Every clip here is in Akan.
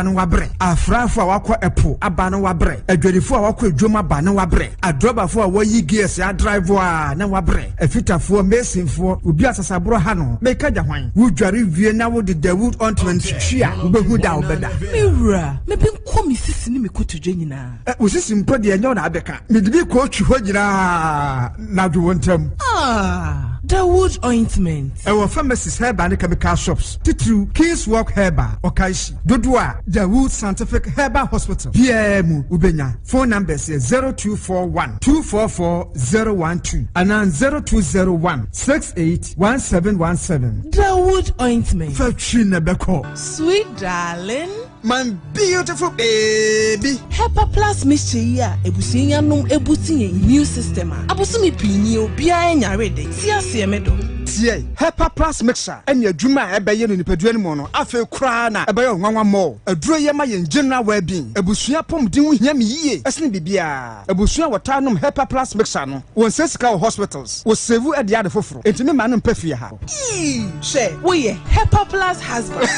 no wabrɛ, afrafo a wakɔ ɛpo aba no wabrɛ, adwadifo a wakɔ edwom aba no wabrɛ, adrɔbafo a wɔyi gears adrive a na wabrɛ, afitafoɔ, masonfoɔ, obi asasaborɔ ha no, meka gya hwan? Wodware wie na wode Dawood ointment twi a, wobɛhu da a wobɛda. Me wura, mebe nkɔ me sisi ne me kotodwe nyinaa. Ɛ, wo sisi mpo deɛ ɛnyɛ wo na abɛka. Mede bi kɔɔtwi hɔ nyinaa na dwo wo ntam. Ah, Dawood ointment. Ɛwɔ pharmacies, herbal ne chemical shops, titiriw King's Walk Herbal, Okaishie, dodoɔ a Dawood Scientific Herbal Hospital biara mu wobɛnya. Phone numbers yɛ 0241 244 012 anaa 0201 68 1717. Dawood ointment. Fa twi na ɛbɛkɔ. Sweet darling. My beautiful baby. Hepa Plus mixture yi a abusua yi anom ebuti yɛn immune system a, abosome pii nie obiara nyare de. Te aseɛ me dɔ. Tie, Hepa Plus mixture ɛne adwuma a ɛbɛyɛ no nipadua no mu no, afei koraa na ɛbɛyɛ ɔnwanwa more. Aduro yi ɛma yɛn general well-being. Abusua apɔmuden ho hia me yie ɛsene biribiara. Abusua a wɔtaa nom Hepa Plus mixture no, wɔnsɛe sika wɔ hospitals, wɔsave ɛde ade foforo. Enti me mma no mpɛ fie ha. Eii hwɛ woyɛ Hepa Plus husband.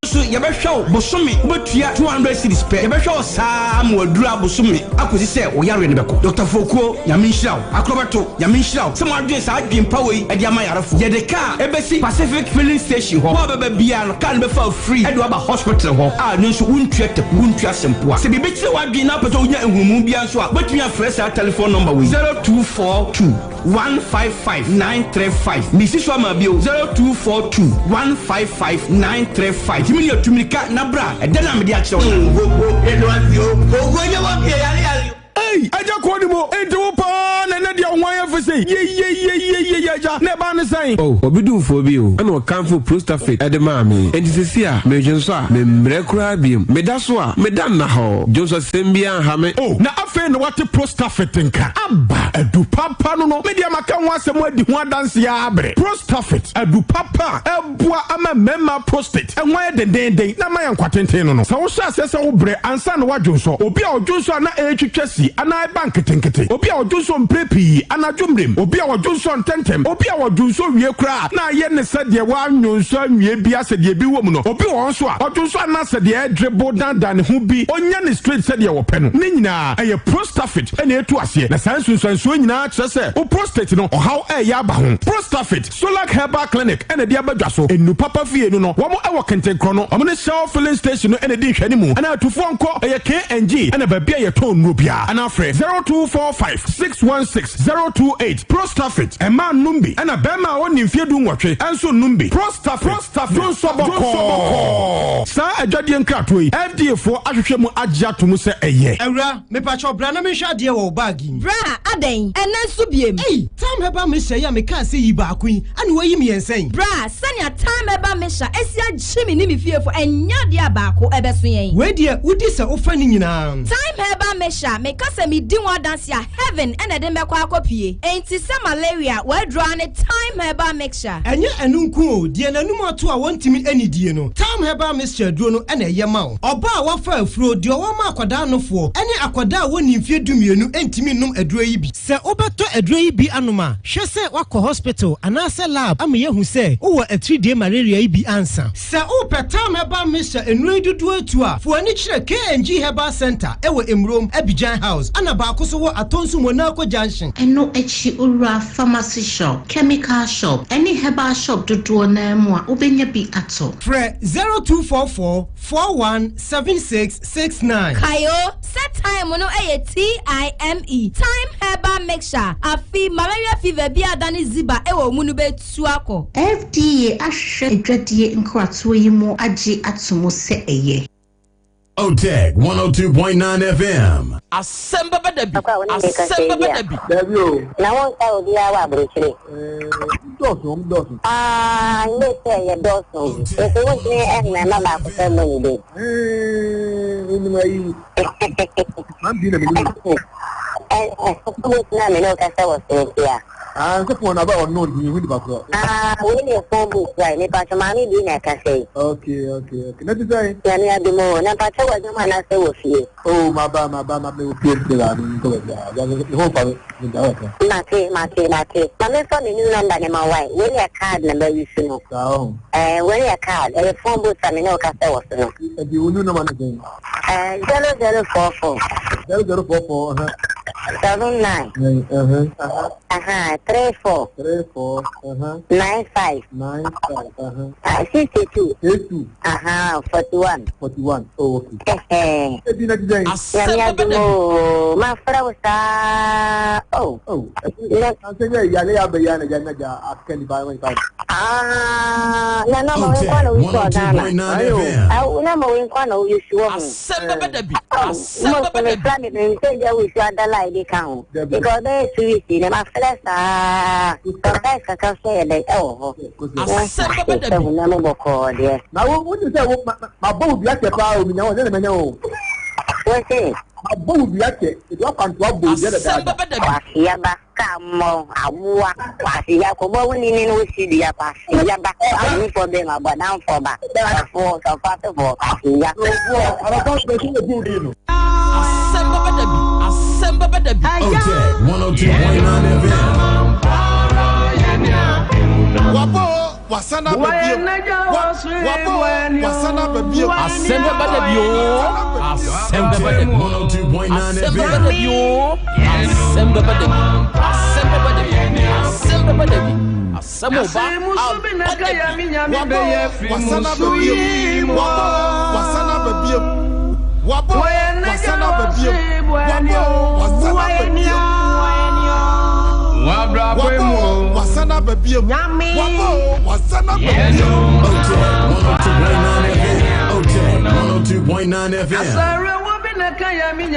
So yɛbɛhwɛ wo bosome wobɛtua 200 cedis pɛ yɛbɛhwɛ wo saa ama waduru abosome akɔsi sɛ wo yareɛ no bɛkɔ Doctor Fokuo Nyame nhyira wo Akorɔbɛto Nyame nhyira wo sɛ moadwene saa adwene pa wei de ama yarefoɔ Yɛde car ɛbɛsi Pacific filling station hɔ wo a wobɛba biara no car no bɛfa wo free de wo aba hospital hɔ a ɛno nso wontua taku wontua sempoa Sɛ biribi kyere w'adwene na wopɛ sɛ wonya nhunumu biara nso a wobɛtumi afrɛ saa telephone number wei 0242 155 935 Mesi so ama bio 0242 155 935 Tumi nea tu mirika na bra ɛdɛ no a mede akyerɛ wo no. Ei agya kɔɔ ne mu enti wo paa na ɛnɛ deɛ wo ho ayɛ fɛ sei yeyeyeyeye agya na ɛbaa ne sɛn. Oh, obi dumfoɔ bi o, ɛna ɔkamfoo Prostafit de maa me. Enti seesei a meredwonsɔ a, memmrɛ koraa biom. Meda so a, meda nnahɔɔ. Dwonsɔsɛm biara nha me. Oh, na afei na woate Prostafit nka aba. Adu papa no no, me deɛ maka ho asɛm adi ho adanseɛ ara bere. Prostafit, adu papa a ɛboa ama mmarima prostate ho ayɛ dendeenden na ama yɛ nkwa tenten no no. Sɛ wohyɛ aseɛ sɛ wobrɛ ansa na woadwonsɔ, obi a ɔdwonsɔ a na ɛretwitwa si anaa ɛba nketenkete, obi a ɔdwonsɔ mprɛ pii anadwo mmerɛm, obi a ɔdwonsɔ ntɛntɛm, obi a ɔdwonsɔ wie koraa a na ayɛ ne sɛ deɛ wannwonsɔ anwie bi asɛ deɛ bi wɔ mu no, obi wɔ hɔ nso a ɔdwonsɔ a na sɛ deɛ ɛredribble dandan ne ho bi, ɔnya ne straight sɛdeɛ wɔpɛ no. Ne nyinaa ɛyɛ Prostafit na ɛtu aseɛ, na saa nsunsuansoɔ nyinaa kyerɛ sɛ wo prostate no ɔhaw reyɛ aba ho. Prostafit. Solac Herbal Clinic na ɛde aba dwa so. Nnu papa fie no no, wɔn wɔ Kentenkrɔ no, wɔn ne Shell filling station no na ɛdi nhwɛanimu. Ɛna atufoɔ nkɔ, ɛyɛ KNG ɛna baabi a yɛtɔn nnuro biara. Ɛna frɛ 0245 616 028. Prostafit, mmaa nnom bi, ɛna barima a ɔnni mfeɛ du nwɔtwe nso nnom bi. Prostafit, dwonsɔ bɔkɔɔ. Saa adwadie nkratoɔ yi, FDA foɔ ahwehwɛ mu agye ato mu sɛ ɛyɛ. Awura, mepakyɛw bra na menhwɛ adeɛ wɔ wo bag yi mu. Bra, adɛn? Ɛnnɛ nso biem? Ei, Tam Herbal Mixture yi a mekaa sɛ yi baako yi, ɛna woayi mmiɛnsa yi? Bra, sɛnea Tam Herbal Mixture asi agye me ne me fiefo, ɛnyɛ adeɛ a baako ɛbɛso yɛn. Wei deɛ, wodi sɛ wofa ne nyinaa. Tam Herbal Mixture, meka sɛ medi ho adanse a, heaven na ɛde me bɛkɔ akɔpue. Enti sɛ malaria, w'aduro ara ne Thyme Herbal Mixture. Ɛnyɛ ɛno nko o, deɛ n'anum ato a wɔntumi nnidie no, Thyme Herbal Mixture aduro no na ɛyɛ ma wo. Ɔbaa a wafa afuro, deɛ ɔwɔ ma akwadaa nofoɔ, ne akwadaa a wɔnnii mfeɛ dumienu ntumi nnom aduro yi bi. Sɛ wobɛtɔ aduro yi bi anom a, hwɛ sɛ woakɔ hospital anaasɛ lab ama yɛahu sɛ wowɔ atiridie malaria yi bi ansa. Sɛ wopɛ Thyme Herbal Mixture nnuro yi dodoɔ atu a, fa w'ani kyerɛ KNG Herbal Centre wɔ Emurom, Abidjan House, ɛna baako nso wɔ Atonsu Monaco Junction. Ɛno akyi wowura pharmacy shop, chemical shop, ne herbal shop dodoɔ no ara mu a, wobɛnya bi atɔ. Frɛ 0244 41 76 69. Kae o, sɛ thyme no yɛ TIME, Thyme Herbal Mixture, afe malaria fever bi a adane ziba wɔ wo mu no bɛtu akɔ. FDA ahwehwɛ adwadie nkratoɔ yi mu agye ato mu sɛ ɛyɛ. Otec 102.9 FM. Asɛm bɛba da bi. Akɔ a wo ne me kasa Asɛm yi bɛba bi a. da bi. Dabi o. Na wonkae obiara wɔ aburokyire. Ɛɛ, dɔɔso, wɔn dɔɔso. Ah, nye sɛ yɛ dɔɔso. Nso wontumi mmarima baako pɛ mmɔ ne din. Ɛɛ, menim ayi. Man bi na menim. Ɛ phone booth na me ne wo kasa wɔ so nti a. Ah, nsɛ phone na ba ɔno ntumi hu nipa korɔ. Ah, wei ne phone booth right. Mepa kyɛw maame bi na ɛkasa yi. Okay, okay, okay. Na ti sɛn? Nyame adom o. Na mpakyɛ wɔ adwuma anaasɛ wɔ fie? Oh, maba, maba, maba, mewɔ fie nti la, menkɔ baabi a. Me ho mfa me, meda hɔ kakra. Mate, mate, mate. Ma memfa me new number no ma wo ae. Wei yɛ card na mayi so no. Saa ɔho. Ɛɛ, wei yɛ card. Ɛyɛ phone booth a me ne wo kasa wɔ so no. Ɛnti wo new number no sɛn? 0044. 0044, uh-huh. 79. Uh-huh. Uh-huh. 34. 34, uh-huh. 95. 95, uh-huh. 62. 82. Uh-huh. 41. 41. Oh, okay. Ebi na ti sɛn? Nyame adom o. Mafrɛ wo saa. Oh. Oh. Ansɛ yɛ yale yɛ abɛyɛ na gya na gya aka nipa nipa. Ah, na na ma wo nkwa na wo sɔ Ghana. Awo na ma wo nkwa na wo si wɔ ho. Asɛm bɛbɛ da bi. Asɛm bɛbɛ da bi. Mo mi nsɛ gya wo si adala yi ka ho. Because bɛyɛ 2 weeks ne ma frɛ saa. Surprise kakra so yɛ dɛ ɛwɔ hɔ. Asɛm bɛbɛ da bi. Na mo bɔkɔɔ deɛ. Na wo wo ti sɛ wo ma ma bɔ wo dua kyɛ paa o mi nya wo ne na mɛ nya wo. Wo se. Ma bɔ wo dua kyɛ ebi akwanto abɔ wo dua dadaada. Asɛm bɛbɛ da bi. Wasiaba ka mmɔ awoa kwasiya kɔbɔ wo nini no wosi dua kwasiya ba anyifo bɛ ma bɔdanfo ba sɔfo sɔfo kwasiya. Asɛm bɛbɛ da bi. Asɛm bɛbɛ da bi. Otec 102.9 FM. Wabɔ wasana bɛbiem. Wabɔ wasana bɛbiem. Asɛm bɛbɛ da bi o. Asɛm bɛbɛ da bi. 102.9 Asɛm bɛbɛ da FM. bi o. Asɛm bɛbɛ da bi. Asɛm bɛbɛ da bi. Asɛm bɛbɛ da bi. Asɛm o ba. Abɔ da bi. Wabɔ wasana bɛbiem. Wabɔ wasana bɛbiem. Wabɔ wasana bɛbiem. Wabɔ wasana bɛbiem. Wabɔ wasana bɛbiem. Wabɔ wasana bɛbiem. Otec 102.9 FM. Otec 102.9 FM.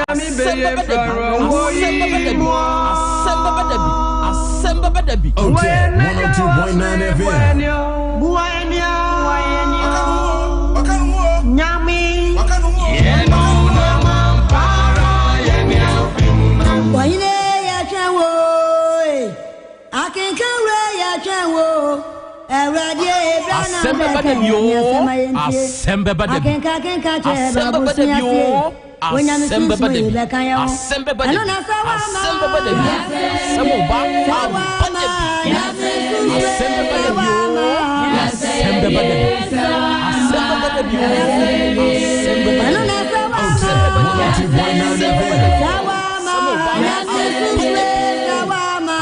Asɛm bɛbɛ da bi. Asɛm bɛbɛ da bi. Asɛm bɛbɛ da bi. Asɛm bɛbɛ da bi. Otec 102.9 FM. Wahine yɛtwɛn wo akenkanwura yɛtwɛn wo Awurade ebra na Asɛm bɛba da bi o. Asɛm bɛba da bi. Akenka akenka kyerɛ Asɛm bɛba da bi o. Onyame Asɛm bɛba sunsun da yi bi. bɛka yɛn ho. Asɛm bɛba da Ɛno bi. na sɛ wama. Asɛm bɛba da bi. Asɛm o ba. Abɔ da bi. Asɛm bɛba da bi o. Asɛm bɛba da bi. Asɛm bɛba da bi o. Asɛm bɛba da Ɛno bi. na sɛ wama. Otec 102.9 FM. Sɛ wama. Sɛ wama.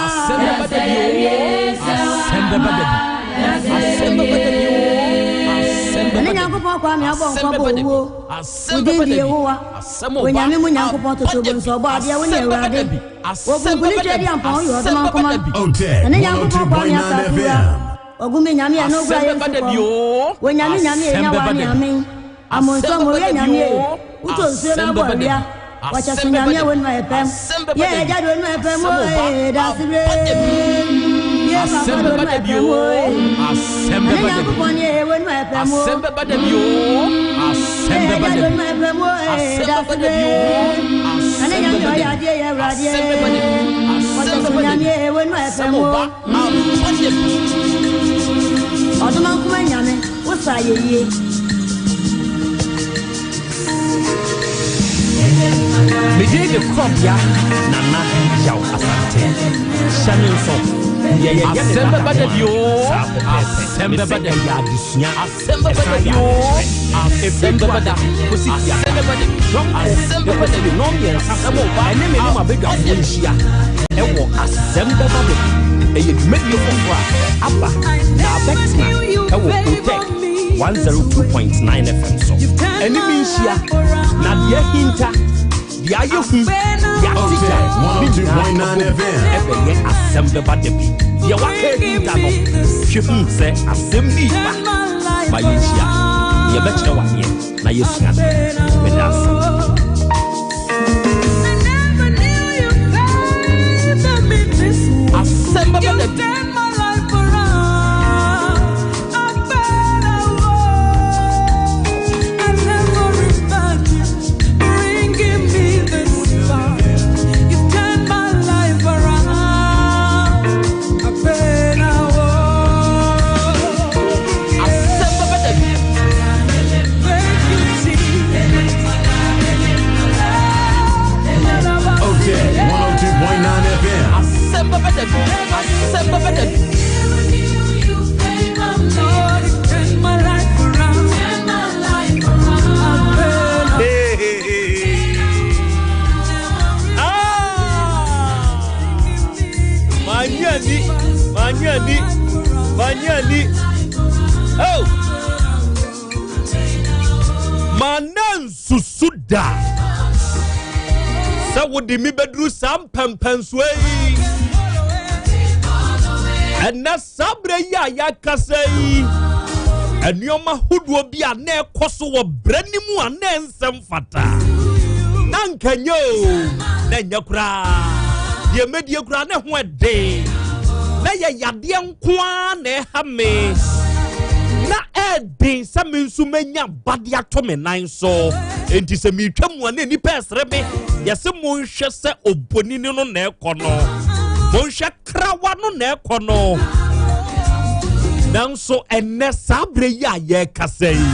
Asɛm bɛba da bi o. Asɛm bɛba da bi. Asɛm bɛba da bi o. Asɛm Ɛne bɛba da bi. Nyankopɔn kwa me abɔ Asɛm nkɔbɔ bɛba da bi. owuo. Asɛm Wo din bɛba de da bi. Yehowa. Asɛm o ba. Onyame mu Nyankopɔn toto bo nso ɔbɔ adeɛ wo ne Asɛm bɛba da Awurade. bi. Asɛm Wɔkunkum bɛba ne da twɛdi bi. ampɔn yɛ Asɛm ɔdoma bɛba nkoma. da bi. Otec Ɛne Nyankopɔn kwa me 102.9 asase wura. FM. Ɔgume nyame a n'ogura Asɛm yɛ bɛba da bi nsukɔm. o. Onyame nyame Asɛm enya wa bɛba ne da bi. amen. Amonso Asɛm mo bɛba yɛ da bi nyame o. Wotɔ nsuo na Asɛm abɔ bɛba da awia. bi. Wɔkyɛ so Asɛm nyame bɛba a da bi. wɔnum ayɛ pɛm. Asɛm bɛba Yɛ da bi. agya de wɔnum ayɛ pɛm Asɛm o ba. o. Dasebre. Abɔ da bi. Yɛ papa Asɛm de bɛba wɔnum da ayɛ bi pɛm o. o. Asɛm Ɛne bɛba da bi. Nyankopɔn ne wɔnum ayɛ pɛm o. Asɛm bɛba da bi o. Asɛm Yɛ bɛba agya de da wɔnum bi. ayɛ pɛm o. Asɛm bɛba da bi Dasebre. o. Ɛne Asɛm nyame bɛba ɔyɛ da bi. adeɛ yɛ Awurade. Asɛm bɛba da bi. Wɔkyɛ Asɛm so bɛba da nyame bi. wɔnum ayɛ Asɛm pɛm o o. ba. Abɔ da bi. Ɔdoma nkoma nyame wosa ayɛyie. Mede de korɔbea Nana Yaw Asante hyɛ ne nso deɛ yɛyɛ ne Asɛm bɛba da bi o. Saa pɛpɛɛpɛ. Asɛm Mese bɛba da bi. ɛyɛ adesua. Asɛm bɛba da bi o. Asɛm bɛba da bi. Kɔsi fia. Asɛm bɛba da bi. Asɛm bɛba da bi. Nnɔnmiɛnsa Asɛm o ba. ɛne me ne mo abadwafoɔ nhyia ɛwɔ Asɛm Bɛba Da Bi. Ɛyɛ dwumadie foforɔ a aba na abɛtena ɛwɔ Otec 102.9 FM so. Ɛne me nhyia na deɛ ahinta, deɛ ayɛ hu, deɛ ate gya ne nyinaa 102.9 ɛbɔ FM. ɛbɛyɛ Asɛm Bɛba Da Bi. Deɛ waka ahinta no, hwɛ hu sɛ asɛm bi ba ma yɛnhyia na yɛbɛkyerɛ wadeɛ na yɛsua adeɛ. Meda ase. Asɛm bɛba da bi. Ma na nsusu da sɛ wode me bɛduru saa mpɛmpɛnsoɔ yi. Ɛnɛ saa berɛ yi a yɛakasa yi, nneɛma hodoɔ bi a na ɛkɔ so wɔ berɛ no mu a na ɛnsɛm fata. Na nka nyɛ o, na ɛnyɛ koraa. Deɛ mɛdie koraa na ɛho ɛden. Na yɛ yadeɛ nko ara na ɛha me. Na ɛden sɛ me nso mɛnya ba de ato me nan so. Enti sɛ meretwa mu a na nnipa ɛsere me. Yɛse monhwɛ sɛ obonini no na ɛkɔ no. Monhwɛ krawa no na ɛkɔ no. Nanso ɛnnɛ saa berɛ yi a yɛrekasa yi,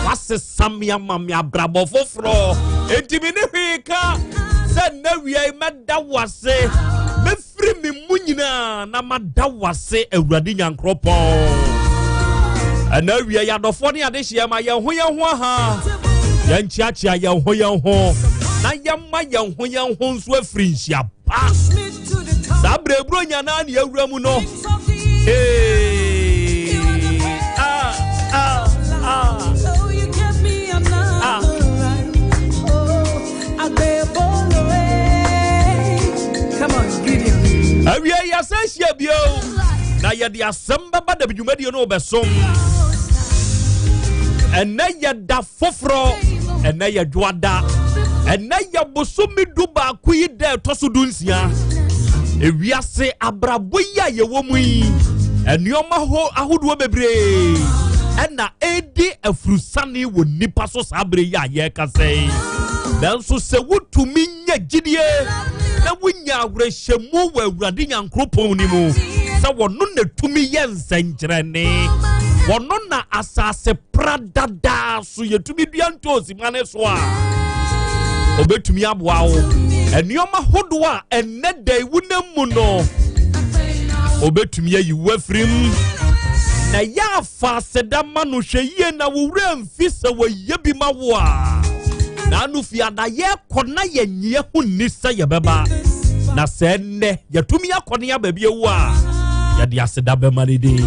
wasesa me ama me abrabɔ foforɔ. Enti me ne hwee ka sɛ nnɛ wia yi mɛda wo ase. Mɛfiri me mu nyinaa na mada wo ase Awurade Nyankoropɔn. Ɛna awia yi adɔfoɔ ne adehyeɛ ma yɛn ho yɛn ho aha. Yɛnkyeakyea yɛn ho yɛn ho na yɛma yɛn ho yɛn ho nso afiri nhyia pa. Saa berɛ eburo nyanaa ne awura mu no. Hey, ah, ah, ah. Ah. Awie yɛsɛ hyia bio na yɛde asɛm bɛba da dwumadie no wobɛsom. Ɛnɛ yɛ da foforɔ, ɛnɛ yɛ dwoada, ɛnɛ yɛ bosome 11 yi da ɛtɔ so 16. Ewiase abrabɔ yi a yɛwɔ mu yi, nneɛma ho ahodoɔ bebree ɛna ɛredi afurusane wɔ nnipa so saa bere yi a yɛrekasa yi. Nanso sɛ wotumi nya gyidie na wonya awerɛhyɛmu wɔ Awurade Nyankoropɔn no mu sɛ wɔno na tumi yɛ nsɛnkyerɛnne, wɔno na asase pradadaa so yɛtumi dua ntoosi ma ne so a, ɔbɛtumi aboa wo. Nneɛma hodoɔ a ɛnnɛ da yi wonam mu no, ɔbɛtumi ayi wo afiri mu. Na yɛ afa aseda ma no, hwɛ yie na wo werɛ mfi sɛ wɔyɛ bi ma wo a. Na ano fi ada yɛkɔ na yɛnyeɛ ho nni sɛ yɛbɛba. Na sɛ ɛnnɛ yɛtumi akɔ ne aba bi awu a, yɛde aseda bɛma ne din.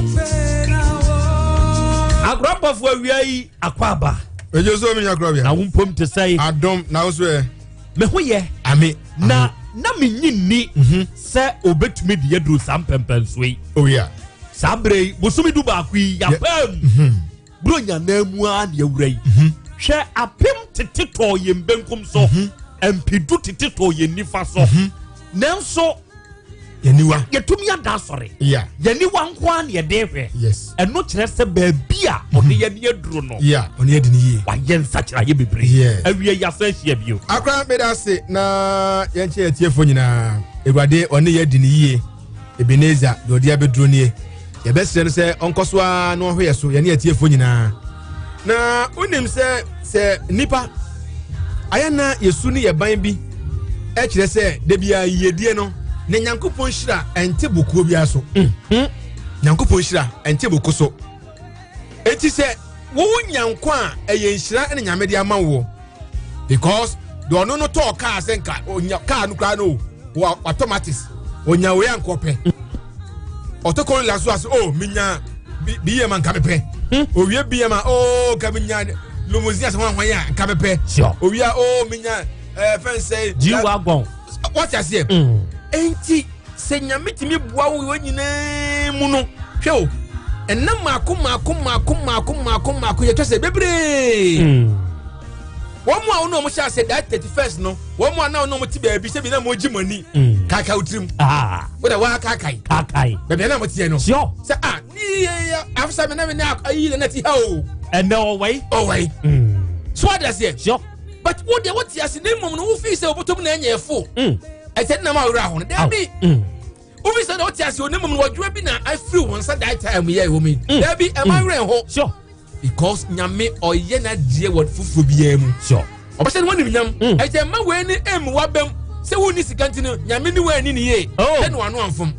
Akorampɔfo awia yi akɔ aba. Ejo so mi nya korabea. Na wo mpom te sɛ. Adom na wo so ɛ. Me ho yɛ. Ame. Na me nyi nni sɛ obetumi de yɛduru saa mpɛmpɛnsoɔ yi. Oh yeah. Saa bere yi bosome 11 yi yapam. Buronya nan mu ara na awura yi. Hwɛ apem tete tɔɔ yɛn benkum so. Mpedu tete tɔɔ yɛn nifa so. Nanso yɛniwa yɛtumi ada asɔre. Yeah. Yɛniwa nko ara na yɛde hwɛ. Yes. Ɛno kyerɛ sɛ baabi a ɔde yɛn aduro no. Yeah, ɔne yɛdi ne yie. Wayɛ nsakyeraeɛ bebree. Yes. Awie yɛasan ahyia bio. Akora meda ase na yɛnkyɛ yɛtiefoɔ nyinaa. Awurade ɔne yɛdi ne yie. Ebenezer deɛ ɔde abɛduro nie. Yɛbɛsrɛ no sɛ ɔnkɔ so ara na ɔhwɛ yɛ so, yɛne atiefoɔ nyinaa. Na wonim sɛ sɛ nnipa ayɛ na yɛsu ne yɛban bi ɛkyerɛ sɛ da biara yiedie no na Nyankopɔn hyira ɛnte bokuo biara so. Nyankopɔn hyira ɛnte boko so. Enti sɛ wowo nya nkwa a ɛyɛ nhyira ne Nyame de ama woɔ. Because deɛ ɔno no tɔɔ kaa sɛ nka onya kaa no koraa no watɔ matis onya wei anka ɔpɛ ɔtɔ kɔnla so ase o menya bm anka mepɛ owie bm a o nka menya limousine ase hwan hwan a nka mepɛ owie a o menya ɛɛ fɛn sɛ G-Wagon wɔte aseɛ enti sɛ Nyame tumi boa wo wɔ nyinaa mu no hwɛ o ɛnna mmaako mmaako mmaako mmaako mmaako mmaako yɛtwa sɛ bebree wɔn mu a wɔn a wɔhyɛ ase that 31st no wɔn mu a na wɔn a wɔte baabi sɛbi na wɔn gye wɔn ani kaakae wo tirim wo da wɔn akaakae kaakae baabi a na wɔn teɛ no sɛ a ne yɛ afisa mi na mi na ayi na na ti ha o ɛnɛ ɔwɛyi ɔwɛyi so adi aseɛ but wo deɛ wote ase ne mmom no wofi sɛ wobɔtɔm na ɛnyɛ ɛfo ɛsɛ nam a worɛ ahono daabi wofi sɛ na wote ase ne mmom no wɔdwoa bi na afiri wo nsa that time yɛ ɛwɔ mu yi daabi ɛma werɛ ho because Nyame ɔyɛ n'adeɛ wɔ foforɔ biara mu ɔbɛhyɛ no wɔnim nyam ɛsɛ mma wei ne ɛmmu wabam sɛ wonni sika nti no Nyame ne wɔani ne yie ɛne wano amfom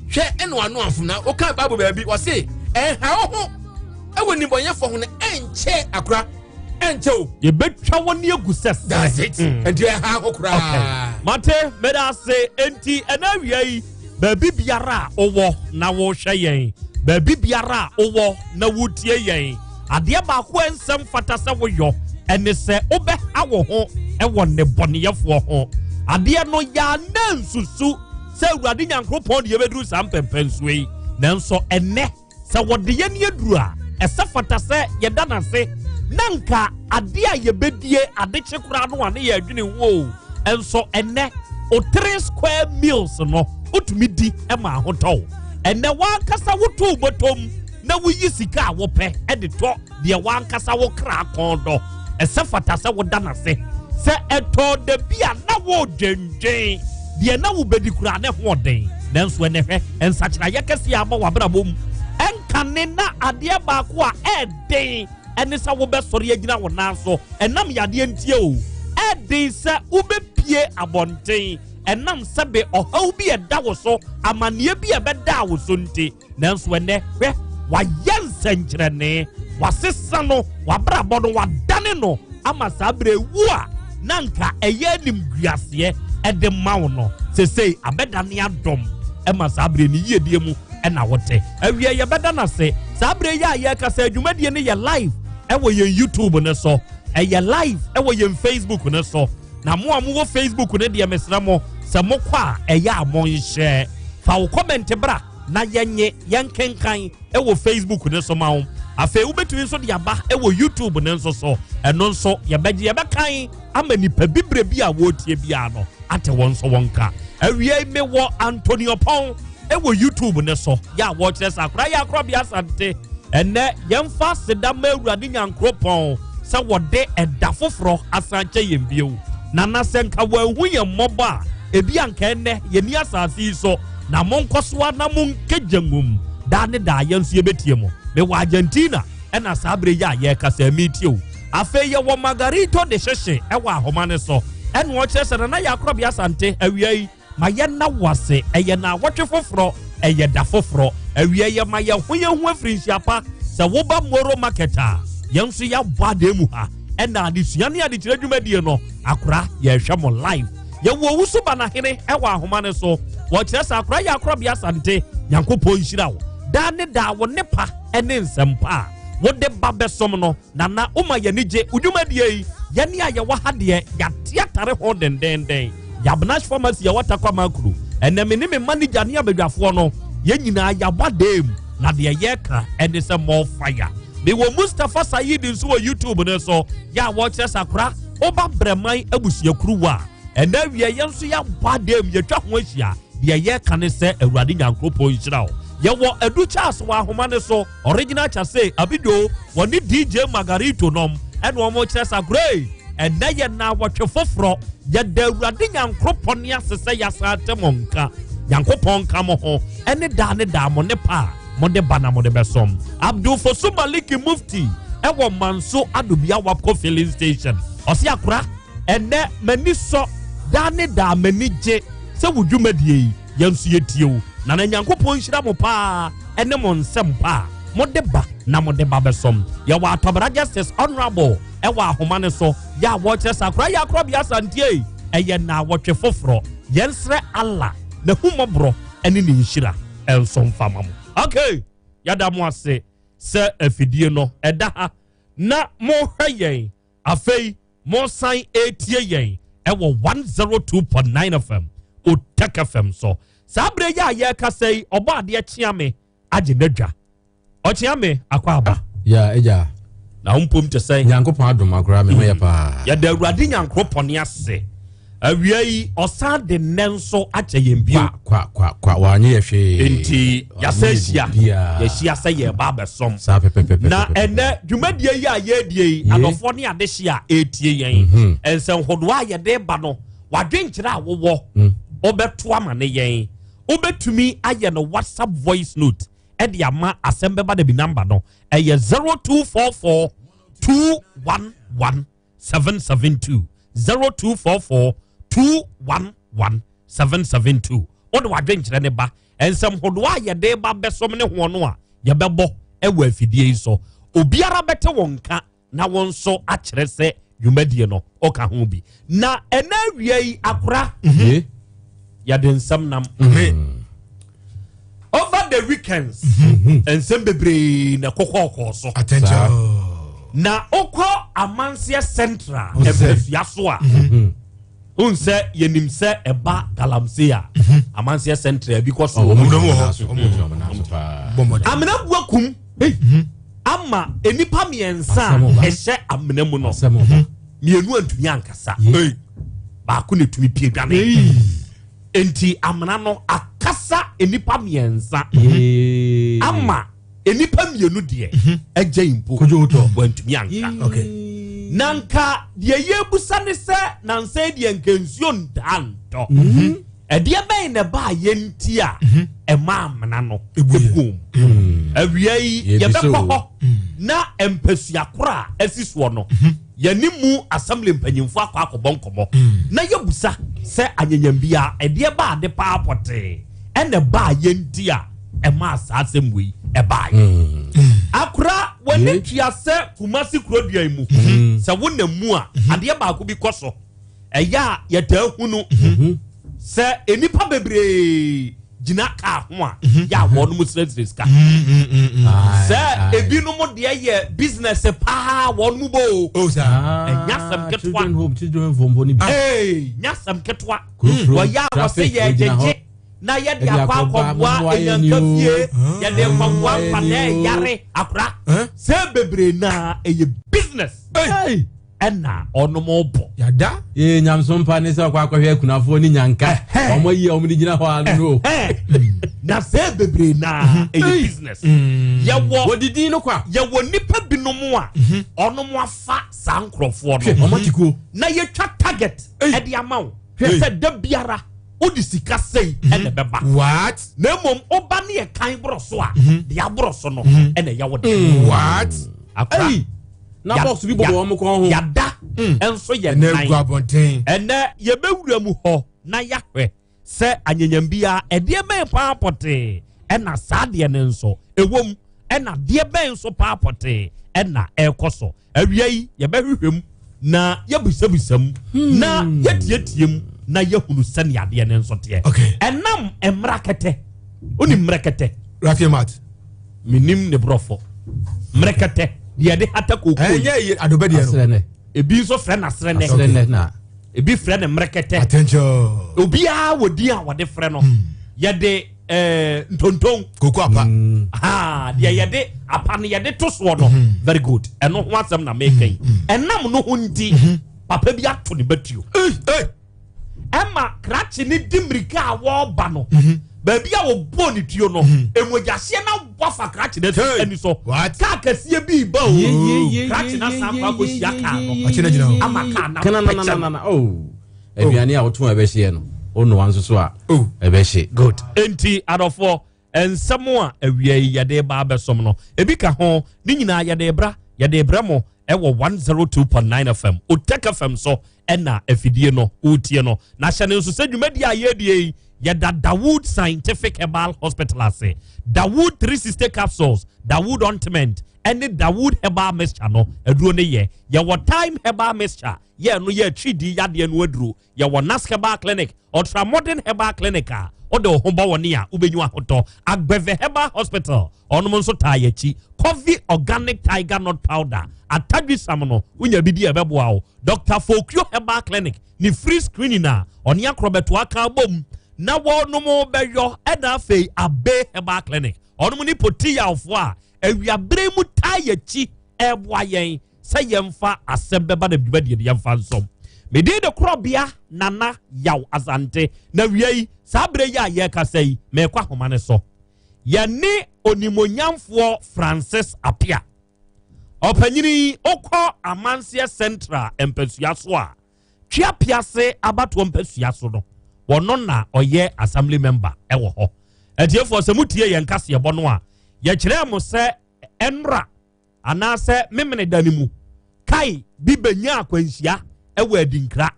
hwɛ ɛne wano amfom na woka Bible baabi ɔse ɛnha wo ho ɛwɔ nnibɔnyɛfoɔ ho no ɛnkyɛ akora ɛnkyɛ o. Yɛbɛtwa wɔn agu sɛ sɛ. That's it. Ɛnti ɛha ho koraa. Mate, meda ase. Enti ɛna awia yi, baabi biara a wowɔ na wohwɛ yɛn, baabi biara a wowɔ na wotie yɛn, adeɛ baako a ɛnsɛm fata sɛ woyɔ Ɛne sɛ wobɛha wo ho wɔ nnebɔneyɛfoɔ ho. Adeɛ no yɛanna nsusu sɛ Awurade Nyankoropɔn de yɛbɛduru saa mpɛmpɛnsoɔ yi. Nanso ɛnnɛ, sɛ wɔde yɛn aduru a, ɛsɛ fata sɛ yɛda no ase. Na nka adeɛ a yɛbɛdie adekye koraa no a ne yɛadwene ho o. Nso ɛnnɛ, o three square meals no, wotumi di ma ahotɔ wo. Ɛnnɛ w'ankasa woto wo bɔtɔm na woyi sika a wopɛ de tɔ deɛ w'ankasa wo kra kɔn dɔ. Ɛsɛ fata sɛ woda no ase. Sɛ ɛtɔɔ da bi a na woredwendwen deɛ na wobɛdi koraa ne ho ɔden. Nanso ɛnɛ hwɛ nsakyeraeɛ kɛseɛ a ama w'abrabɔ mu. Ɛnkane na adeɛ baako a ɛɛden ɛne sɛ wobɛsɔre agyina wo nan so ɛnam yadeɛ nti o. Ɛɛden sɛ wobɛpue abɔnten ɛnam sɛbe ɔhaw bi a ɛda wo so, amanneɛ bi a ɛbɛdaa wo so nti. Nanso ɛnnɛ, hwɛ, wayɛ nsɛnkyerɛnne, wasesa no, w'abrabɔ no, wadane no ama saa berɛ wu a na anka ɛyɛ animguaseɛ ɛde ma wo no, sesei abɛdane adom ɛma saa berɛ ne yiedie mu ɛna wote. Awie yɛbɛda no ase. Saa berɛ yi a yɛrekasa adwumadie no yɛ live ɛwɔ yɛn YouTube no so, ɛyɛ live ɛwɔ yɛn Facebook no so. Na mo a mowɔ Facebook no deɛ mesrɛ mo sɛ mokɔ a ɛyɛ a monhyɛ. Fa wo comment bra na yɛnye yɛnkenkan wɔ Facebook no so ma wo. Afei wobɛtumi nso de aba wɔ YouTube no nso so. Ɛno nso yɛbɛgye yɛbɛkan ama nipa bibire bi a wɔretie biara no ate wɔn nso wɔn nka. Awiei mewɔ Antonio Pɔn wɔ YouTube no so yɛ a wɔkyerɛ sɛ akora yɛ akorɔbea asante. Ɛnɛ yɛmfa aseda ma Awurade Nyankoropɔn sɛ wɔde ɛda foforɔ asan kyɛ yɛn bio. Nana sɛ nka wɔanhu yɛn mmɔbɔ a, ebi anka ɛnɛ yɛni asase yi so. Na monkɔ so ara na monkɛgya ngum daa ne daa yɛn nso yɛbɛtie mo. Mewɔ Argentina ɛna saa berɛ yi a yɛrekasa meretie wo. Afei yɛwɔ Margarito de hyehye ɛwɔ ahoma no so ɛna ɔkyerɛ sɛ Nana Yɛ Akorɔbea Asante awia yi ma yɛnna wo ase ɛyɛ naawɔtwe foforɔ ɛyɛ da foforɔ awia yɛ ma yɛn ho yɛn ho afiri nhyia pa sɛ woba Moro Market a yɛn nso yɛabɔ adeɛ mu ha ɛna adesua ne adekyerɛ dwumadie no akora yɛhwɛ mo live. Yɛwɔ Owusu Banahene wɔ ahoma no so. Wɔkyerɛ sɛ akora yɛ akorɔbea Asante. Nyankopɔn nhyira wo daa ne daa wo nnepa ne nsɛmpa a wode ba bɛsom no. Nana woma yɛn ani gye wo dwumadie yi. Yɛne a yɛwɔ ha deɛ yɛate atare ho dendenden. Yabnash Pharmacy a ɛwɔ Tarkwa Makro. Ɛnɛ me ne me manager ne abadwafoɔ no yɛn nyinaa yɛabɔ adan mu na deɛ yɛreka ne sɛ more fire. Mewɔ Mustapha Saeed nso wɔ YouTube no so yɛ a wɔkyerɛ sɛ akora Woba Brɛman abusuakuruwa a, ɛnɛ awia yɛn nso yɛabɔ adan mu, yɛatwa ho ahyia. Deɛ yɛreka ne sɛ Awurade Nyankoropɔn nhyira wo. Yɛwɔ Adu Charles wɔ ahoma no so, Original Chase, Abido, wɔne DJ Margarito nom ɛna wɔn kyerɛ sa korei. Ɛnɛ yɛ naawɔtwe foforɔ. Yɛda Awurade Nyankoropɔn ase sɛ yɛasan ate mo nka. Nyankopɔn nka mo ho ɛne daa ne daa mo ne pa a mode ba na mode bɛsom. Abdul Fosu Maliki Mufti ɛwɔ Manso Adobia Wapco filling station. Ɔse akora ɛnɛ m'ani sɔ daa ne daa m'ani gye sɛ wo dwumadie yi yɛn nso yɛtie wo. Nana Nyankopɔn nhyira mo paa ɛne mo nsɛm pa a mode ba na mode ba bɛsom. Yɛwɔ Atɔbra Justice Honorable ɛwɔ ahoma no so yɛ a wɔkyerɛ sɛ akora yɛ akorɔbea asantie ɛyɛ naawɔtwe foforɔ. Yɛnsrɛ Allah n'ahummɔborɔ ɛne ne nhyira nso mfa ma mo. Okay, yɛda mo ase sɛ afidie no ɛda ha na mohwɛ yɛn. Afei mosan etie yɛn ɛwɔ 102.9 FM Otek FM so. Saa berɛ yi a yɛrekasa yi, ɔbɔ adeɛ kyea me agye n'adwa. Ɔkyea me akɔ aba. Ya agya. Na wo mpom te sɛn? Nyankopɔn adom akora me ho yɛ paa. Yɛda Awurade Nyankoropɔn ase. Awia yi ɔsan de nnɛ nso akyɛ yɛn bio. Kwa kwa kwa wanyɛ yɛ hwee. Nti yɛsɛ ahyia yɛhyia sɛ yɛreba abɛsom. Saa pɛpɛpɛpɛ. Na ɛnɛ dwumadie yi a yɛredie yi adɔfoɔ ne adehye a ɛretie yɛn. Mhm. Nsɛnhodoɔ a yɛde ba no wadwenkyerɛ a wowɔ wobɛto ama ne yɛn. Wobɛtumi ayɛ no WhatsApp voice note ɛde ama asɛm bɛba da bi namba no ɛyɛ 0244 211 772 0244 211 772 wode wadwenkyerɛ ne ba nsɛm hodoɔ a yɛde ba bɛsom ne hoɔ no a yɛbɛbɔ ɛwɔ afidie yi so obiara bɛte wɔn nka na wɔn nso akyerɛ sɛ dwumadie no ɔka ho bi na ɛna awia yi akora mhm. yɛde nsɛm nam mhm. over the weekends mhm. nsɛm bebree na ɛkɔkɔɔkɔɔ so. Attention. Na wokɔ Amanseɛ Central mpasua so a, wohu sɛ yɛnim sɛ ɛba galamsey a, Amanseɛ Central bi kɔ so. Amena bu akum ama nnipa mmiɛnsa a ɛhyɛ amena mu no, mmienu antumi ankasa, baako na etumi pie dwane. Nti amena no akasa nnipa mmiɛnsa ama nnipa mmienu deɛ agya yi mpo wantumi anka. Na nka deɛ yɛbusa ne sɛ nansa yi deɛ nka nsuo ntaa ntɔ. Ɛdeɛ bɛn na ɛbaa yɛ nti a ɛma amena no ɛguom? Awia yi yɛbɛkɔ hɔ na mpasua koro a asi soɔ no yɛne mu assembly mpanyimfoɔ akɔ akɔbɔ nkɔmmɔ na yɛbusa sɛ anyanyam biara ɛdeɛ baa ade paa pɔtee ɛna ɛbaa yɛ nti a ɛmaa saa asɛm wei ɛbaeɛ. Akora w'ani tua sɛ Kumasi kurodua yi mu sɛ wonam mu a adeɛ baako bi kɔ so ɛyɛ a yɛtaa hunu sɛ nnipa bebree gyina kaa ho a yɛ a wɔnom srɛsrɛ sika sɛ ebinom deɛ yɛ business paa wɔnom bɔ o. Ɛnyɛ asɛm ketewa, nyɛ asɛm ketewa. Wɔyɛ a wɔsɛ yɛ gyegye na yɛde akɔ akɔboa enyanka fie, yɛde kɔboa nkwadaa ɛyare akora sɛ bebree na ɛyɛ business ɛna ɔnom bɔ. Yada. Ee nyamso mpa ne sɛ ɔkɔ akɔhwɛ akunafoɔ ne nyanka. Wɔn ayi a wɔn de gyina hɔ ano no. Na sɛ bebree na ɛyɛ business. Yɛwɔ wɔdidi no kwa. Yɛwɔ nipa binom a ɔnom afa saa nkorɔfoɔ no. Wɔn atikuo. Na yɛtwa target ɛde ama wo. Hwɛ sɛ da biara wode sika sei ɛna ɛbɛba. What? Na mmom woba ne yɛ kan borɔ so a, deɛ aborɔ so no ɛna ɛyɛ wo de. What? Akora. Na box bi bobɔ wɔn kɔn ho. Yada nso yɛ nan. Ɛnɛ gu abɔnten. Ɛnɛ yɛbɛwura mu hɔ na yɛahwɛ sɛ anyanyam biara ɛdeɛ bɛn paa pɔtee ɛna saa deɛ no nso ɛwɔ mu, ɛna deɛ bɛn nso paa pɔtee ɛna ɛrekɔ so. Awia yi yɛbɛhwehwɛ mu na yɛbisabisa mu na yɛtietie mu na yɛhunu sɛnea adeɛ no nso teɛ. Ɛnam mmara kɛtɛ, wonim mmerɛ kɛtɛ? Rafi Mat. Menim ne borɔfo. Mmerɛ kɛtɛ deɛ yɛde hata kookoo yi. Ɛnyɛ yɛ adobɛ deɛ no. Ebi nso frɛ no aserɛnɛ. Aserɛnɛ na. Ebi frɛ no mmerɛ kɛtɛ. Attention. Obiara wɔ din a wɔde frɛ no. Yɛde ntonton. Koko apa. Ha deɛ yɛde apa no yɛde to soɔ no. Very good. Ɛno ho asɛm na meka yi. Ɛnam no ho nti papa bi ato ne batuo. Ɛma krakye ne di mmirika a wɔreba no. Baabi a wɔbɔɔ ne tuo no, emogyaseɛ na wafa krakye no afi ani so. Kaa kɛseɛ bi ba o. Krakye no asan akɔ akɔhyia kaa no. Ama kaa no apɛkyɛ no. Aduane a woto a ɛbɛhyeɛ no, wonoa nso so a ɛbɛhye. Good. Enti adɔfoɔ, nsɛm a awia yi yɛde ba abɛsom no, ebi ka ho. Ne nyinaa yɛde bra, yɛde brɛ mo ɛwɔ 102.9 FM, Otec FM so ɛna afidie no wotie no. Na hyɛ no nso sɛ dwumadie a yɛredie yi, yɛda Dawood Scientific Herbal Hospital ase. Dawood 360 capsules, Dawood ointment, ɛne Dawood Herbal Mixture no aduro no yɛ. Yɛwɔ Thyme Herbal Mixture, yɛ no yɛ atiridii yadeɛ no aduro. Yɛwɔ Nas Herbal Clinic, Ultra Modern Herbal Clinic a wode wo ho bɔ wɔne a wobɛnyu ahotɔ. Agbeve Herbal Hospital, ɔnom nso taa yɛn akyi. Coffee Organic Tiger Nut Powder, atadwisam no, wonya bi di a ɛbɛboa wo. Doctor Fokio Herbal Clinic, ne free screening a ɔne akorɔbɛtoa ka abom na wɔnom bɛyɔ. Ɛna afei Abe Herbal Clinic, ɔnom ne potiyawfoɔ a awiabere mu taa yɛn akyi ɛreboa yɛn sɛ yɛmfa asɛm bɛba na dwumadie no yɛmfa nsɔm. Me din de Korɔbea Nana Yaw Asante, na wia yi, saa berɛ yi a yɛrekasa yi, merekɔ ahoma no so. Yɛne Onimonyamfoɔ Francis Appiah. Ɔpanyini yi, wokɔ Amanseɛ Central mpasua so a, Tweapease abatoɔ mpasua so no, wɔno na ɔyɛ assembly member wɔ hɔ. Atiefoɔ, sɛ motie yɛn kaseɛbɔ no a, yɛkyerɛɛ mo sɛ ɛnora anaasɛ Memeneda no mu, Kai bi benyaa akwanhyia wɔ Adinkra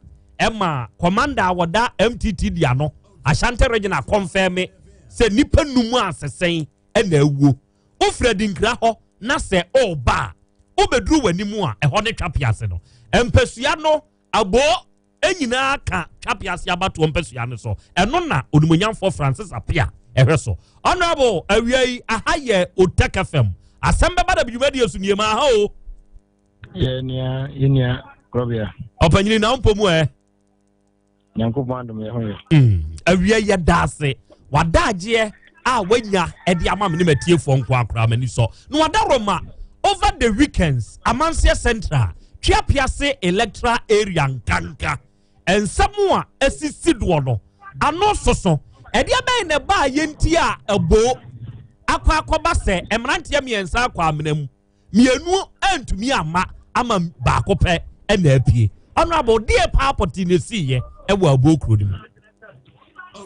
ma kɔmanda a wɔda MTTD ano, Ashanti Regional kɔnfɛme sɛ nnipa num a sesɛn na awuo. Wofiri Adinkra hɔ na sɛ ɔreba a, wobɛduru w'anim a ɛhɔ ne Twapease no. Mpasua no aboo nyinaa ka Twapease abatoɔ mpasua no so. Ɛno na Onimuonyamfoɔ Francis Appiah ɛhwɛ so. Honourable, awia yi, aha yɛ Otec FM. Asɛm bɛba da bi dwumadie so nie, ma aha o. Yɛ nua, yɛ nua Krɔbea. Ɔpanyini na mpɔ mu ɛ. Nyankopɔn adom yɛ ho yɛ. Awia yɛ da ase. Wadagyeɛ a wanya ɛde ama me ne matiefoɔ nko akora m'ani sɔ. Na wada Roma over the weekends Amanseɛ Central Tweapease electoral area nkanka. Nsɛm a esisi doɔ no, ano soso. Ɛdeɛ bɛn na ɛbaa yɛ nti a ɛboo akɔ akɔba sɛ mmeranteɛ mmiɛnsa akɔ amena mu, mmienu antumi amma ama baako pɛ na apue? Honorable, deɛ paa pɔtee na esiiɛ ɛwɔ aboo kuro no mu?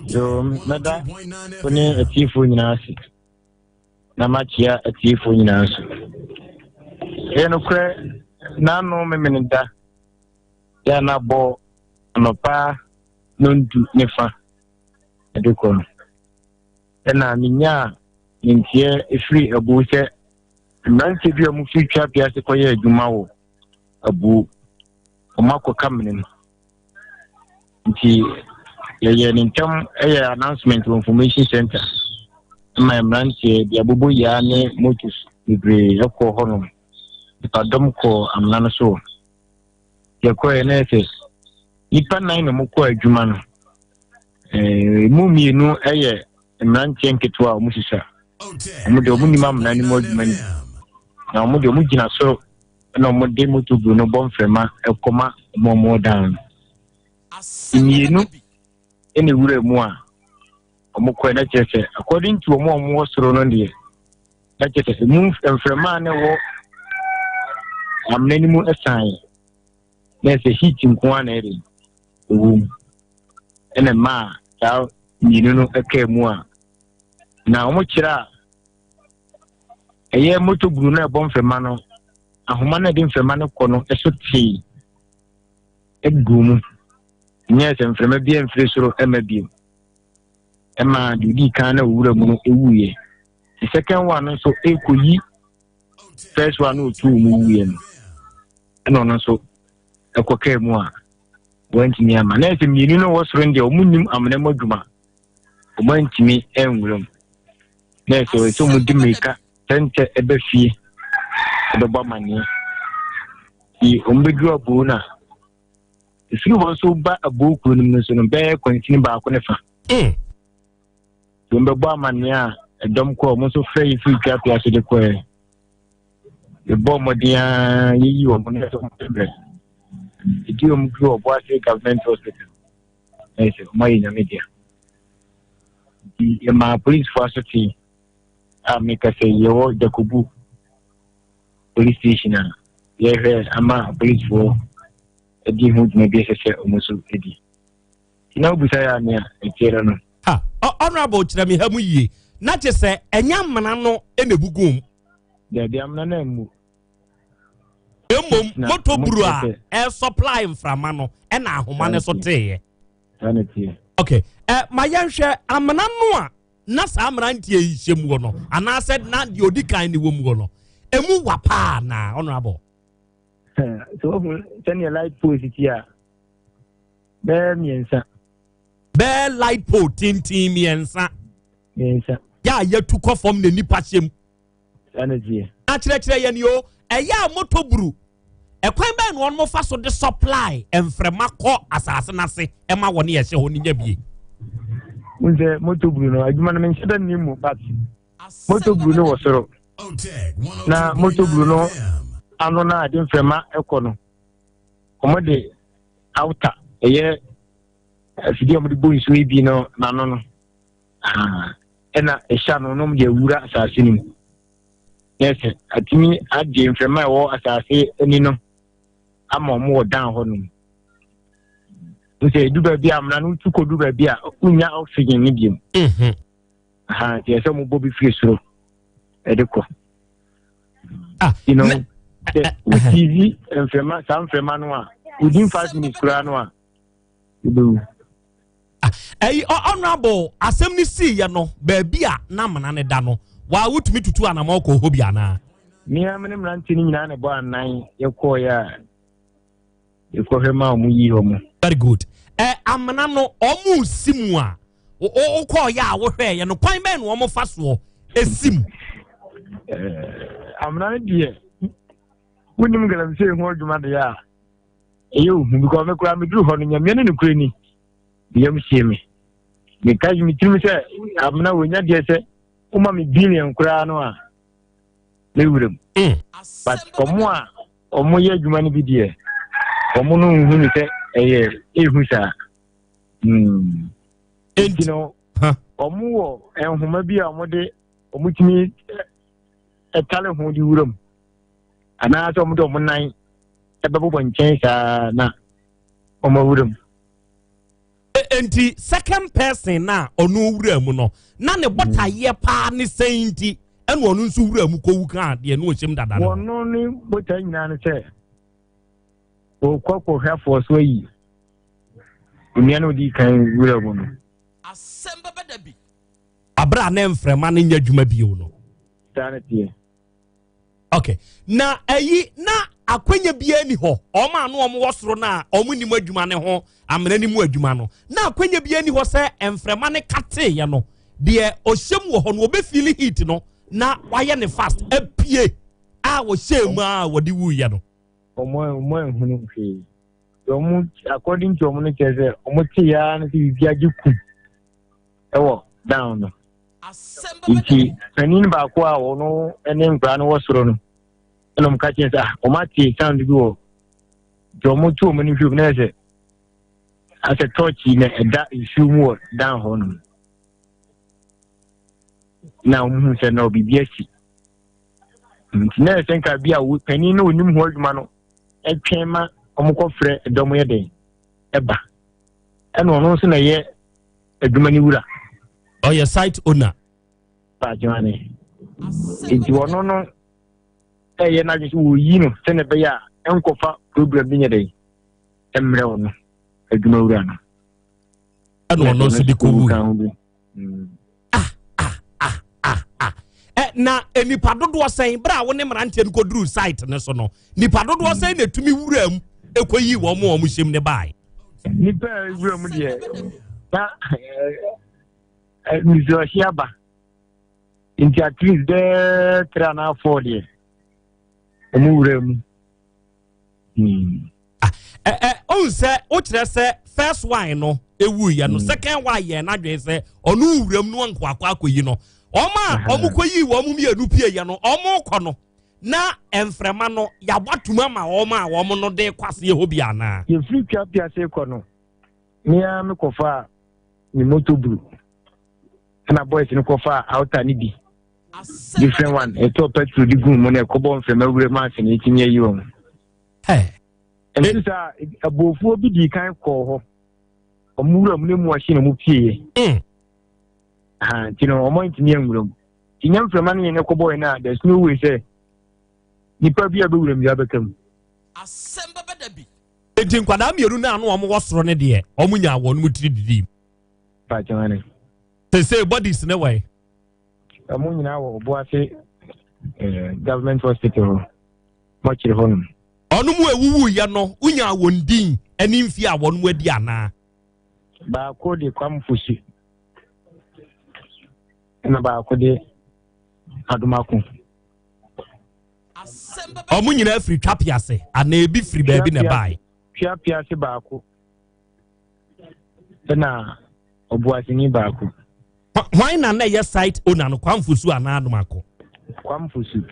Yo, mɛda wo ne atiefoɔ nyinaa ase na makyea atiefoɔ nyinaa nso. Ɛyɛ nokorɛ, n'ano memene da yɛ a na bɔ anɔpa nondu ne fa de kɔ no, ɛna menyaa ne nteɛ firi abuo sɛ mmeranteɛ bi a wɔfiri Tweapea ase kɔyɛ adwuma wɔ abuo, wɔn akɔka mene no. Nti yɛyɛ ne ntɛm yɛ announcement wɔ information center ma mmeranteɛ de abobo yaa ne motos bebree kɔɔ hɔnom. Nipadɔm kɔɔ amena no so. Yɛkɔɛ na ɛsɛ nnipa nan na wɔkɔ adwuma no. Emu mmienu yɛ mmeranteɛ nketewa a wɔsusua. Wɔn deɛ wɔn nim amena no mu adwuma no na wɔn deɛ wɔn gyina soro na wɔn de moto buru no bɔ mframa kɔma wɔn a wɔwɔ dan no. Mmienu na ewura mu a wɔkɔɛ na kyerɛ sɛ according to wɔn a wɔwɔ soro no deɛ na kyerɛ sɛ emu mframa a na ɛwɔ amena no mu san na ɛsɛ heat nko ara na ɛde ɛwɔ mu ɛna mmaa saa mmienu no kaa mu a na wɔn kyerɛ a ɛyɛ moto guru no a ɛbɔ mframa no ahoma no a ɛde mframa no kɔ no ɛso tee egu mu nyɛ sɛ mframa bi mfiri soro ɛma bio ɛma deɛ odi kan na owura mu no ewuiɛ the second one nso ɛrekɔyi first one no ɔtuu mu wuiɛ no ɛna ɔno nso ɛkɔkaa mu a wantumi ama na ɛsɛ mmienu no wɔ soro no deɛ ɔmo nim amena mu adwuma ɔmo antumi anwura mu na ɛsɛ ɛsɛ ɔmo di mmirika tɛntɛ ɛbɛ fie ɛbɛbɔ amaneɛ nti ɔmo bɛduru aboo no a ɛfiri hɔ nso ba aboo kuro no mu nso no bɛyɛ kwansini baako ne fa Wɔn bɛbɔ amanneɛ a ɛdɔm kɔɔ, wɔn nso frɛ yi firi Twapia so de kɔɛ. Yɛbɔɔ mmɔden ara yɛyi wɔn no sɛ wɔn brɛ. Ɛdi wɔn duru Ɔboase Government Hospital na yɛ sɛ wɔn ayɛ nyame dea. Nti yɛmaa polisifoɔ aso tee a meka sɛ yɛwɔ Jakobu police station a yɛhwɛ ama polisifoɔ adi ho dwuma bi ɛsɛ sɛ wɔn nso di. Na wobisa yɛ a nea ɛteɛ no no. Ha, honorable kyerɛ me ha mu yie. Na kyɛ sɛ ɛnyɛ amena no na ebu gu mu. Dabi amena no ammu. Mmom moto buru a ɛresupply mframa no ɛna ahoma no so teeɛ. Saa na ɛteɛ. Okay, ɛ ma yɛnhwɛ amena no a na saa mmeranteɛ yi hyɛ mu wɔ no anaasɛ na deɛ odi kan ne wɔ mu wɔ no emu wa paa na honorable. Sɛ wohu sɛdeɛ light pole si ti a Bɛyɛ mmiɛnsa. Bɛyɛ light pole tenten mmiɛnsa. Mmiɛnsa. Yɛ a yɛtu kɔ fam na nipa hyɛ mu. Saa na teɛ. Akyerɛkyerɛ yɛn o, ɛyɛ a moto buru. Ɛkwan bɛn na wɔn fa so de supply mframa kɔ asase n'ase ɛma wɔn yɛ hyɛ hɔ no nya bie? N sɛ moto buru no adwuma no menhyɛ da nni mu but moto buru no wɔ soro na moto buru no ano no a de mframa ɛkɔ no wɔde outer ɛyɛ afidie a wɔde bɔ nsuo yi bi no n'ano no ɛna ɛhyɛ ano no de awura asase no mu na ɛsɛ atumi agye mframa a ɛwɔ asase ani no ama wɔn wɔ dan hɔ nom sɛ edu baabi a amena no tu kɔdu baabi a wonya oxygen no biom mhm. nti ɛsɛ wɔn bɔ bi firi soro ɛde kɔ ah, you know sɛ wosizi mframa saa mframa no a within 5 minutes koraa no a wobɛwu. Ah, ɛyi honorable, asɛm no sii yɛ no baabi a na amena no da no waa wotumi tutu anamɔ kɔ hɔ bi anaa? Mmea me ne mmerante no nyinaa na ɛbɔ anan yɛkɔɔeɛ a yɛkɔhwɛ ma ɔmo yi ɔmo. Very good. Ɛ amena no ɔmo si mu a wokɔɔyɛ a wohwɛɛyɛ no kwan bɛn na ɔmo fa soɔ esi mu? Amena no deɛ Wonim galamsey ho adwuma deɛ a, ɛyɛ ohu because me koraa meduru hɔ no nyamea ne nokorɛ ni. Me yam sie me. Meka me tirim sɛ amena wɔnya deɛ sɛ woma me billion koraa no a mɛwura mu. Mm. But ɔmo a ɔmo yɛ adwuma no bi deɛ ɔmo no nhu no sɛ ɛyɛ ehu saa. Mm. Nti no ɔmo wɔ nhoma bi a ɔmo de ɔmo tumi ɛtale ho de wura mu anaasɛ ɔmo de ɔmo nan ɛbɛbobɔ nkyɛn saa na ɔmo awura mu. Nti second person na ɔno wura mu no na ne botaeɛ paa ne sɛn nti ɛna ɔno nso wura mu kɔwu kaa deɛ no ɔhyɛm dada no. Wɔno ne botaeɛ nyinaa ne sɛ ɔkɔ kɔhwɛ afɔɔ so ayi onua no ɔdi kan wura mu no. Asɛm bɛbɛ da bi. Abere a ne mframa no nyɛ adwuma bio no. Saa ne teɛ. Okay. Na ayi na akwanya biara ni hɔ. Wɔn a no wɔn wɔ soro no a wɔn nim adwuma ne ho amena ne mu adwuma no. Na akwanya biara ni hɔ sɛ mframa ne kateeɛ no. Deɛ ɔhyɛ mu wɔ hɔ no wɔbɛfili heat no na wayɛ ne fast apue a wɔhyɛ mu a wɔde wuiɛ no. Wɔn wɔn anhunu hwee. Wɔn according to wɔn no kyerɛ sɛ wɔn te ya no sɛ biribi agye kum ɛwɔ down no. Nti panin baako a ɔno ne nkwadaa no wɔ soro no ɛna wɔn ka kyerɛ sɛ ah wɔn ate sound bi wɔ nti wɔn to wɔn ani hwɛ mu na yɛ sɛ asɛ tɔɔkyi na ɛda nsuo mu wɔ dan hɔ nom na wɔn hu sɛ na biribi asi nti na yɛ sɛ nka bi a panin no onim ho adwuma no ɛtwɛn ma wɔn kɔ frɛ ɛdɔm yɛ den ɛba ɛna ɔno nso na ɛyɛ adwuma no wura. Ɔyɛ site owner. Paadwane. Nti ɔno no ɛyɛ n'adwene sɛ wɔyi no sɛnea ɛbɛyɛ a ɛnkɔfa problem bi nyɛ dɛn mmerɛ wo no adwuma wura no. Ɛna ɔno nso de kɔwu. Mm. Ah, ah, ah, ah, ah. Eh, na eh, nipa dodoɔ sɛn berɛ a wo ne mmeranteɛ no kɔduruu site no so no nipa dodoɔ mm. sɛn na ɛtumi wura mu ɛkɔyii wɔn a wɔn hyɛm ne bae nipa a wura mu deɛ na nsuɔhye eh, aba nti at least bɛɛ three anaa four deɛ wɔn wura mu. Hmm. Ah, eh, eh, ɔn sɛ wokyerɛ sɛ first one no ewuiɛ no hmm. second one yɛ n'adwene sɛ ɔno wuram no nko akɔ akɔyi no wɔn a wɔn kɔyi wɔn mmienu pie yɛ no wɔn kɔ no na mframa no yabɔ atum ama wɔn a wɔn no de kɔ aseɛ hɔ bi anaa. Yɛfiri Twapia ase kɔ no, me ara mekɔfaa me moto buru ɛna boys no kɔfaa outer no bi different one ɛtɔɔ petrol de guu mu na ɛkɔbɔ mframa wura mu ase na ɛtumi ayi wɔn. Ɛnti saa abofoɔ bi dii kan kɔɔ hɔ wɔn wura mu ne mu ahye na wɔn pieeɛ. Mm. Nti no wɔn antumi anwura mu. Nti nya mframa no yɛn ɛkɔbɔɛ no a there's no way sɛ nipa bi a bɛwura mu bi abɛka mu. Asɛm bɛbɛ da bi. Enti nkwadaa mmienu no a na wɔn wɔ soro no deɛ wɔn nyaa wɔn mu tiri didii mu. Pàtó Sese bodies ne wɔ Wɔn nyinaa wɔ Obuasi eh, government hospital hɔ mɔkyere hɔ nom. Ɔno mu ewuwu yɛ no wonyaa wɔn din ne mfie a wɔn mu adi anaa? Baako de Kwam Fosu ɛna baako de Adomako. Wɔn nyinaa firi Twapiase anaa ebi firi baabi na ɛbae? Twapiase baako ɛna Ɔboaseni baako. Hwan na na ɛyɛ site owner no Kwam Fosu anaa Adomako? Kwam Fosu.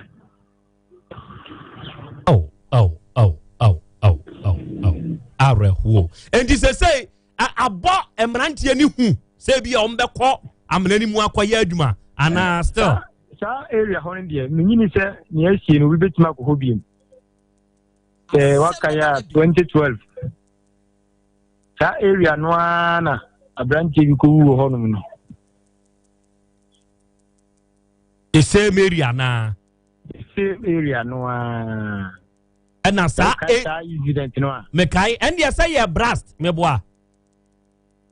Oh, oh, oh, oh, oh, oh, oh. Awerɛhoɔ. Enti sɛsɛi abɔ mmeranteɛ no hu sɛ ebi a wɔbɛkɔ amena no mu akɔyɛ adwuma anaa still. Saa area hɔ no deɛ menyini sɛ nea asie no obi bɛtumi akɔ hɔ biom. Sɛ waka yɛ a 2012 saa area no ara na aberanteɛ bi kɔwu wɔ hɔnom no. The same area naa. The same area no ara. Ɛna saa e saa incident no a. Mekae ɛndeɛ sɛ yɛ blast meboa.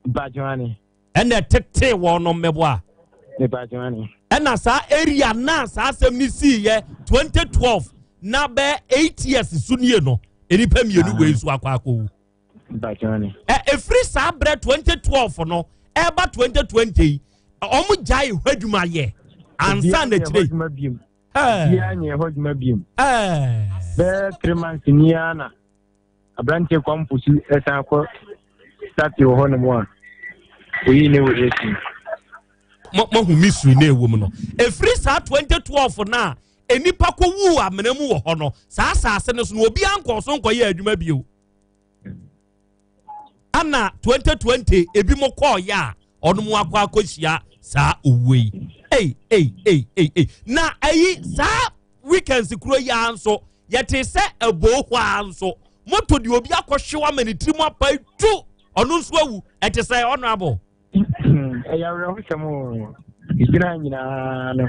Mpakyɛwane. Ɛna ɛtete wɔn no meboa. Mpakyɛwane. Ɛna saa area naa saa asɛm no sii yɛ 2012 na bɛɛ 8 years so nie no nnipa mmienu wei nso akɔ akɔwu. Mpakyɛwane. Ɛ efiri saa brɛ 2012 no ɛba 2020 yi wɔn gyae hɔ adwuma yɛ ansa na akyire. Biara nyɛ hɔ adwuma biom. Bɛyɛ 3 months ni ara na aberanteɛ Kwamfosu ɛsan kɔ start wɔ hɔ nom a oyii ne wɔ esi. Moahu mystery na ɛwɔ mu no. Ɛfiri saa 2012 no a nnipa kɔwuu amena mu wɔ hɔ no, saa asase no so no obiara nkɔɔ so nkɔyɛ adwuma bio. Ana 2020 ebi mo kɔɔyɛ a ɔno mo akɔ akɔhyia saa owuo yi. Ei, ei, ei, ei, ei. Na ayi saa weekends kuro yi ara nso yɛte sɛ ɛboo hɔ ara nso moto deɛ obi akɔhyew ama ne tirim apa tu ɔno nso awu. Ɛte sɛ honorable. Ɛyɛ awerɛhosɛm o. Ɛgyina nyinaa no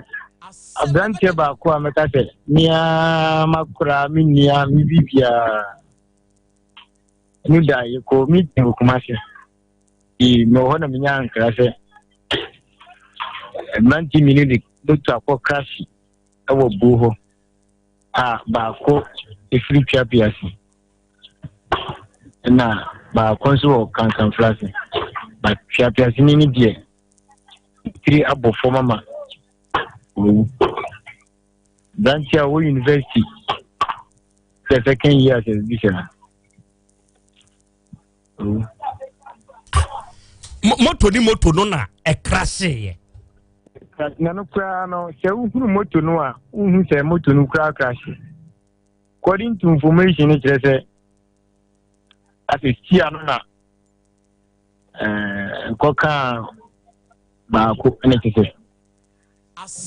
aberanteɛ baako a mɛka sɛ mea makora me nua me biribiaa no da yɛkɔ meeting wɔ Kumase. Nti mewɔ hɔ na menya nkra sɛ mmeranteɛ mmienu de moto akɔ krahye wɔ buo hɔ a baako ɛfiri Tweapease na baako nso wɔ Kankanfrase. But Tweapease ni no deɛ tiri abɔ fam ama wawu. Aberanteɛ a ɔwɔ university sɛ second year sɛ bi sɛ wawu. Moto ne moto no na ɛkrahyeeɛ. Na no koraa no sɛ wohunu moto no a wohu sɛ moto no koraa krahye. According to information no kyerɛ sɛ asɛ stia no na nkɔkaa baako ne te sɛ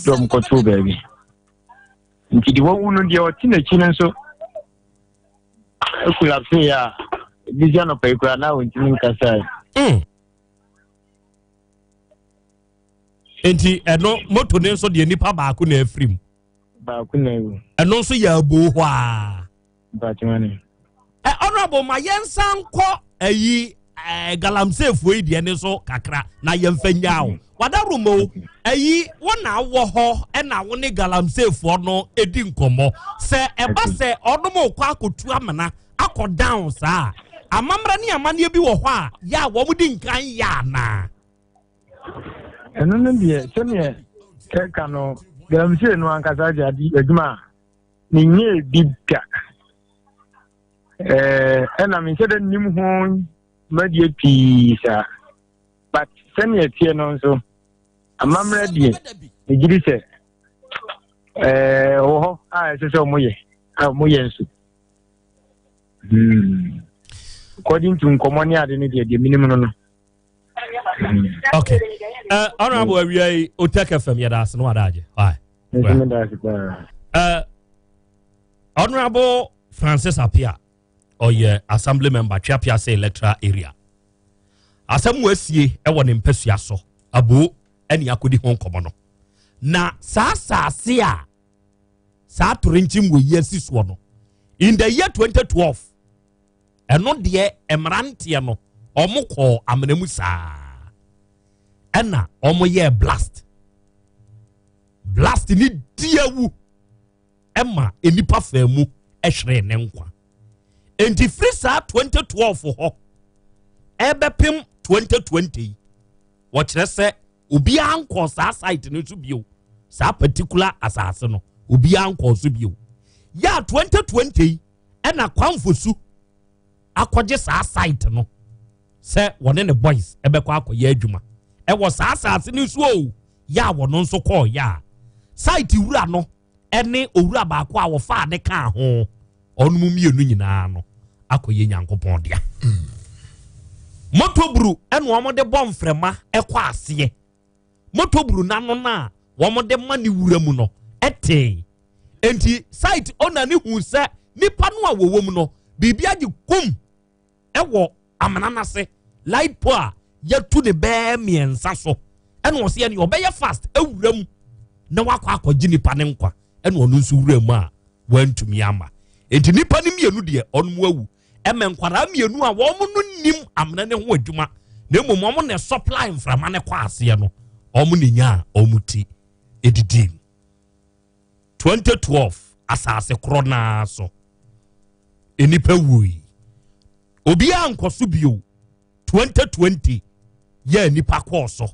dɔm kɔtoo baabi. Nti deɛ wawu no deɛ ɔte n'akyi no nso collapse a ebi si anɔpa yi koraa na ɔntumi nkasae. Nti ɛno moto ne nso deɛ nipa baako na afiri mu. Baako na ewu. Ɛno nso yɛ aboo hɔ a. Mpatwene. Ɛ honorable ma yɛn nsa nkɔ ɛyi ɛɛ galamseyfoɔ yi deɛ ne so kakra na yɛn fɛ nyaa o. Wada room o ɛyi wɔn na awɔ hɔ ɛna wɔn ne galamseyfoɔ no edi nkɔmɔ sɛ ɛba sɛ ɔnom kɔ akɔtu amena akɔ down saa amammerɛ ne amanneɛ bi wɔ hɔ a yɛ a wɔn di nkan yɛ anaa. Ɛno no deɛ sɛdeɛ ɛka no galamsey no ankasa de ade adwuma a menyɛɛ bi da. Ɛna menhyɛ dɛ nnim ho dwumadie pii saa. But sɛdeɛ ɛteɛ no nso amammerɛ deɛ megye di sɛ wɔ hɔ a ɛsɛ sɛ wɔyɛ a wɔyɛ nso. According to nkɔmmɔ ne ade no deɛ deɛ menim no no. Okay. Honorable awia yi Otek FM yɛda ase no wada agye. Why? Honorable Francis Apia ɔyɛ assembly member Tweapease electoral area. Asɛm mu asie ɛwɔ ne mpasua so abo ɛne akɔdi ho nkɔmmɔ no. Na saa saase a saa torenkyim wɔ yi asi soɔ no in the year 2012 ɛno deɛ mmeranteɛ no wɔn kɔɔ amena mu saa ɛna wɔn yɛɛ blast blast ne di awu ɛma nnipa faa mu ɛhweree ne nkwa nti firi saa 2012 hɔ ɛbɛpem 2020 yi wɔkyerɛ sɛ obiara nkɔɔ saa site no so bio saa particular asase no obiara nkɔɔ so bio yɛ a 2020 yi ɛna Kwamfosu akɔgye saa site no sɛ wɔne ne boys ɛbɛkɔ akɔyɛ adwuma ɛwɔ saa asase no so o yɛ a wɔno nso kɔɔ yɛ a site wura no ɛne owura baako a wɔfaa ne kaa ho ɔno mu mmienu nyinaa no akɔyɛ Nyankopɔn dea. Motoburu ɛna wɔn de bɔ mframa ɛkɔ aseɛ. Motoburu n'ano no a wɔn de ma ne wura mu no ɛtee. Enti site owner ne hu sɛ nipa no a wɔwɔ mu no biribi agye kum ɛwɔ amena no ase light pole a yɛtu ne bɛɛ mmiɛnsa so ɛna ɔsɛ ɛne ɔbɛyɛ fast awura mu na wakɔ akɔgye nipa ne nkwa ɛna ɔno nso wura mu a wantumi ama enti nipa no mmienu deɛ ɔno mu awu ɛmɛ nkwadaa mmienu a wɔn no nim amena ne ho adwuma na mmom wɔn na supply mframa ne kɔ aseɛ no wɔn ne nya a wɔn ti edidi mu 2012 asase korɔ naa so nnipa wui obiara nkɔ so bio 2020 yɛ nnipa kɔɔ so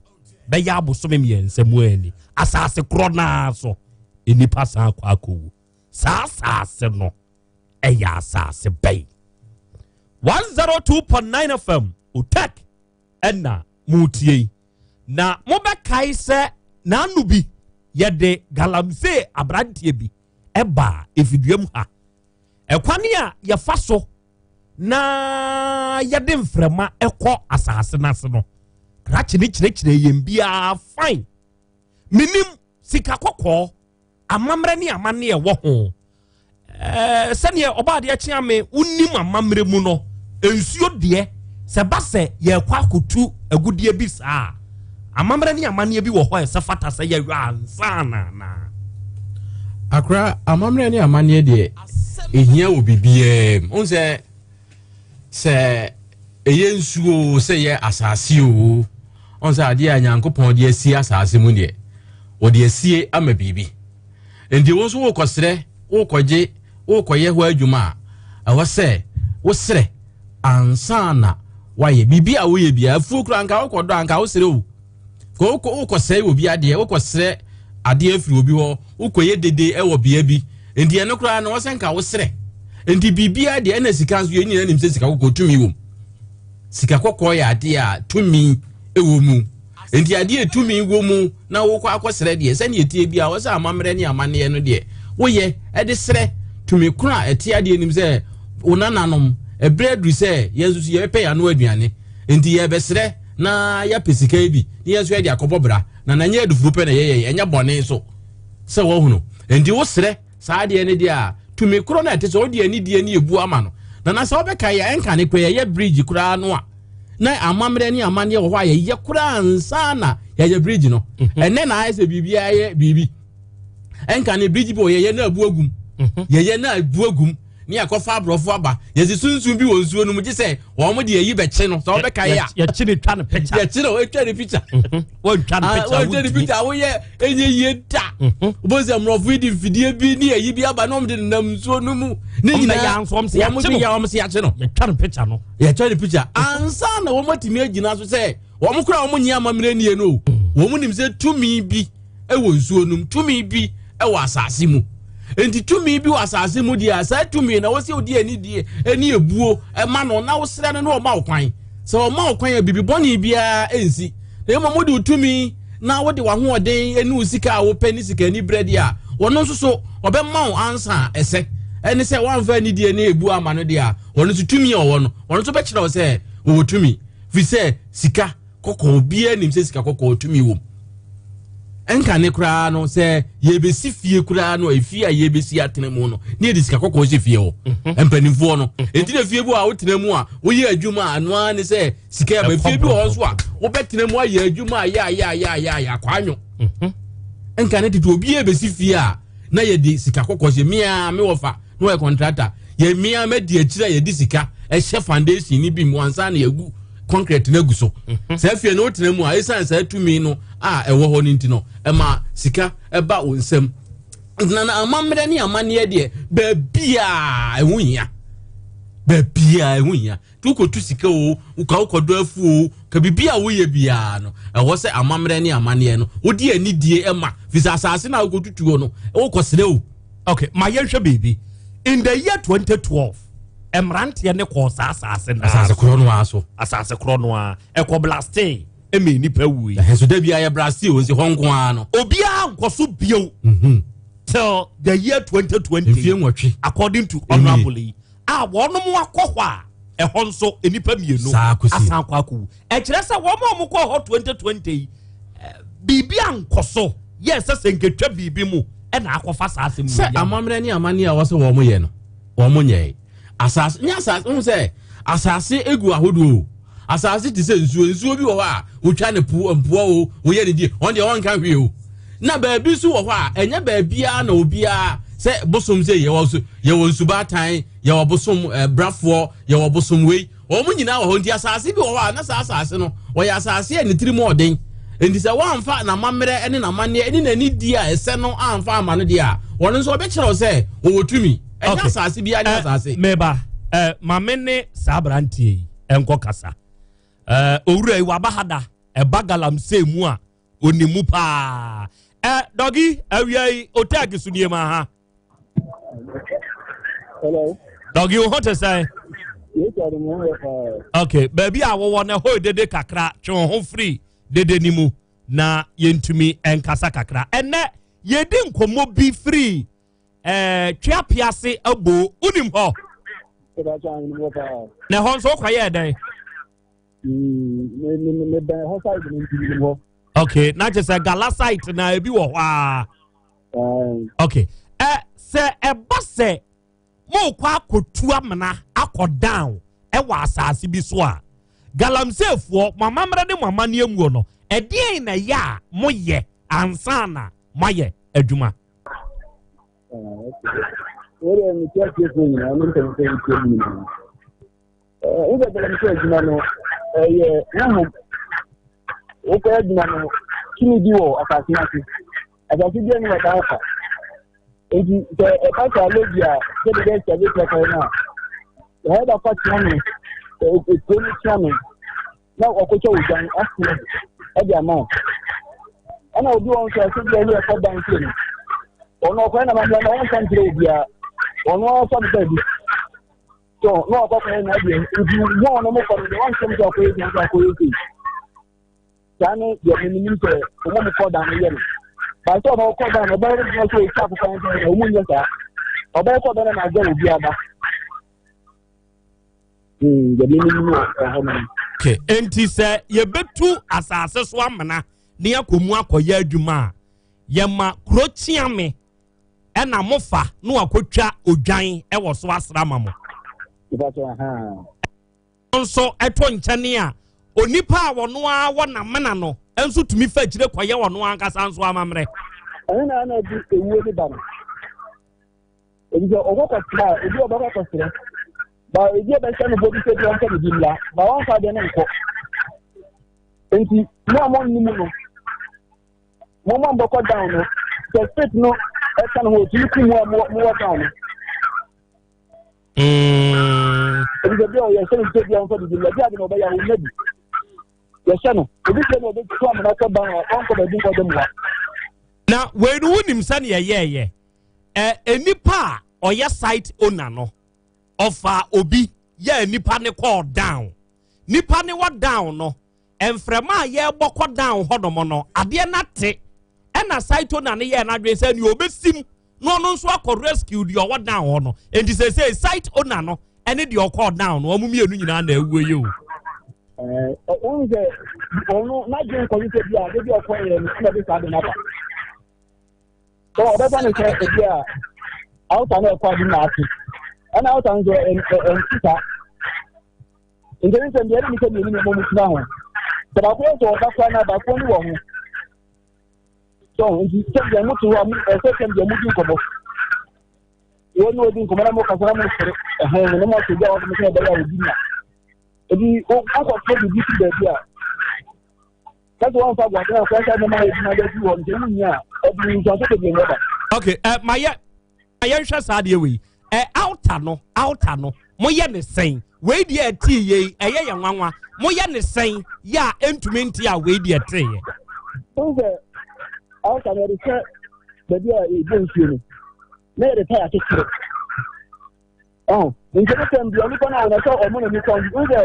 bɛyɛ abosome mmiɛnsa mu ani asase korɔ naa so nnipa san akɔ akɔwu. Saa asase no ɛyɛ asase bɛn? 102.9 FM Otek ɛna motie yi. Na mobɛkae sɛ n'ano bi yɛde galamsey aberanteɛ bi ɛbaa efiduam ha. Ɛkwan a yɛfa so na yɛde mframa ɛkɔ asase no ase no, krakye ne kyerɛkyerɛ yɛn biara fine. Menim sika kɔkɔɔ amammerɛ ne amanneɛ ɛwɔ ho. Sɛdeɛ ɔbaa adeɛ kyea me wonim amammerɛ mu no, nsuo deɛ sɛ ba sɛ yɛrekɔ akɔtu agudeɛ bi saa a, amammerɛ ne amanneɛ bi wɔ hɔ a ɛsɛ fata sɛ yɛyɔ ansa na na. Akora, amammerɛ ne amanneɛ deɛ ɛhia wɔ biribiara mu. Wohu sɛ sɛ ɛyɛ nsuo o, sɛ ɛyɛ asase o, wohu sɛ adeɛ a Nyankopɔn de asie asase mu deɛ, wɔde asie ama biribi. Nti wo nso wokɔsrɛ, wokɔgye, wokɔyɛ hɔ adwuma a, ɛwɔ sɛ wosrɛ ansa na woayɛ biribi a woyɛ biara. Afuo koraa nka wokɔdɔ a nka wosrɛ o. Wokɔsɛe obi adeɛ, wokɔsrɛ adeɛ afiri obi hɔ, wokɔyɛ dede wɔ bea bi. Nti ɛno koraa no, ɛwɔ sɛ nka wosrɛ. Nti biribiara deɛ, ɛna sika nso yɛn nyinaa nim sɛ sika kɔkɔɔ tumi wɔ mu. Sika kɔkɔɔ yɛ adeɛ a tumi wɔ mu. Nti adeɛ a tumi wɔ mu na wokɔ akɔsrɛ deɛ, sɛdeɛ ɛteɛ biara, wɔ sɛ amammerɛ ne amanneɛ no deɛ woyɛ ɛde srɛ tumi koro a ɛte adeɛ nim sɛ wo nananom ɛberɛ aduru sɛ yɛn nso so yɛbɛpɛ yɛn ano aduane, nti yɛbɛsrɛ na yɛapɛ sika yi bi na yɛn nso yɛde akɔbɔ bra, na na nyɛ adufuro pɛ na yɛyɛ, ɛnyɛ bɔne nso sɛ wɔhunu. Nti wosrɛ saa adeɛ no deɛ a, tumi korɔ no a ɛte sɛ wode anidie ne ebu ama no. Na na sɛ wobɛka yɛ ɛnka ne kɔ yɛyɛ bridge koraa no a, na amammerɛ ne amanneɛ wɔ hɔ a yɛyɛ koraa ansa na yɛyɛ bridge no. Ɛnɛ na ayɛ sɛ biribiara yɛ biribi. Ɛnka ne bridge bi wɔ yɛyɛ na abu agum. Yɛyɛ na abu agum ne yɛakɔfa aborɔfo aba. Yɛsi sunsun bi wɔ nsuo no mu gye sɛ wɔn de ayi bɛkye no. Sɛ wobɛka yɛ a. Yɛkye ne twa ne picture. Yɛkye no etwa ne picture. Wɔntwa ne picture. Wɔntwa ne picture woyɛ ɛnyɛ yie da. Wobɛhu sɛ mmorɔfo yi de mfidie bi ne ayi bi aba na wɔn de nenam nsuo no mu. Ne nyinaa wɔn de yɛ wɔn se yɛakye no. Yɛtwa ne picture no. Yɛtwa ne picture ansa na wɔn atumi agyina so sɛ wɔn kora wɔn nyɛ amammerɛ nie no. Wɔn nim sɛ tumi bi wɔ nsuo no mu, tumi bi wɔ asase mu. Nti tumi bi wɔ asase mu deɛ, saa tumi na wɔsi odi anidie ne ebuo ɛma no na wosrɛ no na ɔma wo kwan. Sɛ ɔma wo kwan a, biribi bɔne biara nsi. Na mmom wode wo tumi na wode w'ahoɔden ne wo sika a wopɛ ne sika ani berɛ deɛ a, ɔno nso so ɔbɛma wo ansa a ɛsɛ. Ɛne sɛ woamfa anidie ne ebuo ama no deɛ a, ɔno nso tumi a ɔwɔ no, ɔno nso bɛkyerɛ wo sɛ ɔwɔ tumi. Firi sɛ sika kɔkɔɔ, obiara nim sɛ sika kɔkɔɔ tumi wom. Ɛnkane koraa no, sɛ yɛbɛsi fie koraa no, efie a yɛbɛsi atena mu no, ne yɛde sika kɔkɔɔ hyɛ fie hɔ. Mpanimfoɔ no. Enti na fie bi wɔ a wotena mu a, woyɛ adwuma a, ɛno ara ne sɛ sika ɛba. Fie bi wɔ hɔ nso a, wobɛtena mu ayɛ adwuma a, yɛ ayɛ ayɛ ayɛ ayɛ akwanwo. Ɛnkane tete obiara bɛsi fie a, na yɛde sika kɔkɔɔ hyɛ. Mea me wɔfa na ɔyɛ kɔntrata, yɛ mmea mɛdi akyire a yɛde sika ɛhyɛ foundation ni bi mu ansa na yɛgu concrete no agu so. Saa fie no wotena mu a, ɛsiane saa tumi no a ɛwɔ hɔ no nti no, ɛma sika ɛba wo nsam. Na na amammerɛ ne amanneɛ deɛ, baabiaa ɛho hia, baabiaa ɛho hia. Nti wokɔtu sika o, woka wokɔdɔ afu o, ka biribi a woyɛ biara no, ɛwɔ sɛ amammerɛ ne amanneɛ no wode anidie ɛma, firi sɛ asase no a wokɔtutuo no, wokɔsrɛ o. Okay, ma yɛnhwɛ biribi. In the year 2012, mmeranteɛ ne kɔɔ saa asase no asase korɔ no ara so. Asase korɔ no ara ɛkɔ blasting ɛma nnipa wui. Ɛhɛn so da bi ayɛ blasting o, nsi hɔ nko ara no. Obiara nkɔ so bio till the year 2020. Mfie 8. According to honorable yi a wɔn akɔ hɔ a, ɛhɔ nso nnipa 2 asan akɔ akɔwu. Ɛkyerɛ sɛ wɔn a wɔkɔ hɔ 2020 yi, biribi ankɔ so yɛ sɛ sɛ nketwa biribi mu ɛna akɔfa saa asɛm sɛ amammerɛ ne amanneɛ a wɔsɛ wɔn yɛ no, wɔn nyɛe. Asase nyɛ asase ho sɛ asase egu ahodoɔ o. Asase te sɛ nsuo. Nsuo bi wɔ hɔ a wotwa ne po mpoa o, woyɛ ne die, wɔn deɛ wɔnka hwee o. Na baabi nso wɔ hɔ a ɛnyɛ baabiara na obiara sɛ bosom sɛ yɛwɔ so, yɛwɔ nsubaatan, yɛwɔ bosom brafoɔ, yɛwɔ bosom wei, wɔn nyinaa wɔ hɔ. Nti asase bi wɔ hɔ a na saa asase no wɔyɛ asase a ne tirim ɔden. Nti sɛ wɔamfa n'amammerɛ ne n'amanneɛ ne n'anidie a ɛsɛ no amfa ama no deɛ a, wɔn nso wɔbɛkyerɛ wo sɛ wɔwɔ tumi. Ɛnyɛ asase biara ne asase. Meba, maame ne saa aberanteɛ yi nkɔ kasa. Owura yi waba ha da, ɛba galamsey mu a onim mu paa. Ɛ dɔgi awia yi otɛɛki so nie ma ha. Hello. Dɔgi wo ho te sɛn? Ok, baabi a wowɔ no ɛhɔ dede kakra, twe wo ho firi dede no mu na yɛntumi nkasa kakra. Ɛnɛ yɛdi nkɔmmɔ bi firi ɛɛ Tweapease abo, wonim hɔ? Na ɛhɔ nso wokɔyɛɛ dɛn? Mebɛn hɔ side no nti menim hɔ. Ok, na kyerɛ sɛ gala site na ebi wɔ hɔ a. Ok, ɛ sɛ ɛba sɛ morekɔ akɔtu amena akɔ down ɛwɔ asase bi so a, galamseyfoɔ mo amammerɛ ne mo amanneɛ muo no, ɛdeɛn na ɛyɛ a moyɛ ansa na moayɛ adwuma? Wei deɛ mekyia atiefoɔ nyinaa ne mpanyinfoɔ a wɔtie mu nyinaa. Wosɛ galamsey adwuma no ɛyɛ honhom. Wokɔyɛ adwuma no tumi bi wɔ asase no ase. Asase bi anim ɔtaa fa. Nti sɛ ɛba saa lady a sɛde bɛyɛ sɛ bɛtua kwan no a, ɛhɔ da fa kyea me, ekuro no kyea me na ɔkɔtwa odwan aseɛ ɛde ama wo. Ɛna obi wɔn nso ɛsɛ bi a ɛyɛ ɛkɔ dan fie no, ɔno ɔkɔyɛ na mamla na ɔnka nkyerɛ obiara, ɔno ara fa no baabi. So na ɔkɔ kɔyɛ n'adeɛ nti wɔn a wɔn kɔ no deɛ wɔn nsɛm sɛ ɔkɔyɛ sɛ ɔkɔyɛ sɛ saa ne deɛ menim sɛ wɔn mu kɔ dan no yɛ no baasa ɔbɛkɔ kɔ dan no ɔbɛyɛ no sɛ ɔtwa akokɔ no sɛ wɔn nyɛ saa ɔbɛyɛ kɔ dan no na agya obi aba hmm, deɛ menim no ɛhɔ no. Okay, enti sɛ yɛbɛtu asase so amena ne yɛakɔ mu akɔyɛ adwuma a yɛma kuro kyeame ɛna mofa na wakɔtwa odwan wɔ so asra ma mo nso ɛto nkyɛne a onipa a wɔno ara wɔ n'amena no nso tumi fa akyire kɔyɛ wɔno ankasa nso amammerɛ. Ɛno na na ɛde ewuo ne ba no. Ebi sɛ ɔkɔ kɔsrɛ a ebi ɔbɛkɔ kɔsrɛ. Ba ebi ɔbɛhyɛ no bɔ bi sɛ bi ɔmfa bibi mmla ba wɔmfa deɛ no nkɔ. Nti mo a mo nni mu no mo mo mbɔkɔ down no sɛ state no ɛka no ho otumi ku mu a mo wɔ down no. Ebi sɛ bi a ɔyɛ sɛ ne sɛ bi a ɔmfa bibi mmla bi a de na ɔbɛyɛ a ɔnya bi. Yɛhyɛ no obi sɛ na ɔbɛtu amena kɔ dan a ɔnkɔ baabi nkɔ de mmoa. Na wei no wonim sɛnea ɛyɛɛyɛ ɛ nipa a ɔyɛ site owner no ɔfa obi yɛ nipa ne kɔɔ down nipa ne wɔ down no mframa a yɛrebɔ kɔ down hɔnom no adeɛ no ate ɛna site owner no yɛɛ n'adwene sɛ nea ɔbɛsim na ɔno nso akɔ rescue deɛ ɔwɔ down hɔ no nti sɛsɛ site owner no ɛne deɛ ɔkɔɔ down no wɔn mmienu nyinaa na awuo yi o. Ɛɛ sɛ ɔno n'adwene nkɔyi sɛ bi a de bi ɔkɔ yɛ no ɛna de saa de n'aba. Sɛ ɔbɛfa no sɛ ebi a awusa no ɛkɔ adi na ase ɛna awusa no nso ɛnti saa. Nti ne sɛ deɛ ɛne sɛ mmienu na ɛmɔ mu tena ho. Sɛ baako yɛ sɛ ɔba koraa na baako ni wɔ ho. So nti sɛ deɛ mo te hɔ a mo ɛsɛ sɛ deɛ mo di nkɔmɔ. Wɔn ne odi nkɔmɔ na mo kasa na mo sere ɛhɛn ne mo asɛ bi a wɔde mo sɛ ɛbɛyɛ a obi nya. Ebi wokɔtɔ biribi fi baabi a sɛ wɔmfa guade a kɔsɛ ne ma adwuma de afi hɔ no sɛ wonnya a ɛde nsuanso bebree na ɛba. Okay, uh, ma yɛ ma yɛnhwɛ saa adeɛ wei ɛ eh, altar no altar no moyɛ ne sɛn wei deɛ ɛtee yei ɛyɛ yɛ nwanwa moyɛ ne sɛn yɛ a ɛntumi nte a wei deɛ ɛtee yɛ. Wohu sɛ altar no yɛde hyɛ baabi a ɛbɔ nsuo no na yɛde tae akyekyere. Ɔn, nti ne sɛm bia nipa no a wɔn sɛ ɔmo na nipa nti n sɛ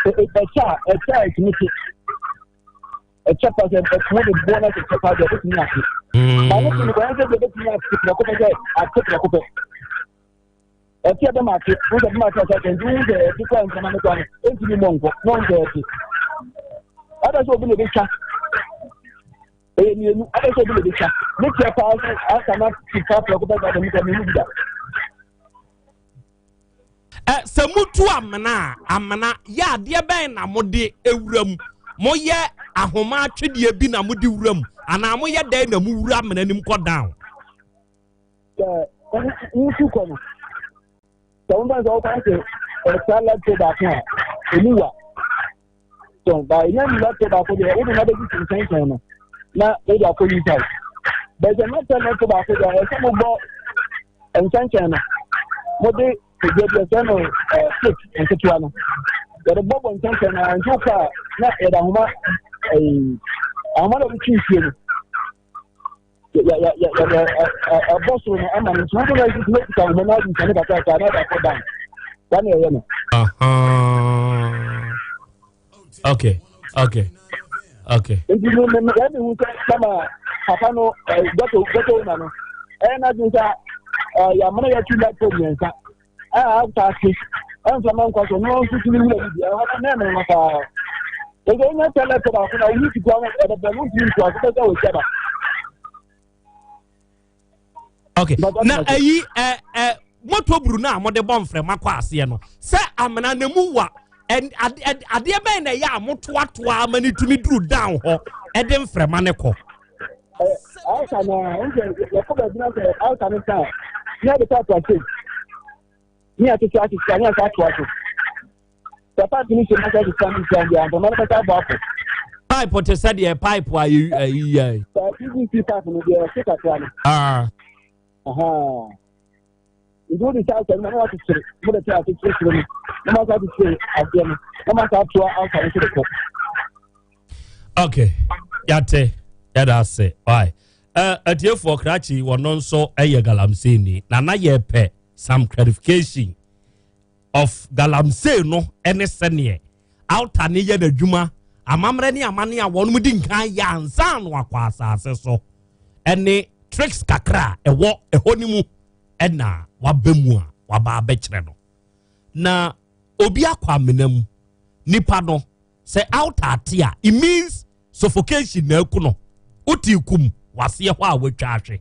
ɛkyɛ a ɛkyɛ a ɛtumi te ɛkyɛ pa sɛ ɛtumi de boɔ na ɛkyɛ pa deɛ ɛtumi ate. Na ne tumi kwan sɛ deɛ ɛbɛtumi ate prɛko pɛ sɛ ate prɛko pɛ. Ɛte ɛbɛma ate, n sɛ ɛbɛma ate ɔsɛ ate nti n sɛ ɛte kɔ ntɛma ne kwan ɛntumi mmɔ nkɔ na ɔn sɛ ɛte. Ɛbɛ sɛ obi na ɛbɛtwa ɛyɛ mmienu ɛbɛ sɛ obi na ɛbɛtwa ne tia paa sɛ asa na ti pa prɛko pɛ sɛ ade mu kɔ mmienu bi da. Ɛ sɛ mutu amena a, amena yɛ adeɛ bɛn na mode wura mu? Moyɛ ahoma atwedeɛ bi na mode wura mu anaa moyɛ dɛn na mowura amena no mu kɔ down? Sɛ wotu kɔ no, sɛ womfa sɛ wokɔ sɛ ɛsa laptop baako a, ɛmu wa. tɔn ba enya mu laptop baako deɛ wode na bɛsi nkyɛnkyɛn no na wode akɔ inside bɛsɛ mɛtɛ laptop baako deɛ ɛsɛ mo bɔ nkyɛnkyɛn no mode ebi bi ɛsɛ no ɛɛ stick nketewa no yɛde bɔ bɔ nkyɛnkyɛn no nti wokɔ a na yɛde ahoma ɛɛ ahoma na wɔde twi nsuo no. Ɛbɔ soro no ama no nti wọ́n bɛ na ɛsisi ahoma na adi nsane kakra na ɛda kɔ dan saa na ɛyɛ no. Okay. Nti mi mi mi ɛmi hu sɛ sama papa no ghetto ghetto na no ɛyɛ n'adwene sɛ yamana yɛ tu light pole mmiɛnsa a ataase ɛnfama nkwa so ɔno nso tumi wura bi ɛhɔ no na ɛmɛ no paa ɛsɛ onye tɛ light pole baako na owu ti kura ɛbɛbɛ no ntumi ntua so bɛsɛ wɔ kyɛba. Okay, na ayi ɛ ɛ moto buru no a mode bɔ mframa kɔ aseɛ no sɛ amena na mu wa adeɛ bɛn na ɛyɛ a motoatoa ama no tumi duru down hɔ ɛde mframa no kɔ. Alta na nse yɛkɔ baabi na sɛ alta no sa ne yɛde pipe ase ne yɛatete atete ne yɛsa atoa so sɛ pipe no hyɛ mu sɛ ɛsesa no nsia deɛ mframa no bɛsa abɔ akɔ. Pipe te sɛ deɛ pipe a yɛyi yɛ. PVC pipe no deɛ ɛte kakra no. Ah. Nti wode saa asɛm no na wakyekyere mode te akyekyere soro no na masa akyekyere aseɛ no na masa atoa alta no so de kɔ. Okay, yate yɛda ase why atiefoɔ krakye wɔno nso yɛ galamsey ni na na yɛpɛ some clarification of galamsey no ne sɛneɛ alta ne yɛ n'adwuma amammerɛ ne amane a wɔn di nkan yɛ ansa no akɔ asase so ɛne tricks kakra a ɛwɔ ɛhɔ no mu ɛna waba mu a waba abɛkyerɛ no na obi akɔ amena mu nipa no sɛ alta ate a it means suffocation na aku no wote kum waseɛ hɔ a watwa ahwe